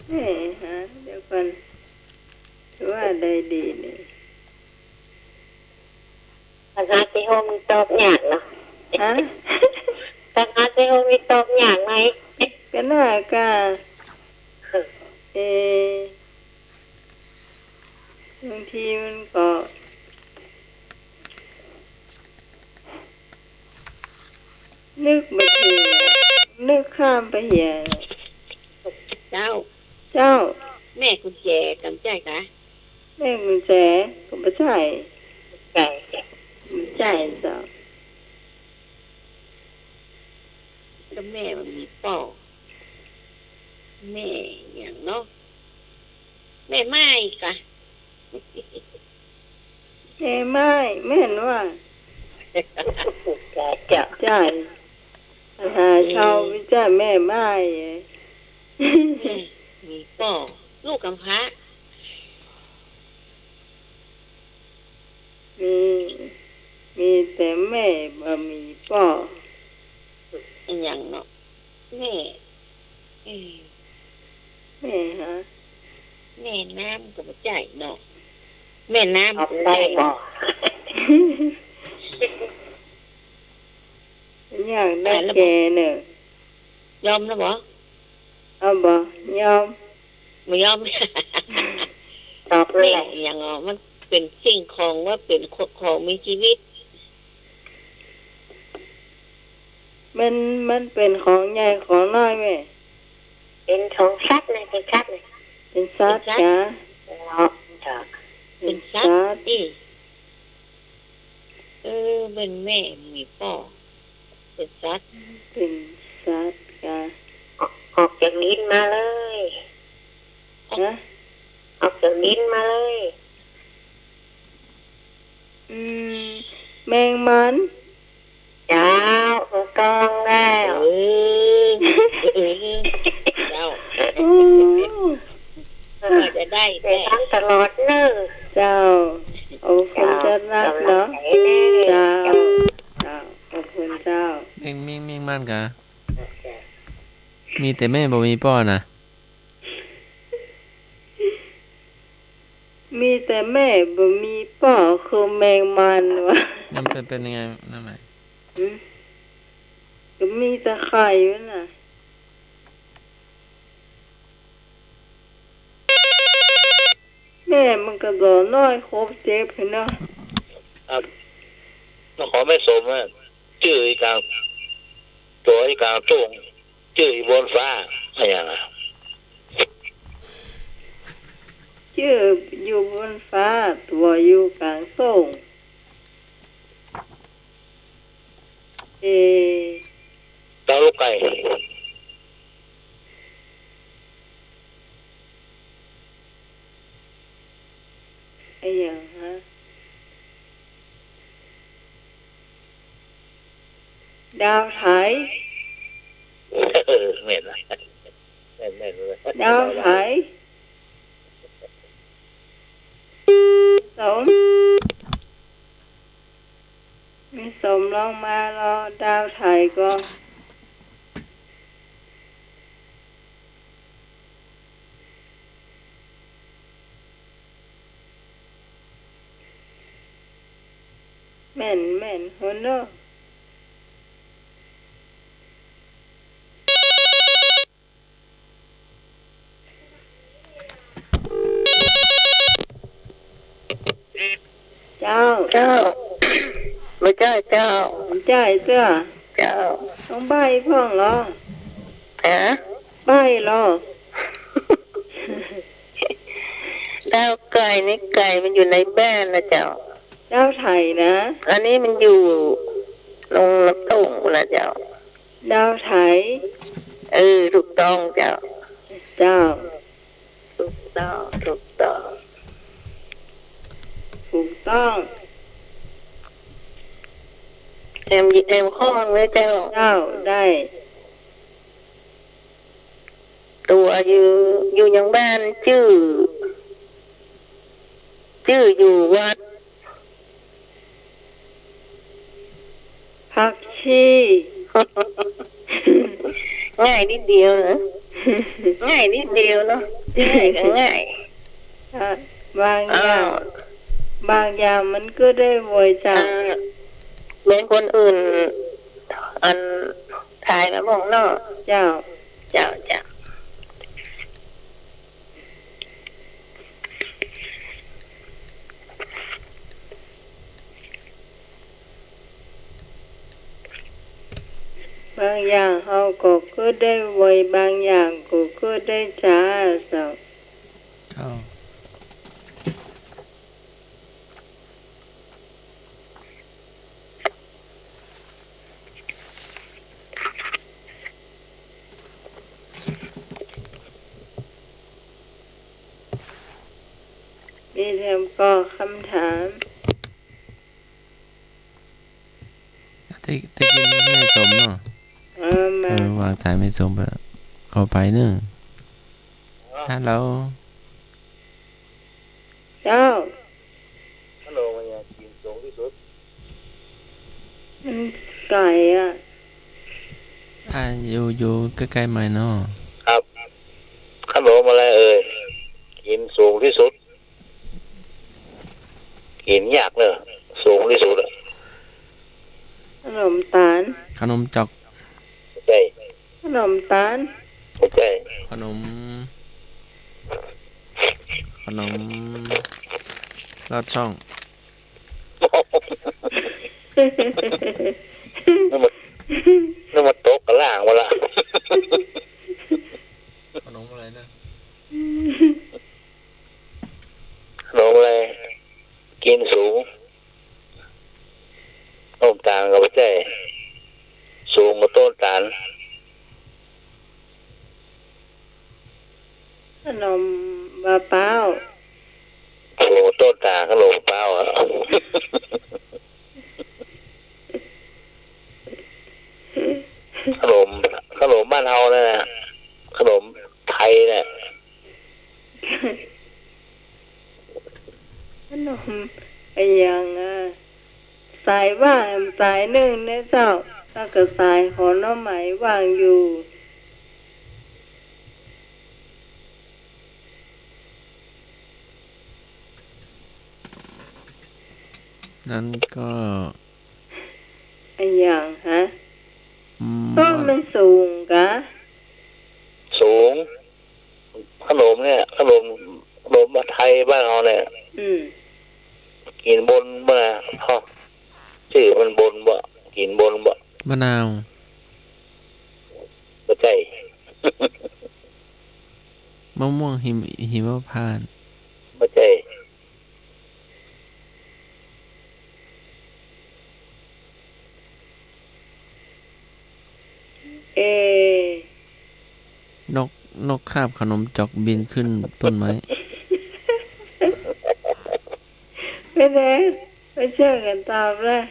แม่ฮะ เดี๋ยวก่อน ว่าได้ดีนี่ ภาษาจีนมีตอบยากเนาะ ฮะ ภาษาจีนมีตอบยากไหม ก็น่าก้า เอ บางทีมันก็ นึกบ่ถึง นึกข้ามไปเหีย เจ้า เจ้า แม่กุญแจก็บ่ใจ้กา แม่กุญแจก็บ่ใจ้ ใจ้ บ่ใจ้เจ้า ก็แม่มันมีป้อ แม่หยังเนาะ ม่ไม้กะ แม่ไม้ แม่นว่า จ้ะ จ้ะ ปัญหาเจ้า อืม บ่ใจ้แม่ไม้ แม่มีป้อ ลูกกำพร้า มี มีแต่แม่บ่มีป้อ อะหยังเนาะ แม่ เอ้ย แม่ฮะ แม่น้ำก็บ่ใจ้เนาะ แม่น้ำก็บ่ใจ้เนาะ อยากได้แกเนาะ ยอมแล้วบ่ เอาบ่ ยอม บ่ยอม ตอบเลย แม่อะหยังอ่ะ มันเป๋นสิ่งของ ว่าเป๋นของมีจีวิต มัน มันเป๋นของใหญ่ของน้อยแม่ เป๋นของสัตว์นะ เป๋นสัตว์นะ เป๋นสัตว์ เป๋นสัตว์ กะ เป๋นสัตว์ เป๋นสัตว์ อืม เออ เป๋นแม่มีป้อ เป๋นสัตว์ เป๋นสัตว์กะ ออก ออกจากดินมาเลย ฮะ ออกจากดินมาเลย อืม แมงมัน เจ้า ถูกต้องแล้ว เออ เออ เจ้า โอ้ ว่าจะได้ ได้ฟังตลอดเน่อ เจ้า ขอบคุณเจ้านักเนาะ เจ้า เจ้า ขอบคุณเจ้า แมง แมง แมงมันกะ มีแต่แม่บ่มีป้อนะ มีแต่แม่บ่มีป้อคือแมงมันวะ มันเป๋น เป๋นยังไง นั่นหมาย หืม ก็มีแต่ไข่มันน่ะ แม่มันก็บ่น้อยครบเจ็บหั้นเนาะ ครับ มาขอแม่สมอะ จื้ออีกลาง ตั๋วอีกลางตู้ง จื้ออยู่บนฟ้า อะหยังอะ จื้ออยู่บนฟ้า ตั๋วอยู่กลางตู้ง เอ ดาวลูกไก่ อะหยังฮะ ดาวไถ เออ แม่นละ แม่นๆ เลย ดาวไถ สม แม่สมลองมาลอดาวไถก่อ แม่น แม่น หัวเนาะ เจ้า เจ้า บ่ใจ้เจ้า บ่ใจ้เจ้า เจ้า ต้องใบ้พ่องลอ ฮะ ใบ้ลอ ดาวไก่นี่ไก่มันอยู่ในบ้านนะเจ้า ดาวไถนะ อันนี้มันอยู่ลงน้ำโต้งนะเจ้า ดาวไถ เออ ถูกต้องเจ้า เจ้า ถูกต้อง ถูกต้อง ถูกต้อง แถม แถมข้อหนึ่งเลยเจ้า เจ้า ได้ ตั๋วอยู่ อยู่ยังบ้าน จื้อ จื้ออยู่วัด ผักชี ง่ายนิดเดียวนะ ง่ายนิดเดียวเนาะ ง่ายก็ง่าย อ่ะ บางอย่าง อ้าว บางอย่างมันก็ได้โวยเจ้า อ่า แม่นคนอื่น อัน ทายมาบ้างเนาะ เจ้า เจ้า เจ้า บางอย่างเฮาก็เกิดได้ไว บางอย่างก็เกิดได้จ๊า เจ้า เจ้า เ มีแถมก่อคำถาม ตะ ตะกี้แม่สมเนาะ เออ มา เออ วางสายแม่สมไปแล้ว ขอไปเนาะ ฮัลโหล เจ้า ฮัลโหล ว่าหยังกิ๋นสูงตี้สุด มันไก๋อะ อ่า อยู่ อยู่ใก้ๆ ไมค์เนาะ ครับ ฮัลโหล ว่าอะไรเอ่ย กิ๋นสูงตี้สุด กิ๋นยากเนาะ สูงตี้สุดอะ ขนมต๋าล ขนมจ๊อก ใจ้ ขนมต๋าล ใจ้ ขนม ขนมลอดช่อง นึกว่า นึกว่าตกก้างล่างมาละ ขนมอะไรนะ ขนมอะไร กิ๋นสูง ต้มต๋าลก็บ่ใจ้ สูงกว่าต้นต๋าล ขนมบ่าป๊าว สูงกว่าต้นต๋าล ขนมบ่าป๊าวอะ ขนม ขนมบ้านเฮานั่นแหละ ขนมไทยเนี่ย ขนมอะหยังอะ สายว่างสายนึ่งเนี่ยเจ้า แล้วก็สายหอหน่อไม้ว่างอยู่ นั้นก็ อะหยังฮะ อืม ต้นมันสูงกะ สูง ขนมเนี่ย ขนม ขนมไทยบ้านเฮาเนี่ย อืม กิ๋นบนบ่นะ ฮะ จื้อมันบนบ่ กิ๋นบนบ่ มะนาว บ่ใจ้ มะม่วงหิม หิมพานต์ บ่ใจ้ เอ นก นกคาบขนมจ๊อกบินขึ้นต้นไม้ เป๋นไง ไปเชื่อกั๋นตอบเลย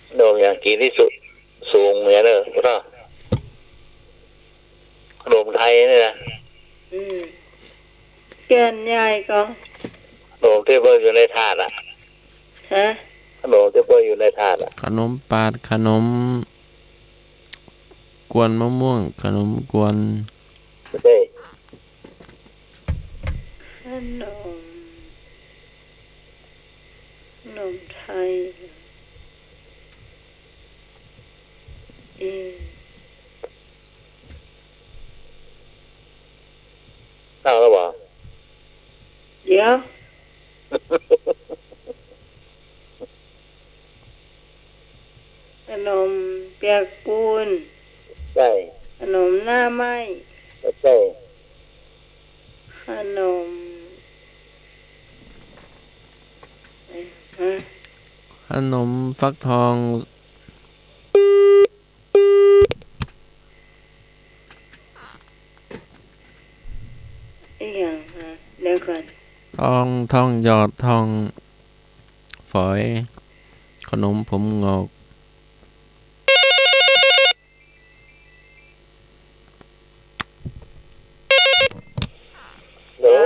ขนมหยังกิ๋นตี้สุด สูงเนี่ยเนอะ พ่อ ขนมไทยเนี่ยนะ อืม แก่นใหญ่ก็ ขนมตี้เปิ้นอยู่ในถาดอะ ฮะ ขนมตี้เปิ้นอยู่ในถาดอะ ขนมปาด ขนมกวนมะม่วง ขนมกวน บ่ใจ้ ขนม ขนมไทย เอ เอาแล้วบ่ เดี๋ยว ขนมเปียกปูน ใจ้ ขนมหน้าไหม้ ใจ้ ขนม ฮะ ขนมฟักทอง อะหยังฮะ เดี๋ยวก่อน ทอง ทองหยอด ทองฝอย ขนมผมหงอก ฮัลโหล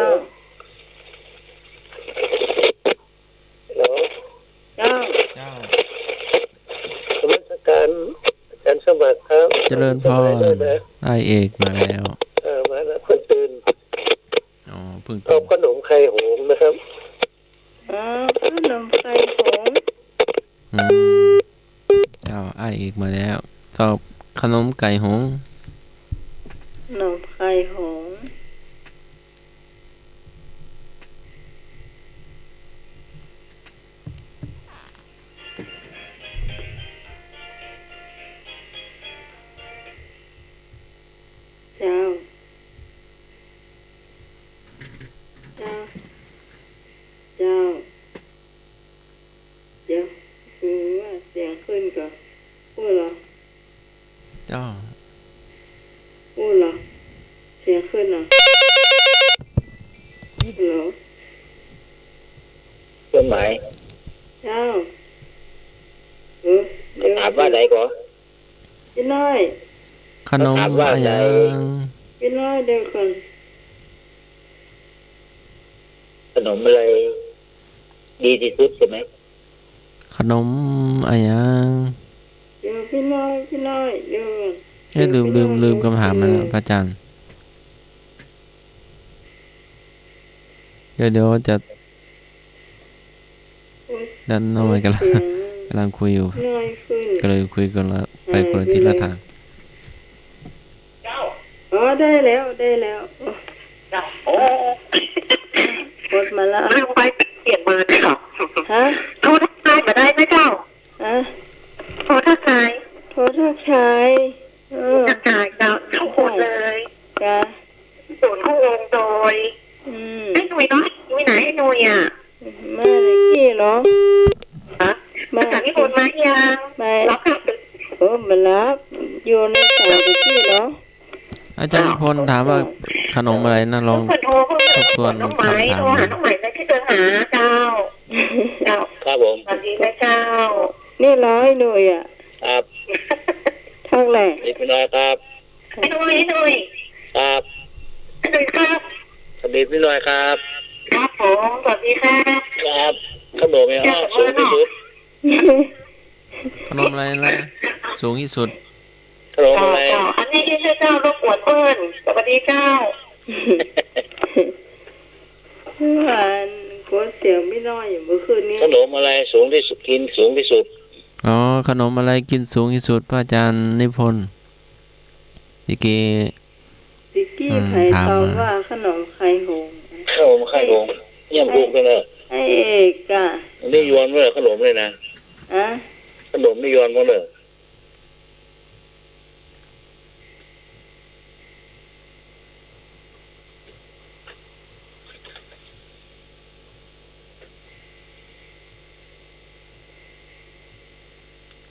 ฮัลโหล เจ้า เจ้า นมัสก๋านอาจ๋ารย์สมัครครับ เจริญพร สมัครด้วยนะ อ้ายเอกมาแล้ว เออ มาแล้ว เพิ่งตื่น อ๋อ เพิ่งตื่น ตอบขนมไข่หงส์นะครับ อ๋อ ขนมไข่หงส์ อืม เจ้า อ้ายเอกมาแล้ว ตอบขนมไข่หงส์ ขนมไข่หงส์ เจ้า เจ้า เจ้า เดี๋ยว คือว่าเสียงขึ้นก่อ อู้เหรอ เจ้า อู้เหรอ เสียงขึ้นเหรอ ฮัลโหล หมาย เจ้า เออ เดี๋ยว ถามว่าใดก่อ ปี้น้อย ขนม ถามว่าใด อะหยัง ปี้น้อย เดี๋ยวก่อน ขนมอะไรดีที่สุดใช่ไหม ขนมอะหยัง เดี๋ยวปี้น้อย ปี้น้อย เดี๋ยวก่อน เอ๊ะ ลืม เดี๋ยวปี้น้อย ลืม ลืมกำถามมันแล้ว เดี๋ยวก่อน พระอาจารย์ เดี๋ยว เดี๋ยวจะ โอ๊ย นั่นน้องใหม่กำลัง เสียง กำลังคุยอยู่ น้อยขึ้น ก็เลยคุยคนละ หายไป ไปคนละทิศละทาง เจ้า อ๋อ ได้แล้ว ได้แล้ว เจ้า โอ้ กดมาละ ลืมไปเปลี่ยนเบอร์เจ้า ฮะ โทรทักทายบ่ได้นะเจ้า ฮะ โทรทักทาย โทรทักทาย เออ ทักทายเจ้า ทุกคนเลย จ้ะ ศูนย์ขององค์โดย อืม ไอ้หนุ่ยเนาะ อยู่ไหนไอ้หนุ่ยอะ มาตะกี้เหรอ ฮะ มา อาจารย์นิพนธ์มายัง มา รับค่ะ โอ้ มารับ อยู่ในสายตะกี้เหรอ อาจารย์นิพนธ์ถามว่า ขนมอะไรนะ ลอง เพิ่นโทร เพิ่น ทบทวน น้องไหม คำถาม โทรหาน้องไหมในที่เดินหาเจ้า เจ้า ครับผม สวัสดีนะเจ้า นี่เหรอไอ้หนุ่ยอะ ครับ ทางไหน สวัสดีพี่น้อยครับ ไอ้หนุ่ย ไอ้หนุ่ย ครับ ไอ้หนุ่ยครับ สวัสดีพี่น้อยครับ ครับผม สวัสดีครับ ครับ ขนมเนี่ย เจ้า สูงที่สุด ขนมอะไรนะ สูงที่สุด ขนมอะไร เจ้า อันนี้ใช่เจ้ารบกวนเปิ้น สวัสดีเจ้า เมื่อวานกดเสียงปี้น้อยอยู่เมื่อคืนนี้ ขนมอะไรสูงที่สุด กินสูงที่สุด อ๋อ ขนมอะไรกินสูงที่สุด พระอาจารย์นิพนธ์ ติกี้ ติกี้ อืม ใผ ถาม ตอบ มา ว่าขนมไข่หงส์ ขนมไข่หงส์ ยังถูกเลยเนอะ ไอ้เอกอะ นี่ยวนเว้ย ขนมเลยนะ อะ ขนมนี่ยวนหมดเลย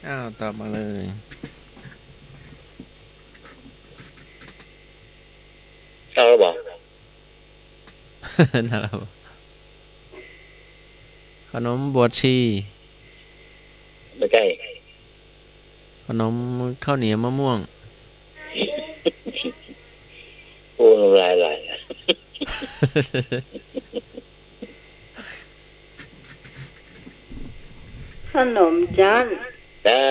อ้าว ตอบมาเลย เอาแล้วบ่ นั่นแหละ ขนมบวชชี ไม่ใช่ ขนมข้าวเหนียวมะม่วง โอ้ น้ำลายไหล ขนมจั๊น อ่า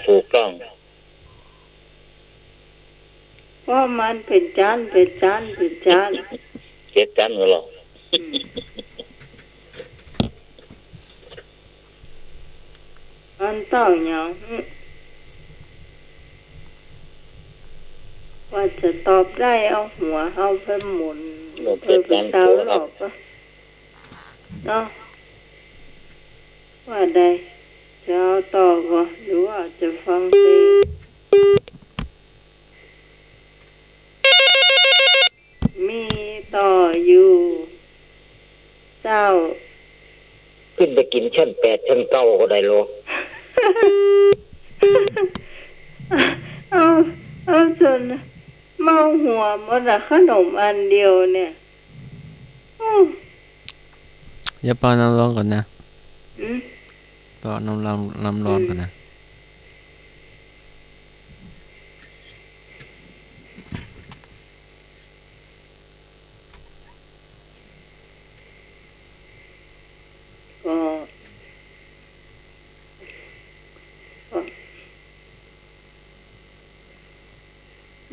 ถูกต้อง เพราะมันเป๋นจั๊น เป๋นจั๊น เป๋นจั๊น เจ็ดจั๊นก็หรอก อืม อันเต้าหยัง ว่าจะตอบได้ เอาหัวเอาไปหมุน หมุน เออ เจ็ดจั๊น ไปซาวรอบก็ เนาะ ว่าใด จะเอาต่อก่อ หรือว่าจะฟังเพลง มีต่ออยู่ เจ้า ขึ้นไปกิ๋นชั้นแปดชั้นเก้าก็ได้โล เอา เอาจ๋นเมาหัวหมดละ ขนมอันเดียวเนี่ย อู้ เดี๋ยวเป่าน้ำร้อนก่อนนะ อืม เป่าน้ำร้อน น้ำร้อนก่อนนะ อืม ก็ ก็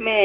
แม่